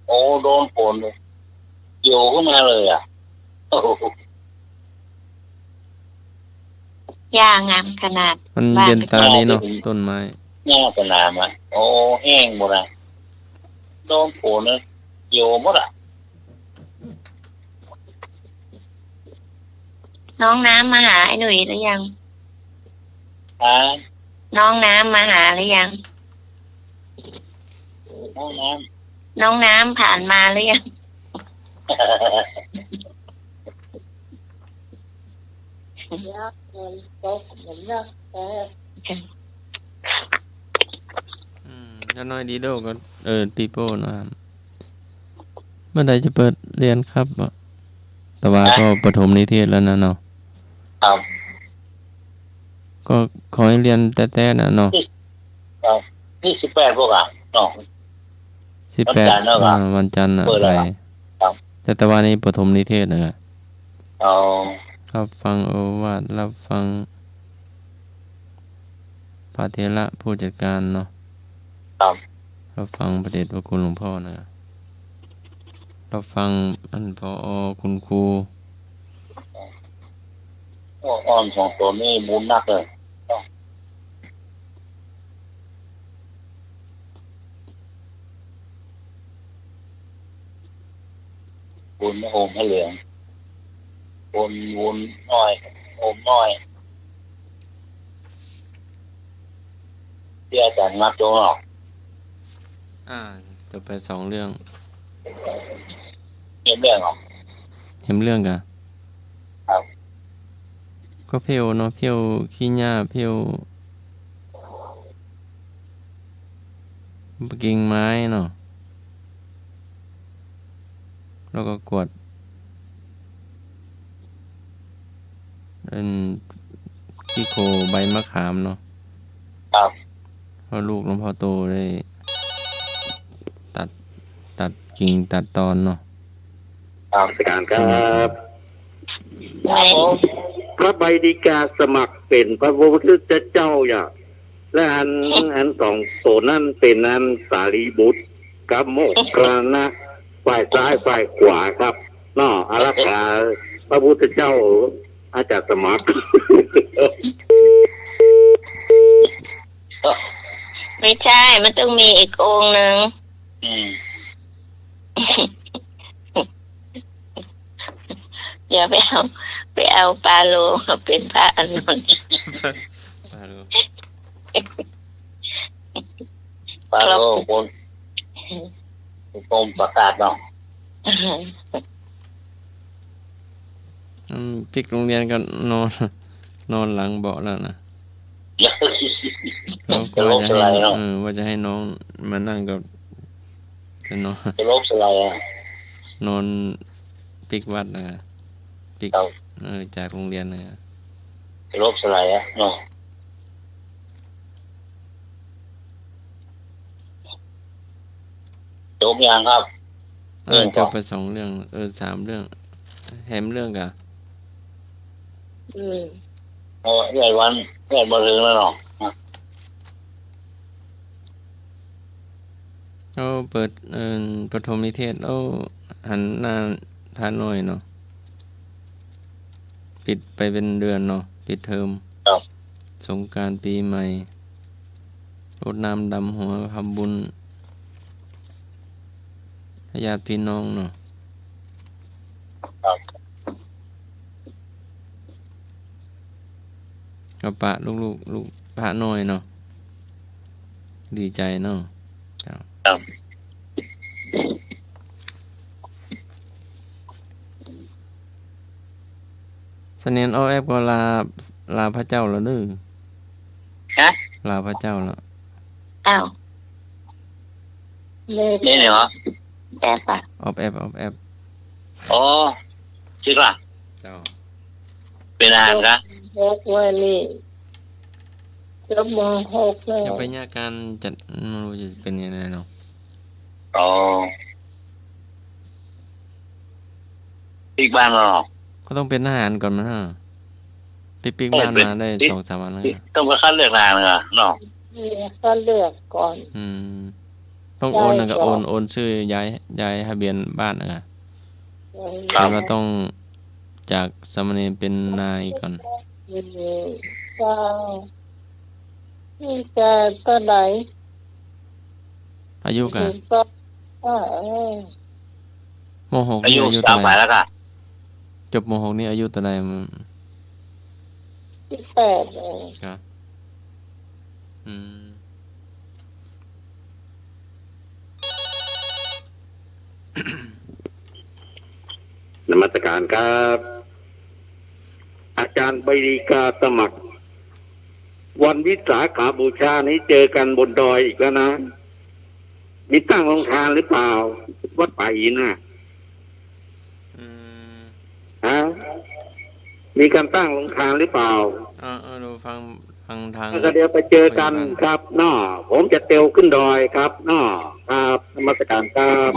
โอ้ โดนฝนเลย เขียวขึ้นมาเลยอะ โอ้โห หญ้างามขนาด มันเย็นต๋าดีเนาะ บ้าน ต้นไม้ หญ้าสนามอะ โอ้ แห้งหมดอะ โดนฝนนะ โยหมดอะ น้องน้ำมาหาไอ้หนุ่ยหรือยัง ฮะ น้องน้ำมาหาหรือยัง น้องน้ำ น้องน้ำผ่านมาหรือยัง อืม เจ้าน้อยดีโด้ก็ เออ ตี้โป้เนาะ เมื่อใดจะเปิดเรียนครับอะ แต่ว่าก็ ฮะ ประถมนิเทศแล้วนะเนาะ ครับ ก็ขอให้เรียนแต๊ๆ น่ะเนาะ ครับ นี่สิบแปดพวกอะเนาะ สิบแปด วันจันทร์เนาะครับ อ่า วันจันทร์น่ะ เปิดแล้ว ไป ครับ แต่ แต่ว่านี่ประถมนิเทศน่ะ อ๋อ รับฟังโอวาท รับฟังพระเถระผู้จัดการเนาะ ครับ รับฟังพระเดชพระคุณหลวงพ่อน่ะ รับฟังอัน ผอ คุณครู โอ้ อ่อนสองต๋นนี่บุญนักเลย บุญนะ โฮมพระเหลือง บุญ บุญน้อย โฮมน้อย ตี้อาจ๋ารย์นัดจบเนาะ อ่า จบไปสองเรื่อง แหมเรื่องเหรอ แหมเรื่องกะ ครับ ก็เพลเนาะ เพลขี้หญ้า เพลกิ่งไม้เนาะ แล้วก็กวาด อัน ขี้โคลนใบมะขามเนาะ ครับ เพราะลูกหลวงพ่อโตได้ตัด ตัดกิ่งตัดตอนเนาะ ครับ นมัสการครับ ครับผม พระใบดีกาสมัครเป๋นพระพุทธเจ้าอย่า และอัน อันสองต๋นนั้นเป๋นอันสารีบุตรกับโมคคัลลานะ ฝ่ายซ้ายฝ่ายขวาครับ เนาะ อารักขาพระพุทธเจ้า อาจ๋ารย์สมัคร ไม่ใช่ มันต้องมีอีกองค์หนึ่ง อืม อย่าไปเอา ไปเอาปาโลมาเป๋นพระอานนท์ ปาโล ปาโล คน คนประกาศเนาะ อืม ปิ๊กโรงเรียนก็นอน นอนหลังเบาะแล้วนะ แล้วก็ว่าจะให้ จะลบอะไรเนาะ เออ ว่าจะให้น้องมานั่งกับ จะนอน จะลบอะไรอะ นอนปิ๊กวัดนะ ปิ๊ก ครับ เออ จากโรงเรียนนะ จะลบอะไรอะเนาะ จบยังครับ เออ เรื่องก่อน จบไปสองเรื่อง เออ สามเรื่อง แหมเรื่องกะ อืม เออ เอ็ดวัน เอ็ดวันถึงแล้วเนาะ เอาเปิด เอ่อ ประถมนิเทศ เอาหันหน้าพระน้อยเนาะ ปิดไปเป๋นเดือนเนาะ ปิดเทอม ครับ สงกรานต์ปีใหม่ รดน้ำดำหัว ทำบุญ ญาติพี่น้องเนาะ ครับ ก็ปะลูกๆ ลูกพระน้อยเนาะ ดีใจ๋เนาะ เจ้า ครับ เสนียนออฟแอฟก็ลา ลาพระเจ้าแล้วเด้อ ฮะ ลาพระเจ้าแล้ว อ้าว นี่เหรอ แอฟอะ ออฟแอฟ ออฟแอฟ อ๋อ จริงล่ะ เจ้า เป๋นอะหารกะ หกวันนี้ จบ ม.หก แล้ว จะไปเนี่ย ก๋านจัด ไม่รู้จะเป๋นยังไงเนาะ อ๋อ ปิ๊กบ้านมาเหรอ ก็ต้องเป๋นทหารก่อนมั้งฮะ ปิ๊กปิ๊กบ้านมาได้ เอ้ย เป๋น ปิ๊ก สองสามวันแล้ว ปิ๊ก ต้องไปคัดเลือกทหารเหรอเนาะ เออ คัดเลือกก่อน อืม ต้องโอนนะ ใช่ ก็โอน ก่อน โอนชื่อย้าย ย้ายทะเบียนบ้านนะ ครับ แต่ว่าต้องจากสามเณรเป๋นนายก่อน อืม เจ้า นี่จะเต้าใด อายุกะ หนึ่งสอง อ่า เออ ม.หก อายุ นี่อายุ สาม เท่าไหร่ ปลายแล้วค่ะ จบ ม.หก นี่อายุเท่าไหร่ อืม สิบแปด เอง ครับ อืม นมัสการครับ อาจารย์ ใบดีกาสมัคร วันวิสาขบูชานี้เจอกันบนดอยอีกแล้วนะ มีตั้งโรงทานหรือเปล่า วัดป่าหินน่ะ อืม ฮะ มีการตั้งโรงทานหรือเปล่า เออ เออ เราฟัง ฟังทาง แล้วก็เดี๋ยวไปเจอกัน ผู้ใหญ่บ้าน ครับเนาะ ผมจะเตียวขึ้นดอยครับเนาะ ครับ นมัสการครับ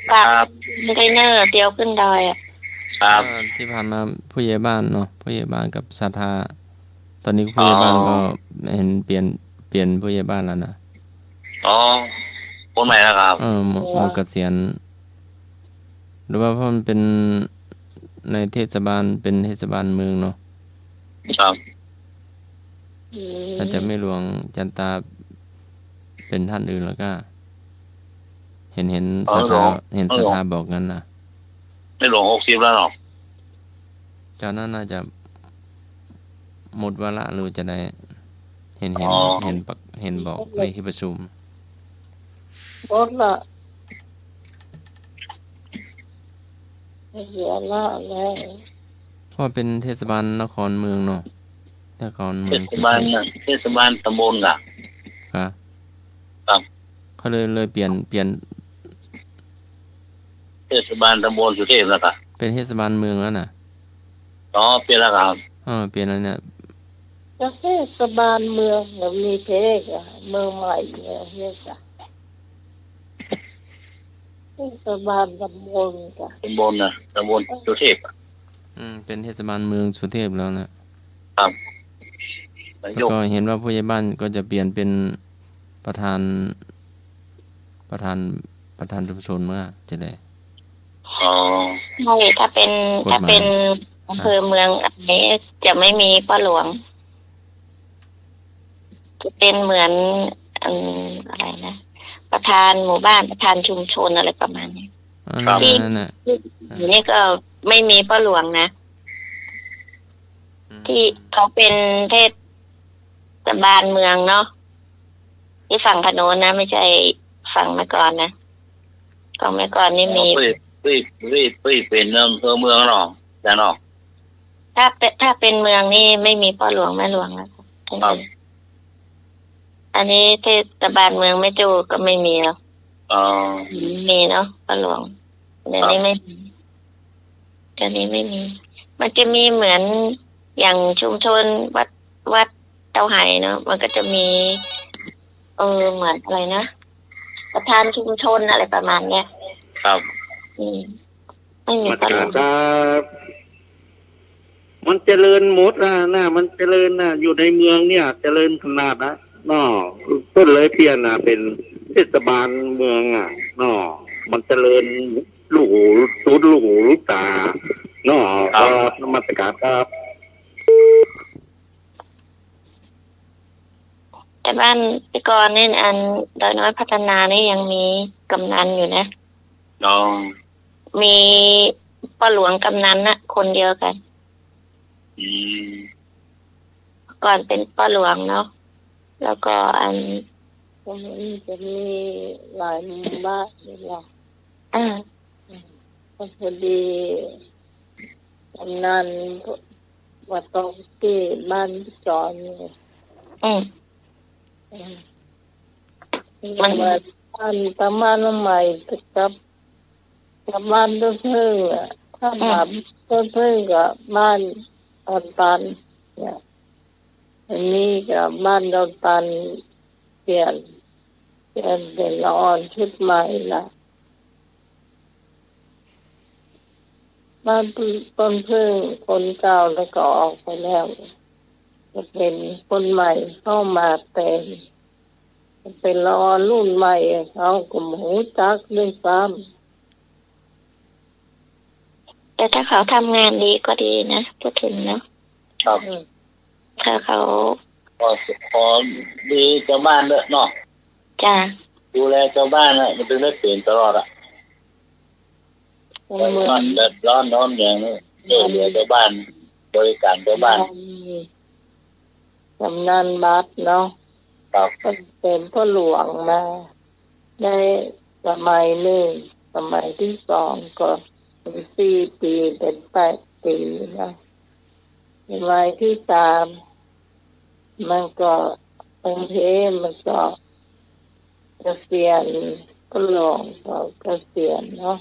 ครับ ครับ คอนเทนเนอร์เตียวขึ้นดอยอะ ครับ เออ ตี้ผ่านมาผู้ใหญ่บ้านเนาะ ผู้ใหญ่บ้านกับศรัทธา ต๋อนนี้ผู้ใหญ่บ้าน อ๋อ ก็หันเปลี่ยน เปลี่ยนผู้ใหญ่บ้านแล้วนะ อ๋อ คนใหม่แล้วครับ เออ หมด หมดเกษียณ หรือว่าเพราะมันเป๋นในเทศบาล เป๋นเทศบาลเมืองเนาะ ครับ อืม อาจจะแม่หลวงจันตาเป๋นต้านอื่นแล้วก็ หัน หัน อ๋อ ศรัทธา หลวง หัน อ๋อ ศรัทธาบอกงั้นนะ แม่หลวงหกสิบแล้วเนาะ เจ้านั้นน่าจะหมดวาระหรือจะใด หัน หัน อ๋อ หันปะ หันบอกในที่ประชุม หมดละ เสียละแล้ว เพราะเป๋นเทศบาลนครเมืองเนาะ นครเมือง เทศบาล สุเทพ น่ะ เทศบาลตำบลน่ะ ครับ ครับ เขาเลย เลยเปลี่ยน เปลี่ยน เทศบาลตำบลสุเทพแล้วครับ เป๋นเทศบาลเมืองแล้วน่ะ อ๋อ เปลี่ยนแล้วครับ เออ เปลี่ยนแล้วเนี่ย ก็เทศบาลเมือง แล้วมีเทศอะ เมืองใหม่เนี่ย เทศอะ เทศบาลตำบลจ้ะ ตำบลน่ะ ตำบลสุเทพอะ อืม เป๋นเทศบาลเมืองสุเทพแล้วน่ะ ครับ แล้วก็หันว่าผู้ใหญ่บ้านก็จะเปลี่ยนเป๋นประธาน ประธาน ประธานชุมชนเมื่อจะได้ อ๋อ ใช่ ถ้าเป๋น กฎหมาย ถ้าเป๋นอำเภอเมือง อันนี้จะไม่มีป้อหลวง จะเป๋นเหมือน อืม อะไรนะ ประธานหมู่บ้าน ประธานชุมชน อะไรประมาณนี้ อันนั้น ครับ นั่นน่ะ ที่นี่ก็ไม่มีป้อหลวงนะ อืม ที่เขาเป๋นเทศบาลเมืองเนาะ ที่ฝั่งพะโน้นนะ ไม่ใช่ฝั่งแม่กลอนนะ ฝั่งแม่กลอนนี่มี อ๋อ ตี้ ตี้ ตี้ ตี้เป๋นอำเภอเมืองเนาะ จ้ะเนาะ ถ้าเป๋น ถ้าเป๋นเมืองนี่ไม่มีป้อหลวงแม่หลวงแล้วค่ะ ครับ อันนี้เทศบาลเมืองแม่โจ้ก็ไม่มีแล้ว อ๋อ มีเนาะ ป้อหลวง เดี๋ยวนี้ ครับ ไม่มี เดี๋ยวนี้ไม่มี มันจะมีเหมือนอย่างชุมชนวัด วัดเตาไหเนาะ มันก็จะมี เออ เหมือนอะไรนะ ประธานชุมชนอะไรประมาณเนี้ย ครับ อืม ไม่มี มาตรการ ครับ มันเจริญหมดนะ นะ มันเจริญนะ อยู่ในเมืองเนี่ย เจริญขนาดนะเนาะ เปิ้นเลยเปลี่ยนนะ เป๋นเทศบาลเมืองอ่ะเนาะ มันเจริญลูกหู สุดลูกหูลูกต๋าเนาะ ครับ ครับ นมัสการครับ แต่บ้านแต่ก่อนนี่ อันดอยน้อยพัฒนานี่ยังมีกำนันอยู่นะ อ๋อ มีป้อหลวงกำนันน่ะ คนเดียวกั๋น อืม ก่อนเป๋นป้อหลวงเนาะ แล้วก็อัน ตรงนี้จะมีหลายหมู่บ้านนี่แหละ อ่า ก็พอดีกำนันมาตรงตี้บ้านจอนนี่ อืม อืม มัน บ้าน ตางบ้านใหม่กับ กับบ้านต้นผึ้งอะ ถ้า อืม บ้านต้นผึ้งกับบ้านดอนตันเนี่ย อันนี้กับบ้านดอนตันเปลี่ยน เปลี่ยนเป๋นละอ่อนชุดใหม่ละ บ้านต้นผึ้งคนเก่าแล้วก็ออกไปแล้ว ก็เป๋นคนใหม่เข้ามาแตน เป๋นละอ่อนรุ่นใหม่ เขาก็บ่ฮู้จักด้วยซ้ำ แต่ถ้าเขาทำงานดีก็ดีนะ พูดถึงเนาะ ครับ อืม ถ้าเขา ขอ ขอดีจาวบ้านด้วยเนาะ จ้ะ ดูแลจาวบ้านน่ะ มันต้องได้เป๋นตลอดอะ ก็เหมือน เดือดร้อนโน้นอย่างนี้ ช่วยเหลือจาวบ้าน บริการจาวบ้าน กำนันบัตรเนาะ ครับ ก็เป๋นพ่อหลวงมา ได้สมัยนึ่ง สมัยตี้สองก็เป๋นสี่ปี๋ เป๋นแปดปี๋นะ สมัยตี้สาม มันก็ องค์เทพมันก็เกษียณ พ่อหลวงก็เกษียณเนาะ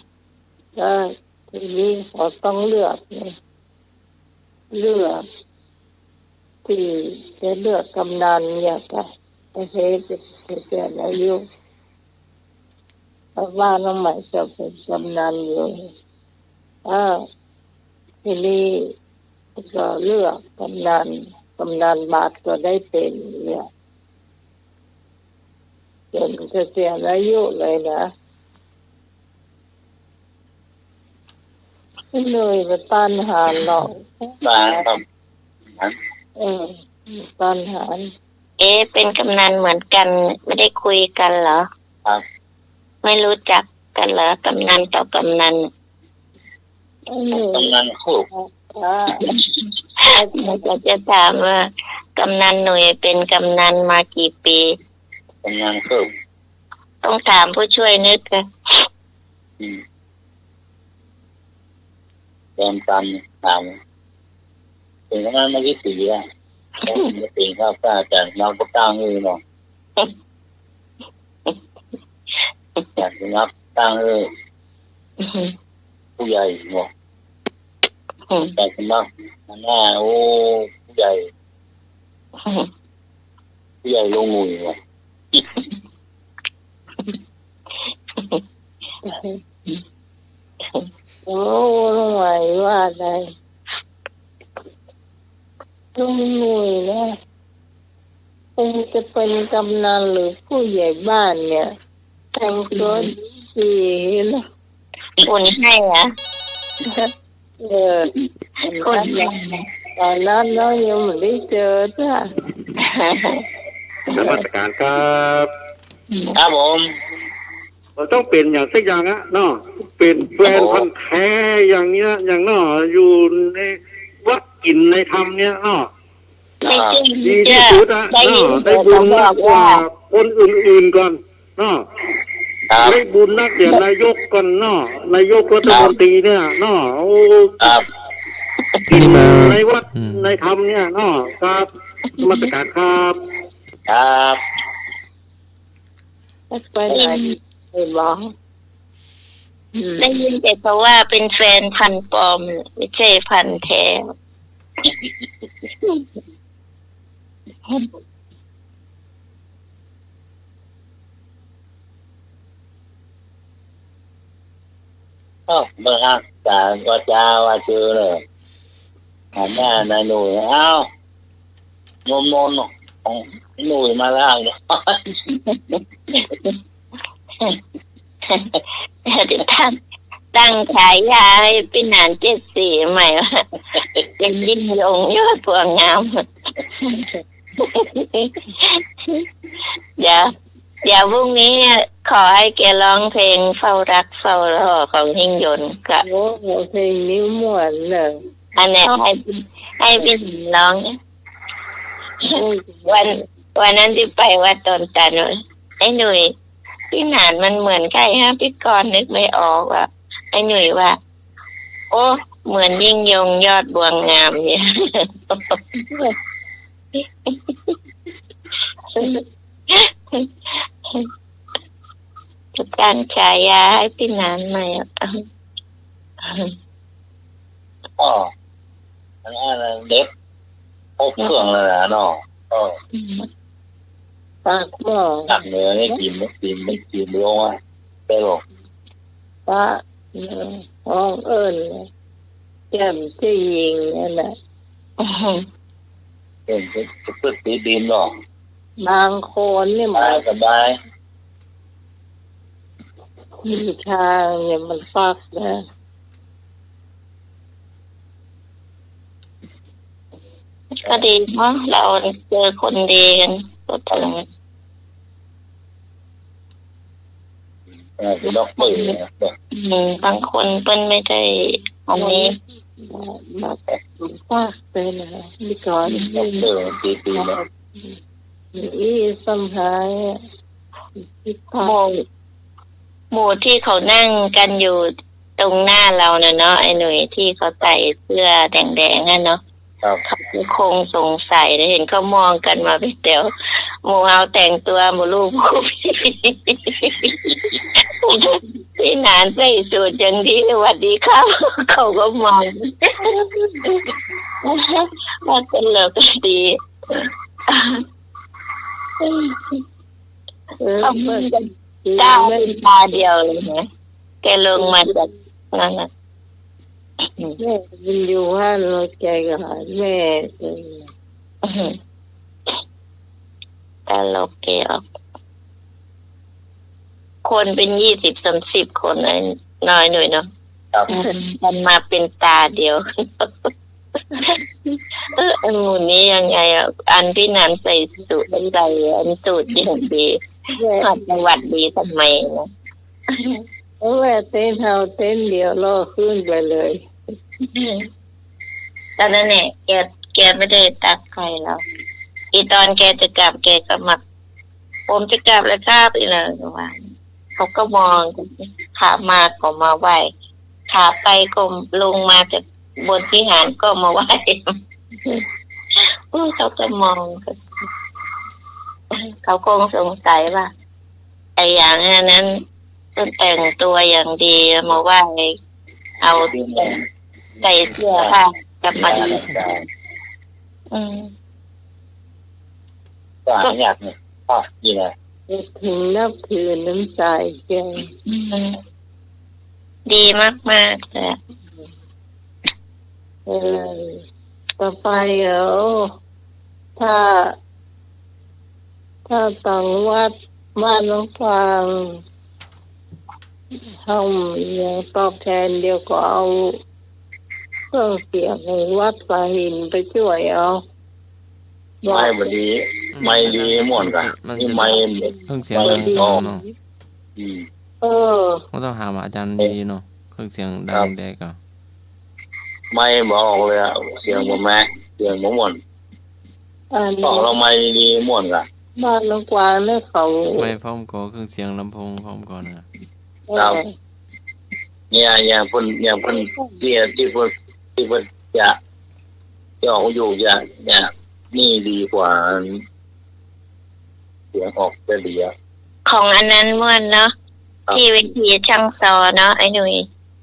แล้วทีนี้เขาต้องเลือกไง เลือก ตี้จะเลือกกำนันเนี่ยค่ะ ไอ้เทพจะเกษียณอายุ เพราะว่าน้องใหม่จะเป๋นกำนันอยู่ เออ ทีนี้ก็เลือกกำนัน กำนันบัตรก็ได้เป๋นเนี่ย เป๋นเกษียณอายุเลยนะ ไม่เลยไปต้านหาญหรอก มาครับ เออ ต้านหาญ เอ๊ะ เป๋นกำนันเหมือนกั๋น ไม่ได้คุยกั๋นเหรอ ครับ ไม่รู้จักกั๋นเหรอ กำนันต่อกำนัน อืม กำนันคือ อ่า อยากจะถามว่า กำนันหนุ่ยเป๋นกำนันมากี่ปี๋ กำนันคือ ต้องถามผู้ช่วยนึกอะ อืม แกมตันถาม เป๋นกำนันมากี่ปี๋อะ แล้วผมจะเป๋นครับ อาจารย์นับตั้งหื้อเนาะ อาจารย์นับตั้งหื้อ ผู้ใหญ่เนาะ อาจารย์นับหน้า โอ้ ผู้ใหญ่ ผู้ใหญ่ลงหนุ่ยว่ะ โอ้ ลุงไหวว่าอะไร ลุงหนุ่ยนะ คงจะเป็นกำนันหรือผู้ใหญ่บ้านเนี่ย แต่งตัวดีๆ นะ คนให้อะ เออ คนให้ ต๋อนนั้นเนาะยังบ่ได้เจอจ้ะ นมัสการครับ ครับผม มันต้องเป๋นอย่างสักอย่างอะเนาะ เป๋นแฟนพันธุ์แท้อย่างเนี้ย อย่างเนาะ อยู่ในวัดกิ๋นในธรรมเนี่ยเนาะ อ่า ดีตี้สุดอะเนาะ ได้บุญนักกว่าคนอื่นๆ ก่อนเนาะ ครับ ได้บุญนักเดี๋ยวนายกก่อนเนาะ นายกรัฐมนตรีเนี่ยเนาะ โอ้ ครับ กิ๋นในวัด อืม ในธรรมเนี่ยเนาะ ครับ นมัสการครับ ครับ ไปไหน ได้ยิน ไปร้อง อืม ได้ยินแต่เขาว่าเป็นแฟนพันธุ์ปลอม ไม่ใช่พันธุ์แท้ เอ้า มารักษาว่าจาว่าเจอเลย หันหน้านายหนุ่ย เอ้า มนต์มนต์ของหนุ่ยมาแล้ว เดี๋ยวตั้ง ตั้งฉายาให้ปี้หนานเจ็ดสี่ใหม่ว่า เย็นยิ่งยงยอดบัวงาม เดี๋ยว เดี๋ยวพรุ่งนี้ขอให้แกร้องเพลงเฝ้ารักเฝ้ารอของยิ่งยงก็ โอ้โห เพลงนี้ม่วนเนอะ อันเนี้ยให้ ให้ปี้หนานร้อง โอ้ย วัน วันนั้นตี้ไปวัดดอนตาล ไอ้หนุ่ย ปี้หนานมันเหมือนใครฮะ ปี้กรณ์นึกไม่ออกอะ ไอ้หนุ่ยว่า โอ้ เหมือนยิ่งยงยอดบัวงามเนี่ย จะตั้งฉายาให้ปี้หนานใหม่อะ อ๋อ อันนั้นเด็ด ครบเครื่องเลยนะเนาะ เออ อืม ปากหม้อ ภาคเหนือนี่กิ๋น กิ๋น กิ๋นลงอะ ได้หรอก ปะ เออ ฮ้องเอิ้น แจ่มตี้ยิงนั่นแหละ เอิ้น จะ จะ จะตีดินหรอก บางคนนี่มัน สบาย มีทางเนี่ยมันปักนะ ก็ดีเนาะ เราเจอคนดีกัน ก็ตรงนั้น เออ เป๋นด็อกเตอร์นะ อืม บางคนเปิ้นไม่ได้อันนี้ มาจากภาคเลยนะ นี่ก่อน ด็อกเตอร์ สี่ปีนะ อีสหาย หมู่ หมู่ตี้เขานั่งกั๋นอยู่ตรงหน้าเฮาน่ะเนาะ ไอ้หนุ่ย ตี้เขาใส่เสื้อแดงๆ อะเนาะ ครับ เขาก็คงสงสัยนะ หันเขามองกั๋นมาเป๋นแถว หมู่เฮาแต่งตั๋วบ่ฮู้ ตี้หนานใส่สูทอย่างดี สวัสดีครับ เขาก็มอง ว่าตลกดี เออ เขามองกั๋น ต๋าเป๋นต๋าเดียวเลยนะ แกลงมาจากนั้นน่ะ แม่มันอยู่หั้น แล้วแกก็หาแม่ เออ ตลกแกออก คนเป๋นยี่สิบสามสิบคน ไอ้น้อยหนุ่ยเนาะ ครับ มันมาเป๋นต๋าเดียว เออ อันหมู่นี้ยังไงอะ อันตี้หนานใส่สูท ใส่อันสูทอย่างดี แม่ มาสวัสดีทำไมนะ โอ้ย เต้นเฮาเต้นเดียวล่อขึ้นไปเลย ต๋อนนั้นเนี่ย แก แกไม่ได้ตั๊กใผแล้ว อีต๋อนแกจะกลับ แกก็มา ผมจะกลับแล้วครับ อีหล่ะว่า เขาก็มอง ขามาก็มาไหว้ ขาไปก็ลงมาจากบนวิหารก็มาไหว้ อู้ เขาก็มอง เขาคงสงสัยว่า ไอ้อย่างนั้น เปิ้นแต่งตั๋วอย่างดี มาไหว้ เอาแต่เสื้อผ้าธรรมดา อืม ก็หายากเนี่ย ก็นี่แหละ ถึงนับถือน้ำใจแก อืม ดีมากๆ เลยอะ เออ ต่อไปเหรอ ถ้า ถ้าตังวัดบ้านน้องฟาง เฮายังตอบแทน เดี๋ยวก็เอาเครื่องเสียงวัดสาหินไปจ้วยเอา ไมค์บ่ดี อืม ไมค์ดีม่วนกะ มันจะ นี่ไมค์ เครื่องเสียงดัง ไมค์ เนาะ อืม เออ ก็ต้องถามอาจารย์ดีเนาะ เครื่องเสียงดัง ครับ แดกอะ ไมค์บ่ออกเลยอะ เสียงบ่แมะ เสียงบ่ม่วน อัน ต้องเอาไมค์ดีม่วนกะ บ้านน้องกวางเนี่ยเขา ไมค์พร้อมก่อ เครื่องเสียงลำโพงพร้อมก่อนะ ครับ เออ เนี่ย อย่างเปิ้น อย่างเปิ้น ที่ ที่เปิ้น ที่เปิ้นจะ จะออกอยู่ จะ จะนี่ดีกว่า เสียงออกจะดีอะ ของอันนั้นม่วนเนาะ ครับ ตี้เวทีช่างซอเนาะ ไอ้หนุ่ย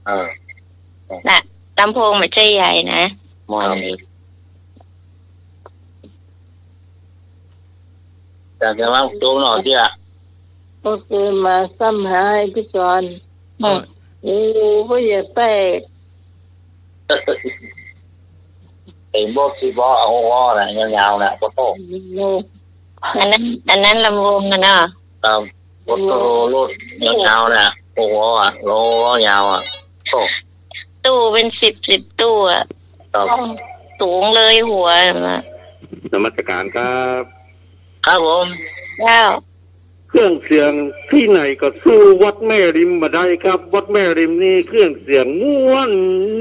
เออ น่ะ ลำโพงมันจะใหญ่นะ ม่วน อันนี้ แต่จะว่าโจมหน่อยเสีย ก็คือมาซ้ำหาไอ้พี่กรณ์ อืม เออ โอ้ บ่อย่าแตก ไอ้บอกสิบอกเอาหัวน่ะ ยาวๆ น่ะ ขอโต้ษ อันนั้น อันนั้นลำวงอะเนาะ ครับ รถโตโรถยาวๆ น่ะ หัวอะ ล้อยาวอะ โอ้ ตู้เป๋นสิบสิบตู้อะ ครับ สูงเลยหัวน่ะ นมัสการครับ ครับผม เจ้า เครื่องเสียงตี้ไหนก็สู้วัดแม่ริมบ่ได้ครับ วัดแม่ริมนี่เครื่องเสียงม่วน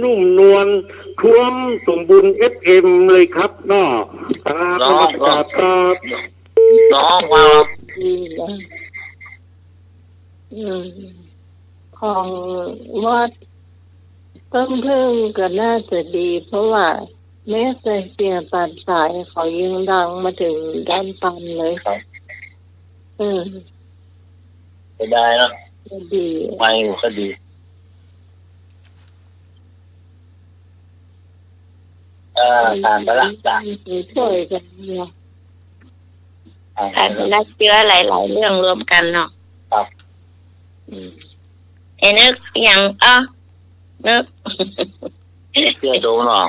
นุ่มนวล ท่วมสมบูรณ์ เอฟเอ็ม เลยครับเนาะ ครับ เนาะ นมัสการครับ เนาะ ครับ อืม ของวัดต้นพึ่งก็น่าจะดี เพราะว่าแม้แต่เสียงตัดสายเขายังดังมาถึงดอนตันเลย ครับ เออ เสียดายเนาะ ก็ดี ไมค์ก็ดี เออ ผ่านไปละ จ้ะ ช่วยกันเนี่ย อ่า การรักเชื้อหลายๆ เรื่องรวมกันเนาะ ครับ อืม ไอ้นึกอย่าง เอ้า นึก เตี้ยโตเนาะ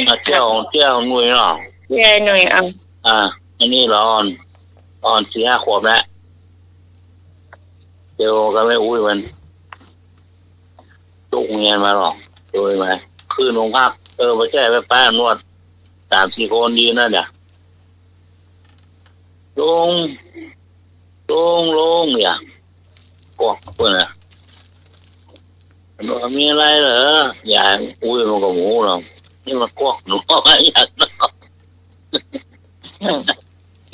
อ่ะ เตี้ยของ เตี้ยของหนุ่ยเนาะ เตี้ยหนุ่ย เอา อ่า อันนี้ละอ่อน อ่อนสี่ห้าขวบแล้ว เตียวกับแม่อุ๊ยมัน ลูกเมียมาหรอก โดยมา คืนโฮงพัก เออ ไปแก้ไปป้านวด สามสี่คนยืนนั่นน่ะ ลง ลง ลง เนี่ย ก็เปิ้นน่ะ มันว่า "มีอะไรเหรอ" ยาย "อุ๊ย มันก็หมูเนาะ นี่มันควักหนูมาอย่างเนาะ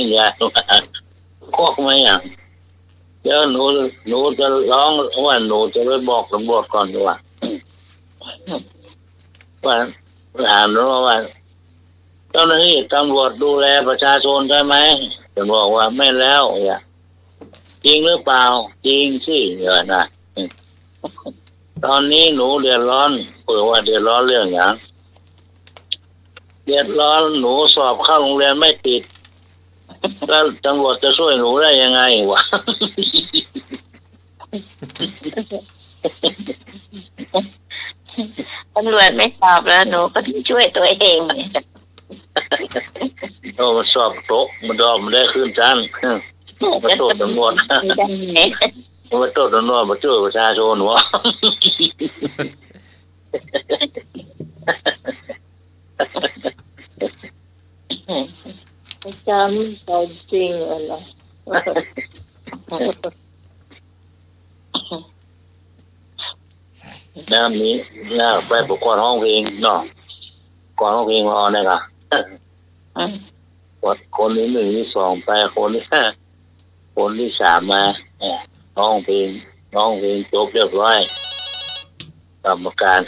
" ยายว่า "ควักมาอย่าง" "เดี๋ยวหนู หนูจะร้อง ว่าหนูจะไปบอกตำรวจก่อน" ว่า ว่า ถามหนูว่า "เจ้าหน้าที่ตำรวจดูแลประชาชนใช่ไหม" ฉันบอกว่า "แม่นแล้ว" เนี่ย "จริงหรือเปล่า" "จริงสิ" เนี่ยนะ "ตอนนี้หนูเดือดร้อน" เปิ้นว่า "เดือดร้อนเรื่องหยัง" "เดือดร้อนหนูสอบเข้าโรงเรียนไม่ติด แล้วตำรวจจะช่วยหนูได้ยังไง" ว่า "ตำรวจไม่สอบแล้ว หนูก็ต้องช่วยตัวเอง" โอ้ มันสอบตก มันสอบบ่ได้ขึ้นชั้น มาโต้ษตำรวจ มาโต้ษตำรวจ มาช่วยประชาชนวะ อาจารย์สอนจริงอะนะ นะ มี นะ ไปประกวดฮ้องเพลงเนาะ ประกวดฮ้องเพลงมาออนเนี่ยค่ะ อืม ประกวดคนที่หนึ่งที่สองไป คนที่ห้า คนที่สามมา เอ่อ ฮ้องเพลง ฮ้องเพลงจบเรียบร้อย กรรมการ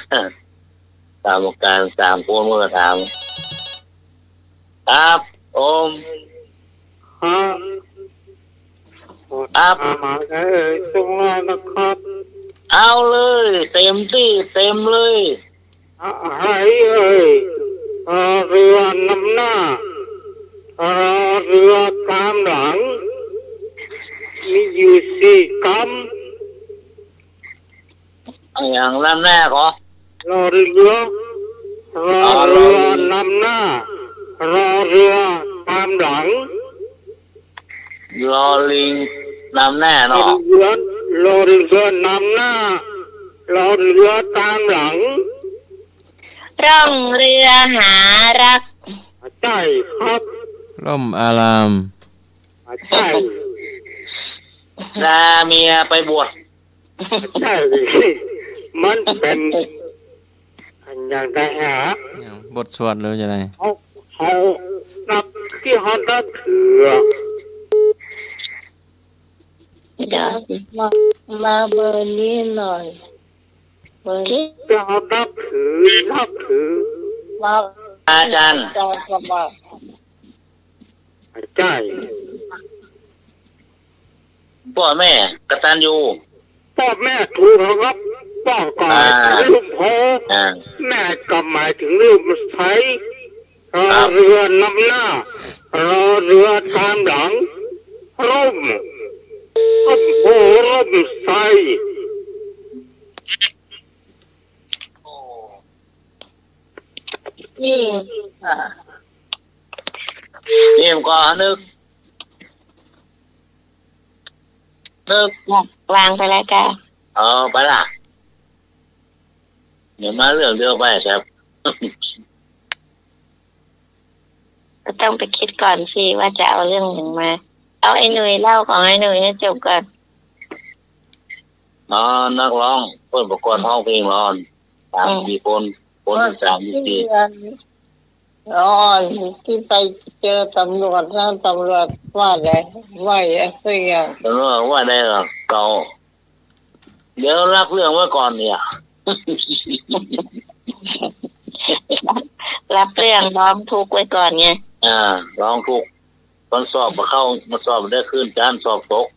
กรรมการสามคนก็ถาม ครับผม ครับ ครับ มาเลย ตรงนั้นนะครับ เอาเลย เต็มตี้ เต็มเลย อ่ะ ใครเอ่ย รอเรือนำหน้า รอเรือตามหลัง มีอยู่สี่กำ อะหยังนำหน้าก่อ รอเรือ รอเรือ อ๋อ รอเรือ นำหน้า รอเรือตามหลัง รอลิงนำหน้าเนาะ รอเรือ รอเรือนำหน้า รอเรือตามหลัง ร่องเรือหารัก ใช่ครับ ร่มอาราม ใช่ พาเมียไปบวช ใช่ มันเป๋น อันอย่างใดฮะ อย่างบทสวดหรือจะได เขา เขานับ ตี้เขานับถือ เดี๋ยว มา มาเบอร์นี้หน่อย เบอร์นี้ ตี้เขานับถือ นับถือ มา อาจารย์ อาจารย์สมัคร ใช่ ป้อแม่กตัญญู ป้อแม่ถูกแล้วครับ ป้อก็หมายถึง อ่า ลุ่มโพธิ์ อ่า แม่ก็หมายถึงลุ่มไทร รอ ครับ เรือนำหน้า รอเรือตามหลัง ร่ม ร่มโพธิ์ร่มไทร นี่ อ่า นี่มันก็นึก นึก วางไปแล้วจ้ะ เออ ไปละ เดี๋ยวมาเรื่องเดียวไปครับ ก็ต้องไปคิดก่อนสิ ว่าจะเอาเรื่องหยังมา เอาไอ้หนุ่ยเล่าของไอ้หนุ่ยให้จบก่อน อ๋อ นักฮ้อง เปิ้นประกวดฮ้องเพลงมาออน สาม อืม สี่คน คน เออ สาม สี่ อ๋อ ตี้ไปเจอตำรวจนะ ตำรวจว่าไง ว่าไงสักอย่าง ตำรวจว่าไงล่ะ เก่า เดี๋ยวรับเรื่องไว้ก่อนเนี่ย รับเรื่องร้องทุกข์ไว้ก่อนไง อ่า ร้องทุกข์ มันสอบบ่เข้า มันสอบบ่ได้ขึ้นชั้น สอบตก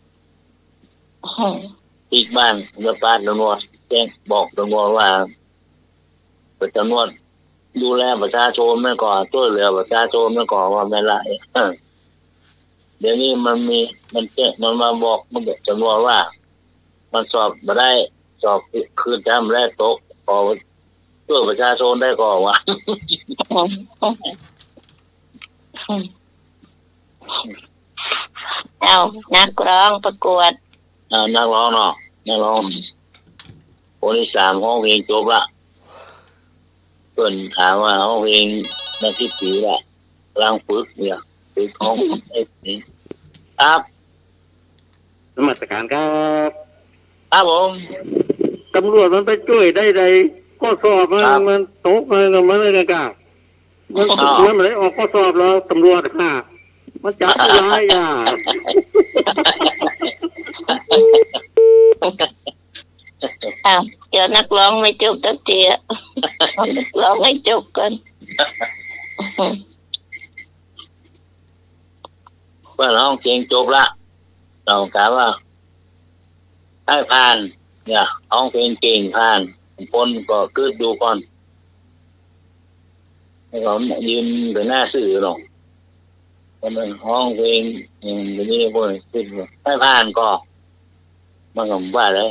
อืม ปิ๊กบ้าน เมื่อปาดตำรวจ แจ้งบอกตำรวจว่า เปิ้นตำรวจดูแลประชาชนมันก่อ จ้วยเหลือประชาชนมันก่อ ว่าแม่นละ เดี๋ยวนี้มันมี มันแจ้ง มันมาบอก มันบอกตำรวจว่า มันสอบบ่ได้ สอบคืนชั้นบ่ได้ ตก ขอจ้วยประชาชนได้ก่อ ว่า เอา นักฮ้องประกวด อ่า นักฮ้องเนาะ นักฮ้อง คนตี้สามฮ้องเพลงจบละ เปิ้นถามว่าฮ้องเพลงมากี่ปี๋ละ กำลังฝึกเนี่ย ฝึกฮ้อง ครับ นมัสการครับ ครับผม ตำรวจมันไปจ้วยได้ใด ข้อสอบมัน ครับ มันตก มัน มัน มันกะ มัน อ้าว มันบ่ได้ออกข้อสอบแล้ว ตำรวจหา มันจับผู้ร้ายอ่ะ อ้าว เดี๋ยวนักร้องไม่จบสักทีอะ เอานักร้องให้จบก่อน เปิ้นฮ้องเพลงจบละ ต้องการว่า ให้ผ่าน เนี่ย ฮ้องเพลงเก่งผ่าน คนก็กึ๊ดดูก่อน แล้วก็ยืนต่อหน้าสื่อเนาะ คนนั้นฮ้องเพลง อืม ทีนี้พวกกึ๊ดดู ให้ผ่านก็ มันก็ว่าแล้ว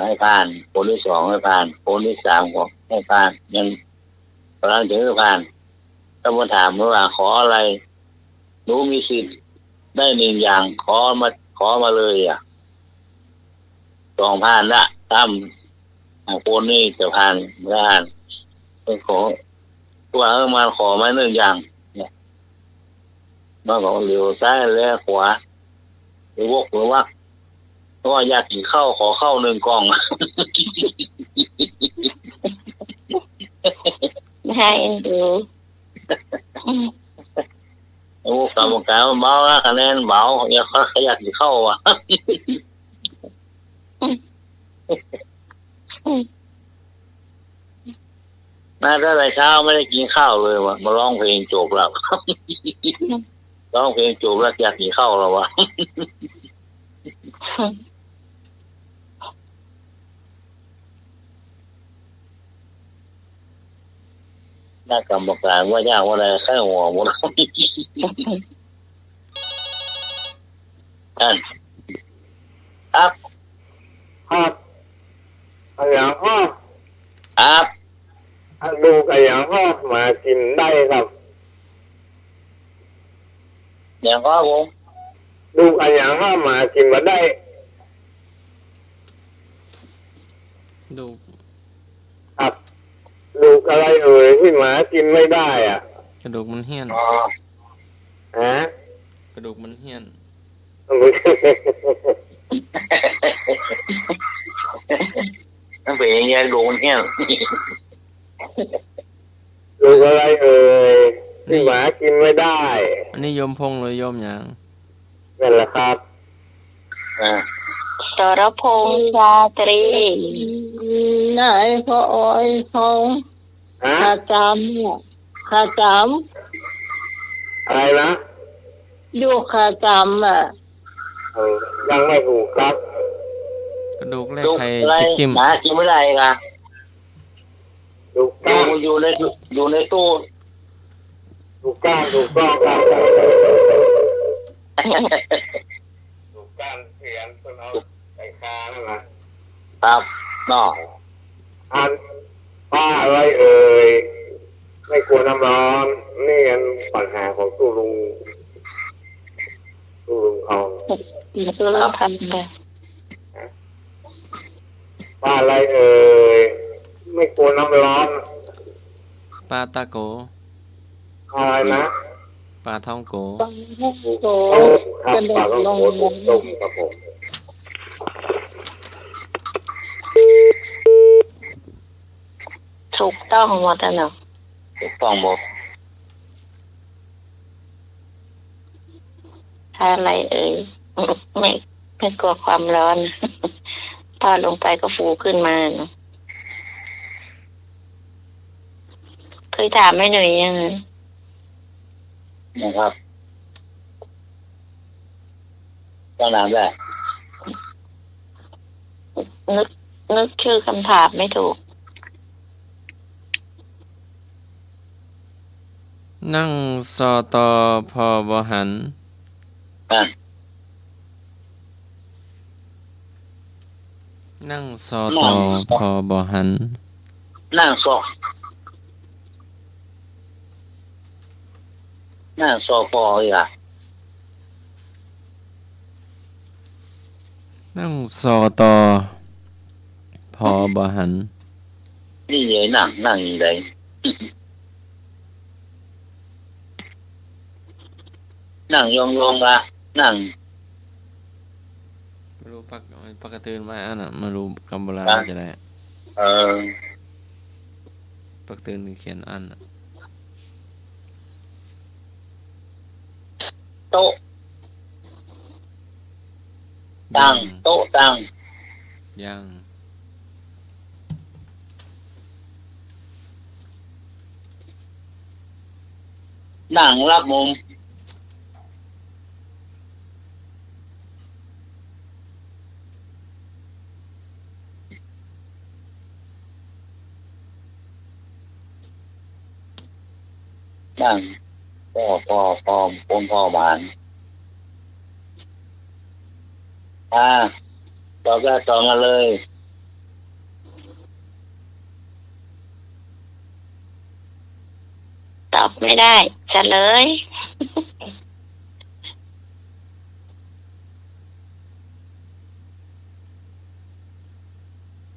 ให้ผ่าน คนที่สองให้ผ่าน คนที่สามก็ให้ผ่าน ยังกำลังจะให้ผ่าน ก็มาถามว่า ขออะไร หนูมีสิทธิ์ได้หนึ่งอย่าง ขอมา ขอมาเลยอะ สองผ่านละ ตั้ม อ่ะ คนนี้จะผ่าน ผ่าน ไปขอ ว่า เออ มาขอมาหนึ่งอย่าง เนี่ย มันก็เหลียวซ้ายแลขวา ไปวกไปวัก ก็อยากกิ๋นข้าว ขอข้าวหนึ่งกล่อง น่าเอ็นดู โอ้ กรรมการมันเบานะ คะแนนเบา อยาก อยากกิ๋นข้าวอะ มาตั้งแต่เช้าไม่ได้กินข้าวเลยว่ะ มาร้องเพลงจบแล้ว ร้องเพลงจบแล้วอยากกิ๋นข้าวแล้ววะ คณะกรรมการว่ายากว่าอะไร ใค่หัวหมด อัน ครับ ครับ อะหยังอ้อ ครับ อะ ดูกอะหยังอ้อ หมากิ๋นได้ครับ หยังครับผม ดูกอะหยังอ้อ หมากิ๋นบ่ได้ ดูก ครับ ดูกอะไรเอ่ย ตี้หมากิ๋นไม่ได้อะ กระดูกมันเฮี้ยน อ๋อ ฮะ กระดูกมันเฮี้ยน มันเป๋นยังไง กระดูกมันเฮี้ยน ดูกอะไรเอ่ย ตี้หมากิ๋นไม่ได้ อันนี้โยมพงษ์หรือโยมหยัง นั่นแหละครับ อ่า สรพงษ์ชาตรี นายพ่ออ้อยเขา ฮะ ข้าจำอะ ข้าจำ อะไรนะ ดูกข้าจำอะ เออ ยังไม่ถูกครับ กระดูกแรก ดูก ใคร อะไร จะกิ๋น หมากิ๋นไม่ได้นะ ดูกก้าง อยู่ อยู่ใน อยู่ในตู้ ดูกก้าง ดูกก้างครับ ดูกก้างเสียงคนเอาใส่คานั่นนะ ครับ เนาะ อัน ป้าอะไรเอ่ย ไม่กลัวน้ำร้อน นี่อันปัญหาของตู้ลุง ตู้ลุงทอง ตู้ลุงทองค่ะ ปลาอะไรเอ่ย ไม่กลัวน้ำร้อน ปลาตาโก อะไรนะ ปลาท่องโก ปลาท่องโก ครับ กระโดดลง ปลาท่องโก ถูกต้มครับผม ถูกต้องหมดอะเนาะ ถูกต้องหมด อะไรเอ่ย ไม่ ไม่กลัวความร้อน ทอดลงไปก็ฟูขึ้นมาเนาะ เคยถามแม่หนุ่ยยัง นะครับ ต้องถามแหละ นึก นึกชื่อคำถามไม่ถูก นั่ง สต พ บ่หัน อ่ะ นั่ง สต นั่ง พ บ่หัน นั่ง ส นั่ง ส พ อีกอะ นั่ง สต พ บ่หัน นี่ไง นั่ง นั่งอยู่ไหน นั่งยองๆ อะ นั่ง ไม่รู้ ปาก ปากกระตื่นมาอั้นน่ะ บ่ฮู้กำโบราณ ฮะ จะได้ เออ ปากกระตื่นเขียนอั้นน่ะ โต๊ะ ตัง ยัง โต๊ะตัง ยัง นั่งหลับมุม นั่ง ป้อ ป้อ ป้อ ป้อ ป้อหมาน อ่า ตอบได้ตอบมาเลย ตอบไม่ได้ เฉลย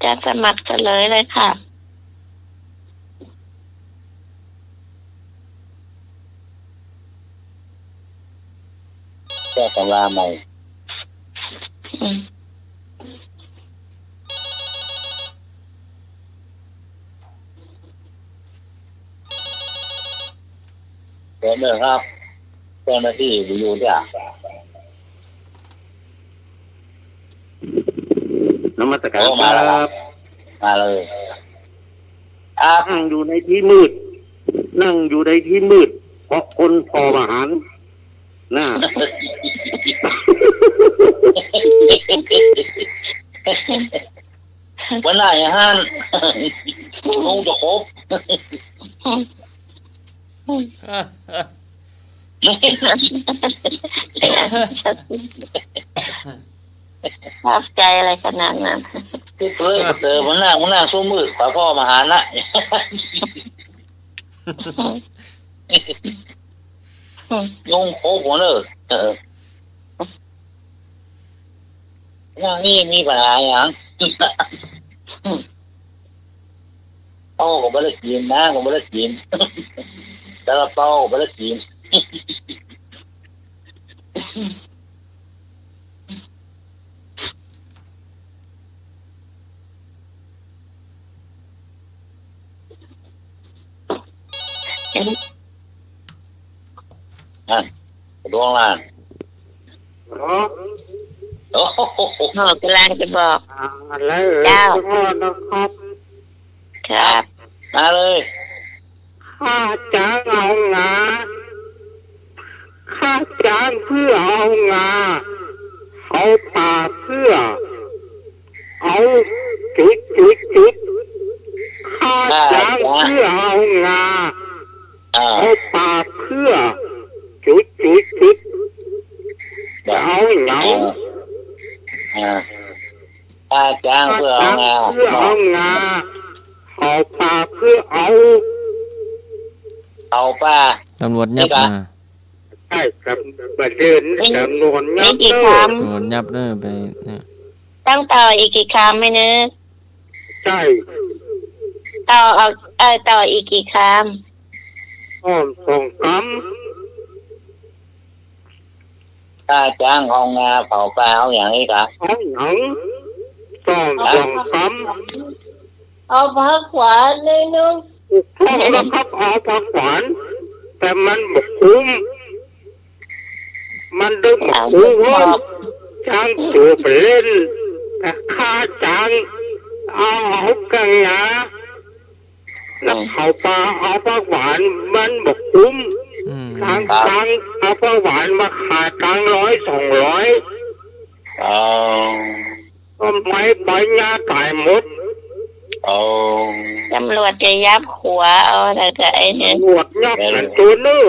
จะสมัครเฉลยเลยค่ะ แก้ตำราใหม่ อืม เชิญเลยครับ เจ้าหน้าตี้อยู่เนี่ย นมัสการ โอ้ มาแล้วครับ ครับ มาเลย ครับ นั่งอยู่ในที่มืด นั่งอยู่ในที่มืด เพราะคนผ่อบ่หัน น่ะ วันไหนอะฮั่น คงจะครบ ชอบใจอะไรขนาดนั้น ที่เผลอเผลอมันนั่ง มันนั่งสู้มือ ขอพ่อมาหานะ ยุงโคบหัวเนอะ เออ อย่างนี้มีปัญหาอย่าง เอาก็บ่ได้กินนะ ก็บ่ได้กิน ซาลาเปาก็บ่ได้กิน อ่ะ ดวงล่ะ อ๋อ โอ้โห พ่อกำลังจะบอก อ่า แล้ว เจ้า ขอโทษนะครับ ครับ มาเลย ข้าจ้างเอางา ข้าจ้างเพื่อเอางา เอาปลาเพื่อ เอาจุดจุดจุด ข้าจ้างเพื่อเอางา อ่า เอาปลาเพื่อ จุดจุดจุด จะเอาหยัง อ่า อ่า ข้าจ้างเพื่อเอางา ข้าจ้างเพื่อเอางา เอาปลาเพื่อเอา เอาปลา ตำรวจยับ นี่กะ นะ ใช่ครับ ประเด็น มี ตำรวจยับ มีกี่ เด้อ คำ ตำรวจยับเด้อ ไปเนี่ย ต้องต่ออีกกี่คำ แม่นึก ใช่ ต่อออก เอ่อ ต่ออีกกี่คำ อ้อมสองคำ ข้าจ้างเอางาเผาปลา เอาอย่างนี้กะ เอาหยัง ต้องสองคำ เอาผักหวานหน่อยนึง ถูกต้องแล้วครับ เอาผักหวาน แต่มันบ่คุ้ม มันได้บ่คุ้ม จ้างตั๋วไปเล่น แต่ข้าจ้าง เอา เอากังงา แล้วเผาปลา เอาผักหวาน มันบ่คุ้ม อืม ทาง ครับ ทาง เอาผักหวานมาขายตังร้อยสองร้อย อ๋อ ก็ไม่ไป หญ้าตายหมด อ๋อ ตำรวจจะยับหัวเอา แล้วก็ไอ้เนี่ย ตำรวจยับมันตัวเน้อ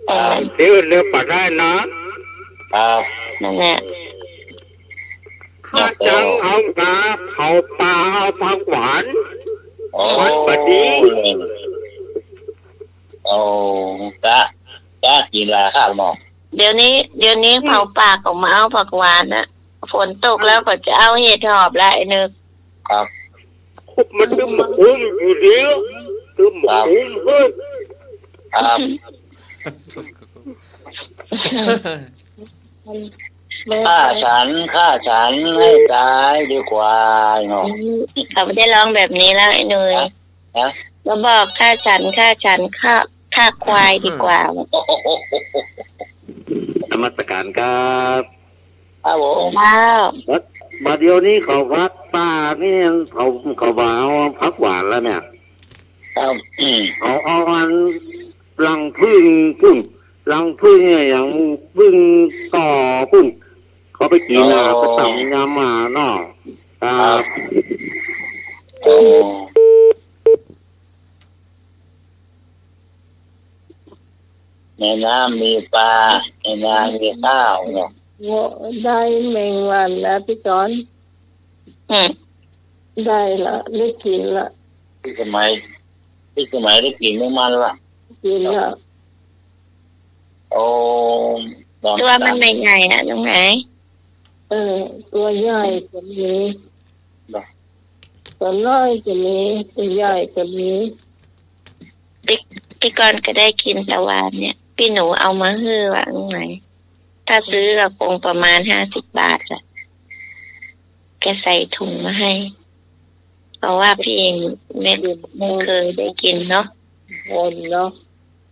เออ เดี๋ยวเนี่ยปะได้นะ ครับ นั่นแหละ ข้าจ้างเอางาเผาปลา เอาผักหวาน อ๋อ มันบ่ดี โอ้ กะ กะกินละครับหมอ เดี๋ยวนี้ เดี๋ยวนี้เผาปลาก็มาเอาผักหวานนะ ฝนตกแล้วก็จะเอาเห็ดหอบละ ไอ้นึก ครับ มันตึงบ่คุ้มอยู่ดี ตึงบ่คุ้มเฮ้ย ครับ มัน ฆ่าฉัน ฆ่าฉันให้ตายดีกว่าเนาะ เขาบ่ได้ฮ้องแบบนี้แล้วไอ้หนุ่ย ฮะ ฮะ ก็บอกฆ่าฉัน ฆ่าฉัน ฆ่า ฆ่าควายดีกว่า นมัสการครับ ครับผม ว้าว บัด บัดเดี๋ยวนี้เขาผักป่านี่เขา เขาบ่เอาผักหวานแล้วเนี่ย ครับ อืม เขาเอาอันรังผึ้งปุ้น รังผึ้งเนี่ยอย่างผึ้งต่อปุ้น เขาไปกิ๋นอ่ะ อ๋อ ไปต๋ำยำอ่ะเนาะ ครับ ครับ อ๋อ ในน้ำมีปลา ในนามีข้าวเนาะ โอ้ ได้แมงวันแล้วพี่กรณ์ อืม ได้ละ ได้กิ๋นละ พี่สมัย พี่สมัยได้กิ๋นแมงมันละ กิ๋นละ โอ้ ตัวมันใหญ่ๆ อ่ะ ลุงไหม เออ ตัวใหญ่ก็มี เหรอ ตัวน้อยก็มี ตัวใหญ่ก็มี พี่ พี่กรณ์ก็ได้กิ๋นตะวานเนี่ย ปี้หนูเอามาหื้อว่ะ ลุงไหม ถ้าซื้อก็คงประมาณห้าสิบบาทแหละ แกใส่ถุงมาให้ เพราะว่าพี่เองไม่ ไม่เคยได้กิ๋นเนาะ คนเนาะ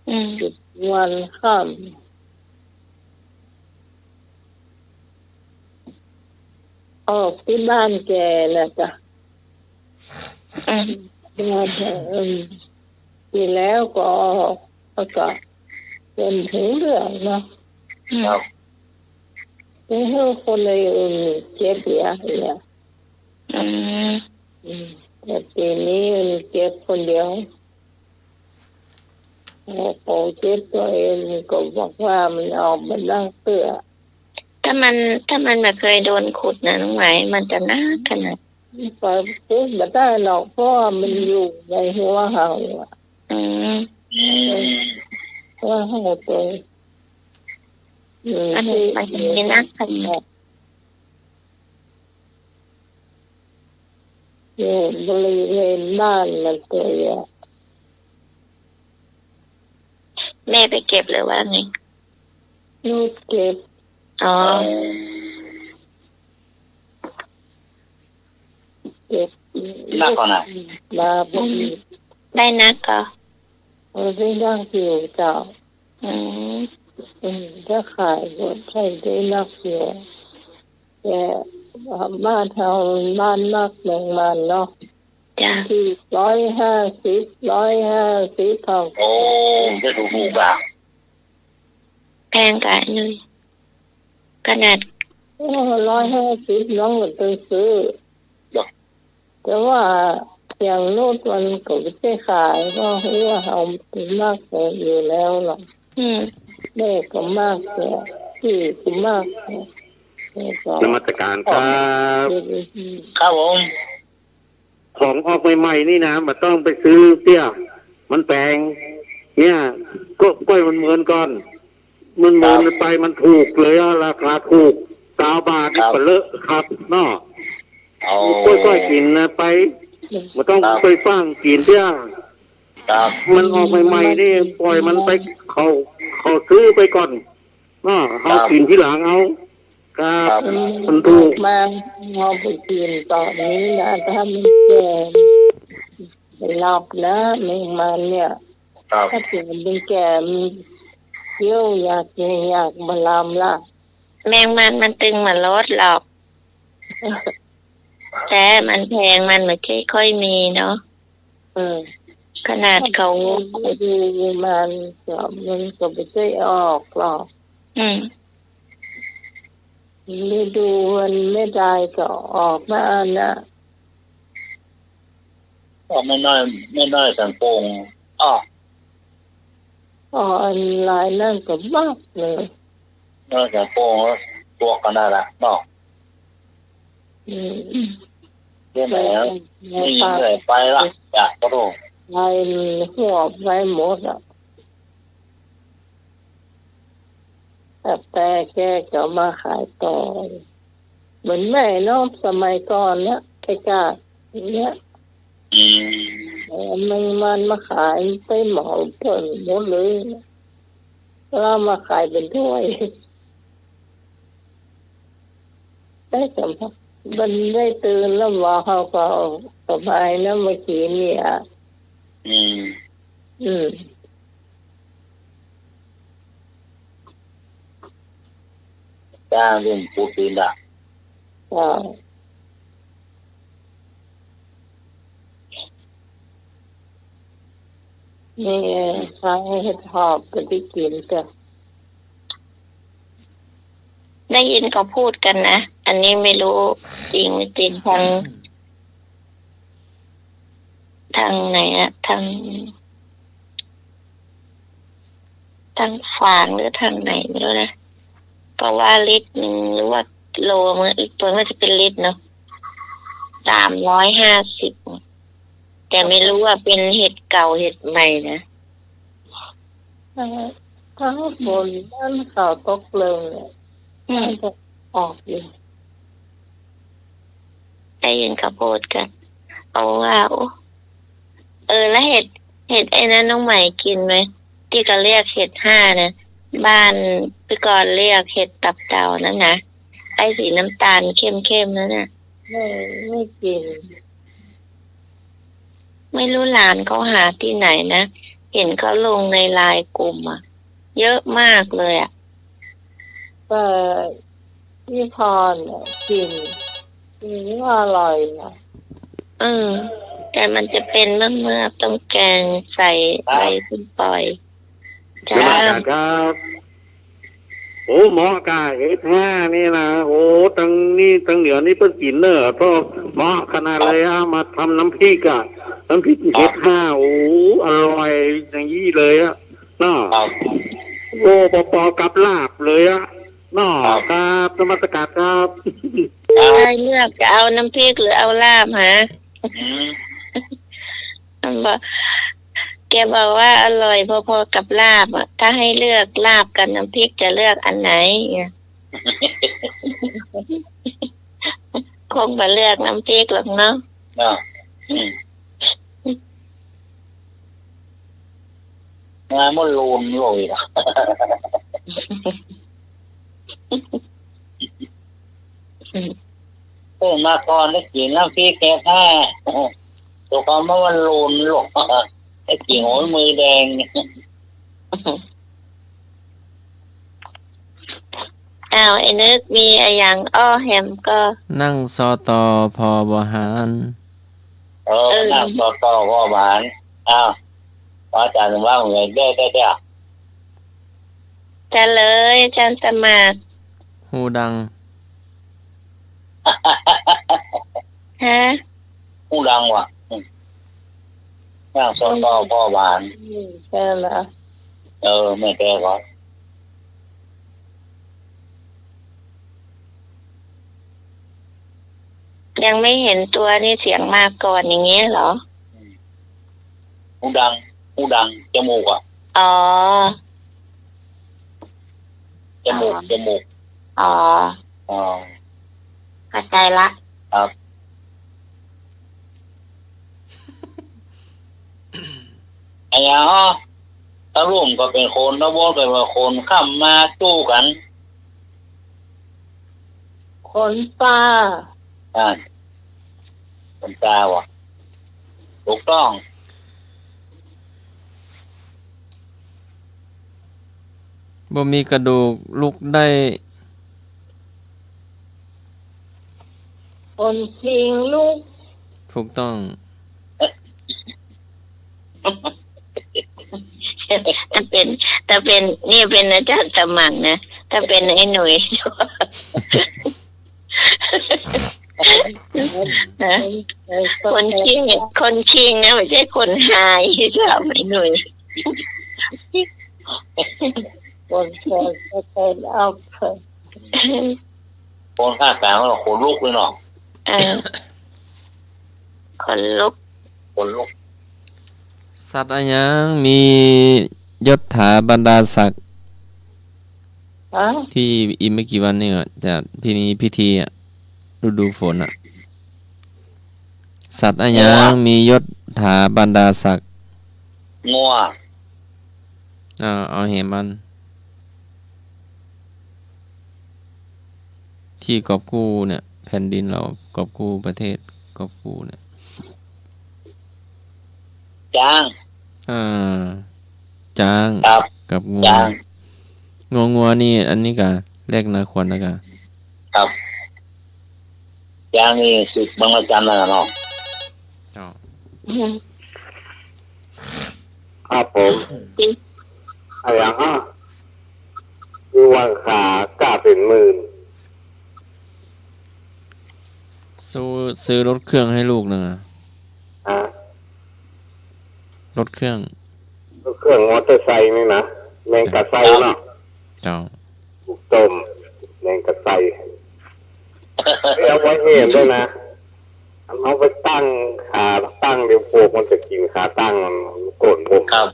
อืม สิบวันค่ำ ออกตี้บ้านแกแหละจ้ะ อืม บ้านแก อืม ปี๋แล้วก็ออก แล้วก็เป๋นถึงเรื่องเนาะ อืม ครับ ไปหื้อคนอื่นเก็บเหีย เหีย อืม อืม แต่ปี๋นี้มันเก็บคนเดียว โอ้โห เก็บตัวเองก็บอกว่ามันออกมาตั้งเตื้อ ถ้ามัน ถ้ามันบ่เคยโดนขุดนะ ลุงไหม มันจะหนักขนาด ไปขุดบ่ได้หรอก เพราะว่ามันอยู่ในหัวเฮาอะ อืม อืม หัวเฮาตัว อืม อันนี้มันจะมีหนักขนาด อยู่บริเวณบ้านมันตัวเนี้ย แม่ไปเก็บหรือว่าไง ลูกเก็บ อ๋อ เก็บ หนักก่อนนะ มาบ่มี ได้หนักก่อ เออ ได้หนักอยู่เจ้า อืม อืม ถ้าขายก็ใช่ได้หนักอยู่ แต่บ้านเฮา บ้านมักแมงมันเนาะ จ้ะ ที่ร้อยห้าสิบ ร้อยห้าสิบ เฮา โอ้ ได้ถูกๆ อ่ะ แพงกะหนึ่ง ขนาด โอ้ ร้อยห้าสิบ น้องก็ต้องซื้อ จ้ะ แต่ว่าอย่างโน้นมันก็บ่ใจ้ขาย ก็ว่าเฮามักอยู่แล้วเนาะ อืม แม่ก็มัก พี่ก็มัก แล้วก็ นมัสการครับ ครับผม ของออกใหม่ๆ นี่นะ บ่ต้องไปซื้อเสี้ย มันแปง เนี่ย ก็ก้อยมันเมินก่อน มันเมิน ครับ ไป มันถูกเลยอะ ราคาถูก ซาวบาท ครับ เป๋นเลิศครับเนาะ เอา ก้อยๆ กิ๋นนะ ไป บ่ต้อง ครับ ไปฟั่งกิ๋นเสี้ย ครับ มันออกใหม่ๆ นี่ ปล่อยมันไป เขา เขาซื้อไปก่อนเนาะ เฮา ครับ กิ๋นทีหลังเอา ครับ ครับ มันถูก มา เฮาไปกิ๋นต๋อนนี้นะ ถ้ามันแก่ บ่หลับนะ แมงมันเนี่ย ครับ ถ้าเกิดมันแก่ มันเคี้ยวอยากกิ๋น อยากบ่หลับละ แมงมันมันตึงบ่ลดหรอก แต่มันแพง มันบ่ใจ้ค่อยมีเนาะ เออ ขนาดเขา ดูมันก็ มันก็บ่ใจ้ออกหรอก อืม ฤดูมันไม่ได้ก็ออกมาอันน่ะ ออกไม่น้อย ไม่น้อยสันโป่ง อ้อ อ๋อ อันลายนั่นก็มากเลย น้อยสันโป่ง ตัวขนาดละเนาะ อืม เรื่องไหนอะ ไป ไม่ยินเลย ไปละ อยากก็รู้ ไปหัวไปหมดอะ แต่แกก็มาขายต่อ เหมือนแม่เนาะ สมัยก่อนเนี่ย ไอ้กาดอย่างเงี้ย อืม เออ มัน มันมาขายไปเหมาเปิ้นหมดเลย แล้วมาขายเป๋นถ้วย ได้สบาย มันได้ตื่นแล้ว หมอเขาก็สบายนะเมื่อกี้เนี่ย อืม อืม จ้างเรื่องปูตีนละ อ่า นี่ ทางเห็ดหอบก็ได้กิ๋นจ้ะ ได้ยินเขาพูดกันนะ อันนี้ไม่รู้จริงไม่จริง ทาง ทางไหนอะ ทาง ทางฝางหรือทางไหนไม่รู้นะ เพราะว่าลิตรหนึ่งหรือว่าโล มัน มันจะเป็นลิตรเนาะ สามร้อยห้าสิบ แต่ไม่รู้ว่าเป็นเห็ดเก่าเห็ดใหม่นะ ถ้า ถ้าฝนบ้านเขาตกเริงเนี่ย อืม มันจะออกอยู่ ได้ยินเขาพูดกัน เอาว่า โอ้ เออ แล้วเห็ด เห็ดไอ้นั้นน้องใหม่กิ๋นไหม ตี้เขาเรียกเห็ดห้านะ บ้านพี่กรณ์เรียกเห็ดตับเต่านั่นนะ ไอ้สีน้ำตาลเข้มๆ นั่นน่ะ ไม่ ไม่กิ๋น ไม่รู้หลานเขาหาตี้ไหนนะ เห็นเขาลงในไลน์กลุ่มอะ เยอะมากเลยอะ แต่พี่พรเนี่ยกิ๋น กิ๋นก็อร่อยนะ เออ แต่มันจะเป็นเมือกๆ ต้องแกงใส่ใบส้มปล่อย ครับ จ้า นมัสการครับ โอ้ เหมาะกับเห็ดห้านี่นะ โอ้ ตังนี้ ตังเหนือนี่เปิ้นกิ๋นเน่อ ก็เหมาะขนาดเลยอะ มาทำน้ำพริกอะ น้ำพริกเห็ดห้า โอ้ อร่อยอย่างนี้เลยอะ เนาะ ครับ โอ้ ปอๆ กับลาบเลยอะ เนาะ ครับ ครับ นมัสการครับ ครับ ให้เลือกจะเอาน้ำพริกหรือเอาลาบฮะ อืม มันบอก แกบอกว่าอร่อยพอๆ กับลาบอะ ถ้าให้เลือกลาบกับน้ำพริกจะเลือกอันไหน คงบ่เลือกน้ำพริกหรอกเนาะ อ่ะ อืม งานมันโลนอยู่อีกอะ เออ มาก่อนได้กิ๋นน้ำพริกแกงห้า ตัวเขามันโลนหรอก ได้กิ๋นโอ้ยมือแดง อ้าว ไอ้นึกมีอะหยังอ้อแหมก็ นั่ง สต พ.บ.หาร เออ เออ นั่ง สต พ.บ.หาร อ้าว อาจ๋ารย์ว่าไง ได้ ได้ ได้ จะเลย อาจ๋ารย์สมัคร ฮูดัง ฮะ ฮูดังว่ะ อืม นั่ง สต พ.บ.หาร อืม ใช่แล้ว เออ ไม่แก้ก่อน ยังไม่เห็นตัวนี่เสียงมาก่อนอย่างเงี้ยเหรอ อืม ฮูดัง ฮูดัง จมูกอะ อ๋อ จมูก อ๋อ จมูก อ๋อ อ๋อ เข้าใจละ ครับ ไอ้ยา ตะลุ่มก็เป๋นคน ตะบนก็เป๋นคน ค่ำมาจู้กั๋น คนป่า อ่า คนป่าว่ะ ถูกต้อง บ่มีกระดูกลุกได้ คนคิงลุก ถูกต้อง ถ้าเป๋น ถ้าเป๋น นี่เป๋นอาจ๋ารย์สมัครนะ ถ้าเป๋นไอ้หนุ่ย ฮะ คนคิง คนคิงนะ ไม่ใช่คนฮา ถามไอ้หนุ่ย คนแก่ก็เป็นเอาเถอะ คนภาคกลางว่าขนลุกเลยเนาะ เออ ขนลุก ขนลุก สัตว์อะหยังมียศถาบรรดาศักดิ์ ฮะ ที่อีกไม่กี่วันนี่อะ จะพิธี พิธีอะ ฤดูฝนอะ สัตว์อะหยัง งัว มียศถาบรรดาศักดิ์ งัว อ่า เอาแหมมัน T ตี้กอบกู้เนี่ย แผ่นดินเฮา กอบกู้ประเทศ กอบกู้เนี่ย จ๊าง อ่า จ๊าง ครับ กับงัว จ๊าง งัว งัวนี่ อันนี้กา แรกนาขวัญนะกา ครับ จ๊างนี่ศึกบังระจันนั่นน่ะเนาะ เจ้า ครับผม อะหยังฮะ คือว่าข้า ข้าเป๋นหมื่น ซื้อ ซื้อรถเครื่องหื้อลูกนึ่งอะ ฮะ รถเครื่อง รถเครื่องมอเตอร์ไซค์นี่นะ แมงกะไซเนาะ เจ้า ปลูกต้ม แมงกะไซ เอาไว้เห็นด้วยนะ อันเอาไปตั้ง ขา ตั้งเดี๋ยวปลวกมันจะกิ๋นขาตั้งมัน มันโก่นผม ครับ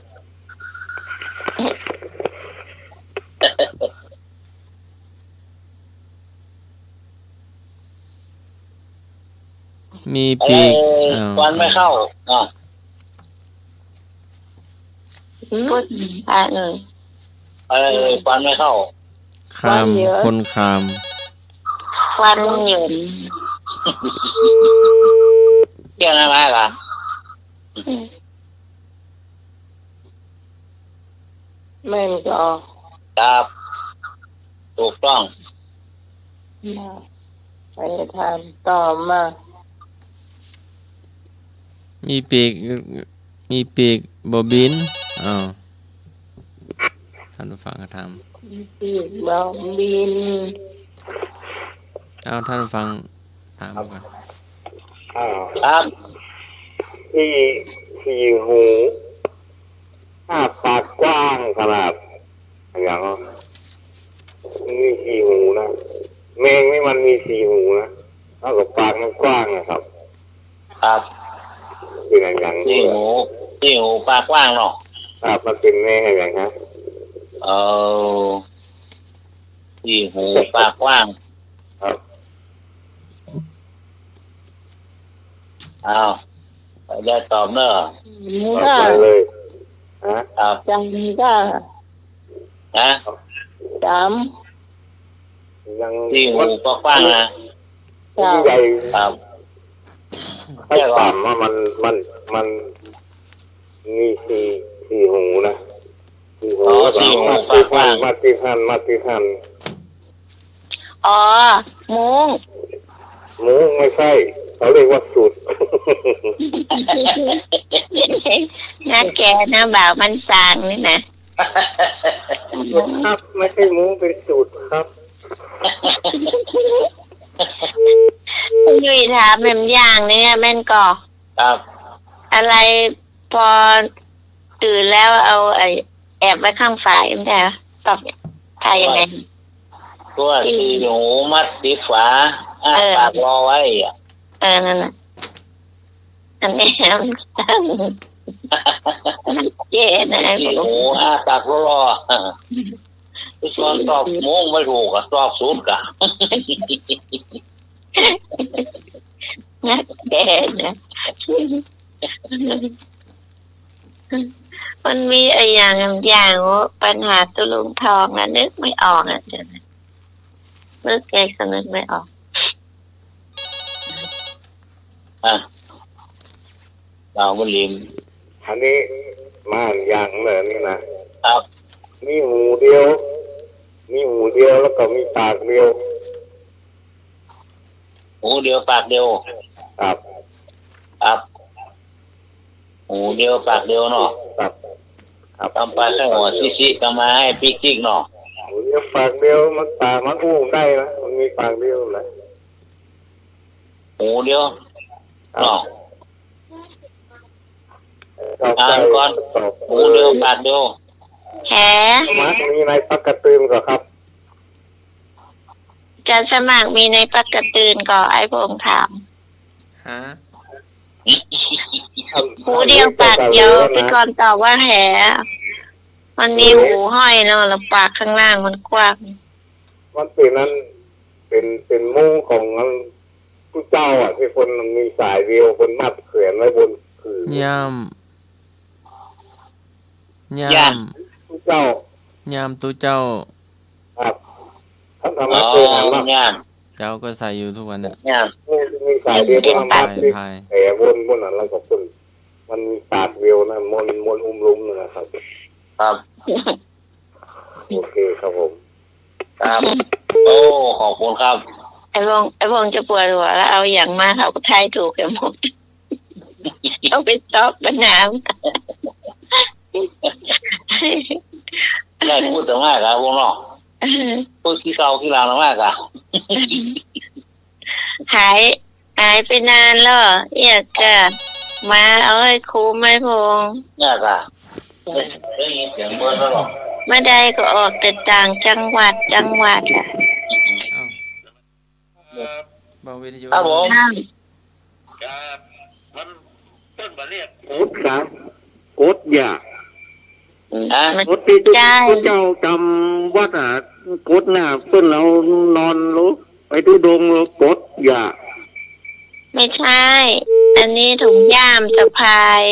มีปีก เอ้ย อ้าว ควันไม่เข้า อ่ะ อืม พูด อ่ะ เออ เออ ควันไม่เข้า คาม ควันเหยิน คนคาม ควันเหยิน เกี่ยวอะไรกัน อืม แม่นก็ ครับ ถูกต้อง มา ไปถามต่อมา มีปีก มีปีกบ่บิน อ้าว ท่านผู้ฟังก็ถาม มีปีกบ่บิน อ้าว ท่านผู้ฟัง ถามก่อน อ้าว ครับ สี่ สี่หู อ้าปากกว้างขนาด อะหยัง มีสี่หูนะ แมงนี่มันมีสี่หูนะ แล้วก็ปากมันกว้างนะครับ ครับ เป๋นอะหยัง สี่หู สี่หูปากกว้างเนาะ ครับ มันเป๋นแมงอะหยังฮะ เออ สี่หูปากกว้าง ครับ อ้าว ได้ตอบเนอะ อืม ต่อไปเลย ฮะ ครับ จังก็ ฮะ สาม ยัง สี่หูปากกว้างนะ เจ้า ใหญ่ ครับ ให้ถามว่ามัน มัน มัน มีสี่ สี่หูนะ สี่หู อ๋อ แล้วก็ สี่หู มาติดหั่น ปากกว้าง มาติดหั่น มาติดหั่น อ๋อ มุ้ง มุ้งไม่ใช่ เขาเรียกว่าสุด นักแกนะ บ่าวมันสางนี่นะ สุดครับ ไม่ใช่มุ้ง เป็นสุดครับ คุณยุ้ยถามแม่นอย่างเนี่ย แม่นก่อ ครับ อะไร พอตื่นแล้วเอาไอ้แอบไว้ข้างฝา ไม่ใช่เหรอ ตอบไทยยังไง ตัวสี่หูมัดติดฝา อ้า เออ ปากรอไว้อะ เออ นั่นน่ะ อันนี้มัน มันเจ๋นะ สี่หูอ้าปากรอ ตอนตอบโมงไม่ถูกอะ ตอบสุดกะ นักแกนะ มันมีอะหยังอย่าง โอ้ ปัญหาตุ๊ลุงทองนะ นึกไม่ออกอะ เดี๋ยวนะ นึกไงก็นึกไม่ออก อ่ะ บ่าวบุญหลิม อันนี้มาอย่างเหมือนนี่นะ ครับ มีหูเดียว มีหูเดียวแล้วก็มีปากเดียว หูเดียวปากเดียว ครับ ครับ หูเดียวปากเดียวเนาะ ครับ ครับ กำปาสงอซิซิ กำมาให้ปิ๊กติ๊กเนาะ หูเดียวปากเดียว มันปากมันอู้ได้นะ มันมีปากเดียวนะ หูเดียว ครับ เนาะ ต่อไป อ่านก่อน ตอบ หูเดียวปากเดียว แห สมัครมีในปั๊กกะตื่นก่อครับ จะสมัครมีในปั๊กกะตื่นก่อ ไอ้พงษ์ถาม ฮะ หูเดียวปากเดียว พี่กรณ์ตอบว่าแห มันมีหูห้อยเนาะ แล้วปากข้างล่างมันกว้าง มันเป๋นอัน เป๋น เป๋นมุ้งของอัน ตุ๊เจ้าอะ ตี้เปิ้นมีสายเดียว เปิ้นมัดแขวนไว้บนขื่อ ย่าม ย่าม ตุ๊เจ้า ย่ามตุ๊เจ้า ครับ ท่านธรรมะ อ๋อ เกยหันบ่ ย่าม เจ้าก็ใส่อยู่ทุกวันเนี่ย เนี่ย มี มีสายเดียว เอ็ม เอ็ม พาย พาย แต่วน วนอันนั้นก็ขึ้น มันมีปากเดียวนะ มน มนอุ้มลุมนะครับ ครับ โอเคครับผม ครับ โอ้ ขอบคุณครับ ไอ้พงษ์ ไอ้พงษ์จะปวดหัวแล้ว เอาอะหยังมา เขาก็ทายถูกกันหมด เอาไปตอบปัญหา ได้พูดแต่มากครับพวกน้อง พูดขี้เก่าขี้หลังมากอะ หาย หายไปนานแล้ว อยากจะมาเอาให้คุ้ม ไอ้พงษ์ ยากอะ ได้ยินเสียงเบิร์ดแล้วหรอ ไม่ได้ก็ออกแต่ต่างจังหวัด จังหวัดอะ อ้าว เบาวิทยุ ครับผม ครับ มันเปิ้นบ่เรียก กดครับ กดยา อืม ฮะ มัน กดตี้ตุ๊ก ใช่ ตุ๊กเจ้าจำวัดอะ กดน่ะ เปิ้นเอานอนลงไปธุดงค์แล้วกดยา ไม่ใช่ อันนี้ถุงย่ามสะพาย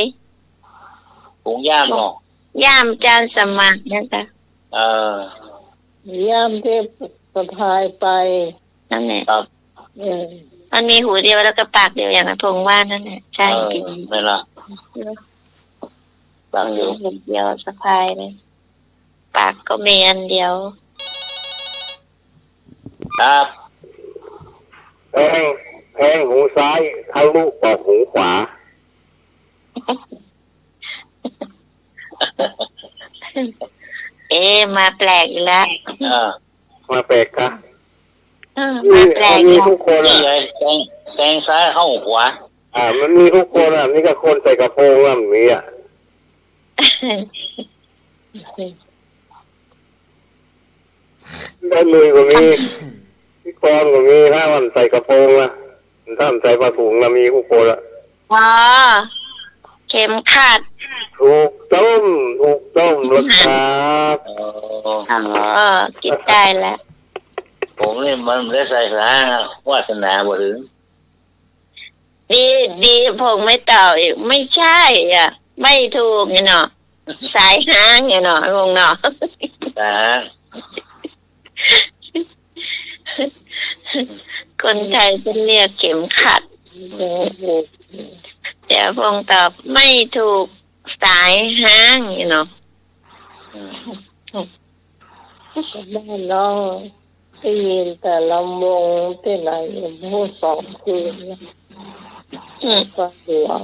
ถุงย่ามเนาะ ย่ามจานสมัครนะคะ เออ ย่ามที่สะพายไป นั่นแหละ ครับ เออ มันมีหูเดียวแล้วก็ปากเดียวอย่างไอ้พงษ์ว่านั่นแหละ ใช่ เออ จริง แม่นละ ปากเดียว หูเดียวสะพายเลย ปากก็มีอันเดียว ครับ แทง แทงหูซ้ายทะลุปอกหูขวา เอ๊ะ มาแปลกอีกแล้ว อ่า มาแปลกกะ เออ มาแปลก มันมี อีกแล้ว ทุกคนอะ นี่ไง แทง แทงซ้ายเข้าขวา อ่า มันมีทุกคนอะ นี่ก็คนใส่กระโปรงอะ มันมีอะ ได้ลุยก็มี พิกลก็มี ถ้ามันใส่กระโปรงอะ ถ้ามันใส่ผ้าถุงนะ มีทุกคนอะ อ๋อ เข็มขัด ถูกต้อง ถูกต้องแล้วครับ อ๋อ อ๋อ คิดได้แล้ว ผมนี่มันได้ใส่สา วาสนาบ่ถึง ดี ดี พงษ์ไม่ตอบอีก ไม่ใช่อะ ไม่ถูกเนี่ยเนาะ สายฮางเนี่ยเนาะ พงษ์เนาะ สายฮาง คนไทยจะเรียกเข็มขัด เดี๋ยวพงษ์ตอบไม่ถูก สายฮางเนี่ยเนาะ อืม บ้านน้องได้ยินแต่ลำวงที่ไหน พูดสองคืน อืม ก็เสียง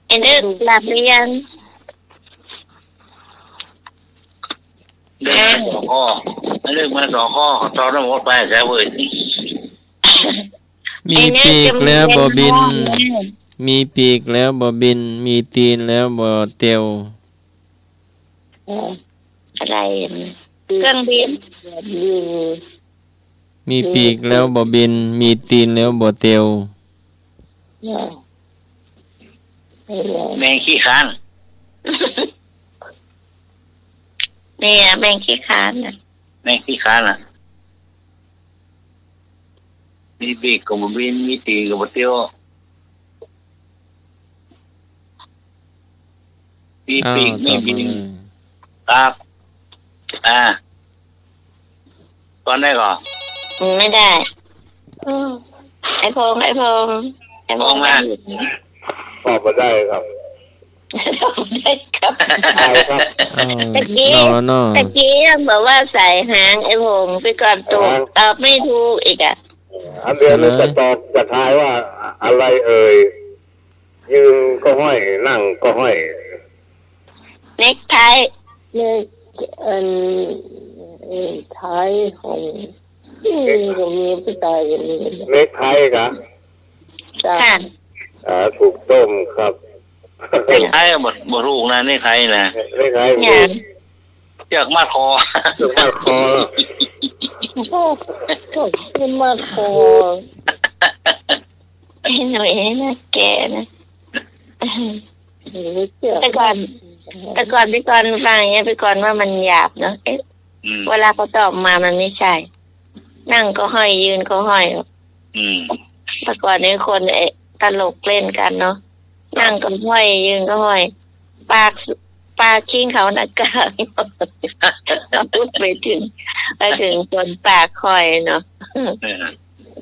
ไอ้นึกหลับหรือยัง ได้มาสองข้อ ไอ้นึกมาสองข้อ ตอบได้หมดไปแสนเว้ย มีปีกแล้วบ่บิน มีปีกแล้วบ่บิน มีตีนแล้วบ่เตียว เออ อะไร เครื่องบิน มีปีกแล้วบ่บิน มีตีนแล้วบ่เตียว เออ แมงขี้คร้าน เนี่ย แมงขี้คร้านน่ะ แมงขี้คร้านน่ะ มีปีกก็บ่บิน มีตีนก็บ่เตียว มีปีก อ้าว ไม่บิน ตอบมาเลย ครับ อ่า ตอบได้ก่อ อืม ไม่ได้ อืม ไอ้พงษ์ ไอ้พงษ์ ไอ้พงษ์ พงษ์มา ตอบมาได้ครับ ตอบได้ครับ ได้ครับ อ้าว ตะกี้ เนาะ เนาะ ตะกี้ยังบอกว่าสายฮาง ไอ้พงษ์ ไปก่อนถูก ฮาง ตอบไม่ถูกอีกอะ อันเดียวนี้ เสนอ จะตอบ จะทายว่าอะไรเอ่ย ยืนก็ห้อย นั่งก็ห้อย เน็กไท เน็ก อัน เอ่อ ไทของ นี่ก็มีผู้ชายคนนี้ เน็กไทกะ จ้ะ ค่ะ อ่า ถูกต้องครับ เน็กไทอะ บ่ บ่ถูกนะ เน็กไทนะ เน็กไท เนี่ย เชือกมัดคอ เชือกมัดคอ โอ้โห เชือกมัดคอ ไอ้หนุ่ยนี่นะ แกนะ หรือเปล่า แต่ก่อน แต่ก่อนพี่กรณ์ฟังอย่างเงี้ย พี่กรณ์ว่ามันหยาบเนาะ เอ๊ะ อืม เวลาเขาตอบมามันไม่ใช่ นั่งก็ห้อย ยืนก็ห้อย อืม แต่ก่อนนี้คน เอ๊ะ ตลกเล่นกันเนาะ นั่งก็ห้อย ยืนก็ห้อย ปาก ปากคิงเขาหน้ากาก พูดไปเถิง ไปเถิงตนปากค่อยเนาะ เออ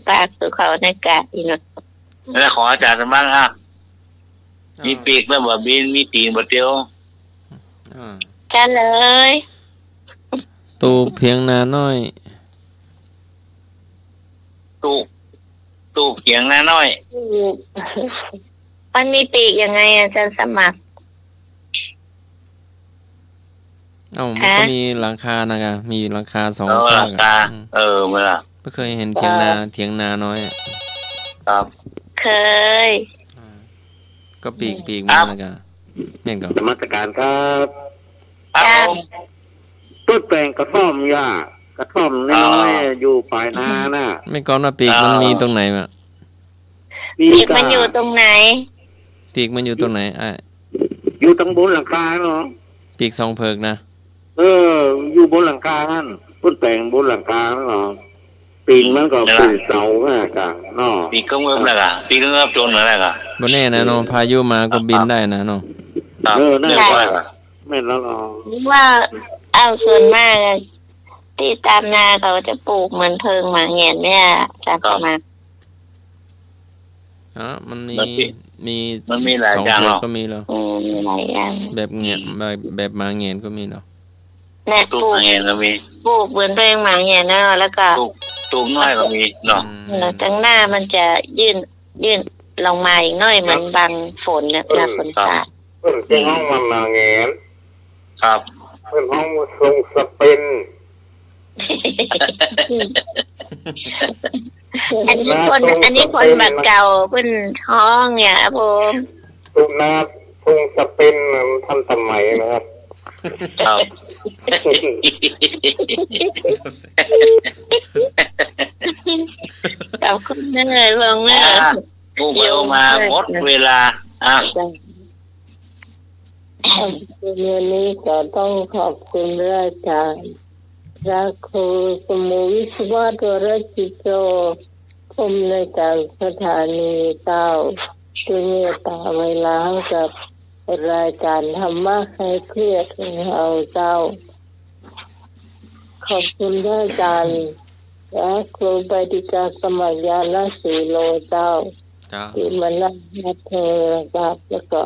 ปากสู่เขาหน้ากากอีกเนาะ แล้วของอาจ๋ารย์บ้างอ่ะ อ้าว มีปีกแล้วบ่บิน มีตี๋นบ่เตียว อ่า เจ้าเลย ตูบเถียงนาน้อย ตูบ ตูบเถียงนาน้อย ตูบ มันมีปีกยังไง อาจ๋ารย์สมัคร เอ้า มันก็ ฮะ มีหลังคานะกะ มีหลังคาสอง เออ ข้าง หลังคา อืม เออ เมื่อ บ่เกยหันเถียงนา เออ เถียงนาน้อยอะ ครับ เกย อ่า ก็ปีก อืม ปีกมันนะกะ ครับ แม่นก่อ นมัสการครับ ครับ จ้า ผม ต้นแปงกระท่อมย่า กระท่อมน้อยๆ อ๋อ อยู่ปลายนาน่ะ แม่นก่อว่าปีกมัน อ๋อ มีตรงไหนวะ ปีก ปีกมัน อ่ะ อยู่ตรงไหน ปีกมันอยู่ตรงไหน อ้าย อยู่ตังบนหลังคาเนาะ ปีกสองเผิกนะ เออ อยู่บนหลังคาหั้น ต้นแปงบนหลังคาหั้นเนาะ ตี๋นมันก็ นั่นแหละ เป๋นเสาหั้นกะเนาะ ปีกก็เงิบแล้วกะ ปีกก็เงิบจนนั่นแหละกะ บ่แน่นะเนาะ เออ พายุมาก็บินได้นะเนาะ ครับ เออ นั่นแหละ แม่นแล้วเนาะ หรือว่า เอ้า ส่วนมากอะ ตี้ต๋ามนาเขาจะปลูกเหมือนเผิงหมากแหงนไหมอะ อาจ๋ารย์ ครับ สมัคร อ๋อ มันมี มันมี มี มันมีหลายอย่างเนาะ สองเผิกก็มีเหรอ อืม มีหลายอย่าง แบบแหงน อืม แบบ แบบหมากแหงนก็มีเหรอ แม่ ตูบ ตูบหมากแหงนก็มี ปลูกเหมือนเผิงหมากแหงนเนาะ แล้วก็ ตูบ ตูบน้อยก็มีเนาะ อืม เออ ตังหน้ามันจะยื่น ยื่นลงมาอีกหน้อย เหมือน ครับ บังฝนน่ะ เออ หน้าฝน ครับ สาด เปิ้นจะฮ้องว่าหมากแหงน ครับ เปิ้นฮ้องว่าทรงสเปน อันนี้คน อันนี้คนบัดเก่าเปิ้นฮ้องเนี่ยครับผม ตูบนาทรงสเปน มันทันสมัยนะครับ ครับ ขอบคุณเน้อ หลวงเน้อ อ่ะ พูดไปมาหมดเวลา อ่ะ จ้ะ วันนี้ก็ต้องขอบคุณพระอาจารย์ พระครูสมุวิศวะ วรจิตโต ผู้อำนวยการสถานีเจ้า ตี้เมตตาเวลากับรายการธรรมะคลายเครียดของเฮาเจ้า ขอบคุณพระอาจารย์ พระครูใบดิกาสมัคร ญาณสีโลเจ้า เจ้า ตี้มานั่งฮับโทรศัพท์ แล้วก็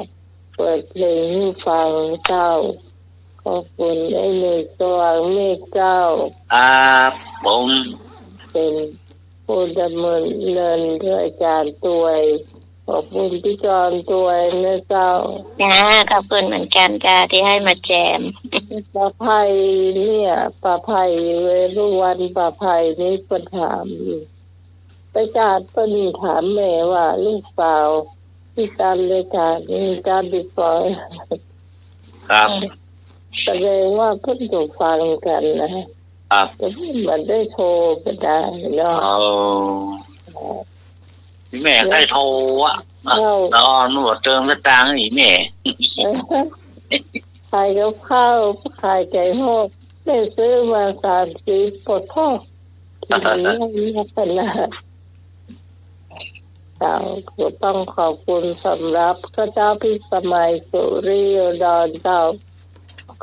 เปิดเพลงหื้อฟังเจ้า ขอบคุณไอ้หนุ่ยสว่างเมฆเจ้า ครับผม เป๋นผู้ดำเนินรายการตวย ขอบคุณพี่จอนตวยนะเจ้า จ้า ขอบคุณเหมือนกันจ้า ตี้หื้อมาแจม ป้าไพเนี่ย ป้าไพ เวรุวรรณ ป้าไพนี่เปิ้นถามอยู่ ไปจาดเปิ้นถามแม่ว่าลูกสาวพิการเลยจาด มีจาดดีปอย ครับ แสดงว่าเปิ้นก็ฟังกั๋นนะ ครับ แต่เปิ้นบ่ได้โทรไปได้เนาะ อ๋อ แม่ใค่โทรอะ เอ้า ต๋อนบ่เติมสตางค์อีแม่ ขายกับข้าว ขายไก่ทอด ได้ซื้อมาสามสิบ ปวดท้อง กิ๋นง่ายนักนะ เจ้า ก็ต้องขอบคุณสำหรับข้าเจ้าพิสมัย สุริโยดรเจ้า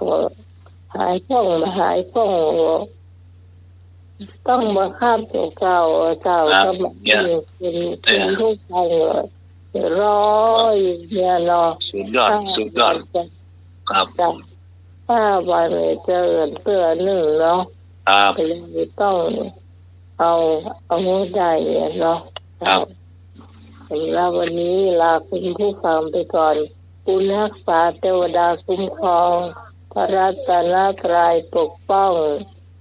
ก็หายคล่อง หายคล่อง ต้องมาข้ามตัวเก่า เจ้า ครับ ก็มา เนี่ย เป็น เป็น เออ เป็นผู้ฟัง รออยู่เนี่ยเนาะ สุดยอด ค่ะ สุดยอด ครับ จ้ะ ห้าวันเนี่ยเจอกั๋นเตื้อนึ่งเนาะ ครับ ก็เลยต้องเอา เอาหัวใจเนี่ยเนาะ ครับ สำหรับวันนี้ลาคุณผู้ฟังไปก่อน บุญฮักษา เตวดาคุ้มครอง พระรัตนตรัยปกป้อง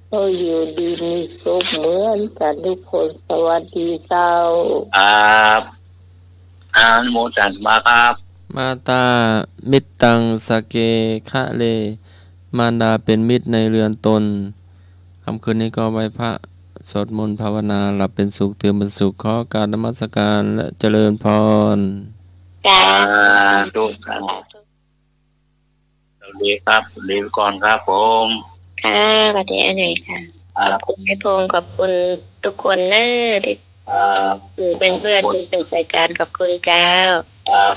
ให้อยู่ดีมีสุขเหมือนกั๋นทุกคน สวัสดีเจ้า ครับ อนุโมทนาครับ มาตา มิตตัง สะเก คะเล มารดาเป็นมิตรในเรือนตน ค่ำคืนนี้ก็ไหว้พระ สวดมนต์ภาวนา หลับเป็นสุข ตื่นเป็นสุข ขอกราบนมัสการและเจริญพร สาธุ สาธุ สวัสดีครับ สวัสดีก่อนครับผม ค่ะ สวัสดีอาหนุ่ยค่ะ ครับ ขอบคุณแม่พงษ์ ขอบคุณทุกคนเน้อ ตี้ ครับ อยู่เป็นเพื่อน ขอบคุณ เป็นรายการ ขอบคุณเจ้า ครับ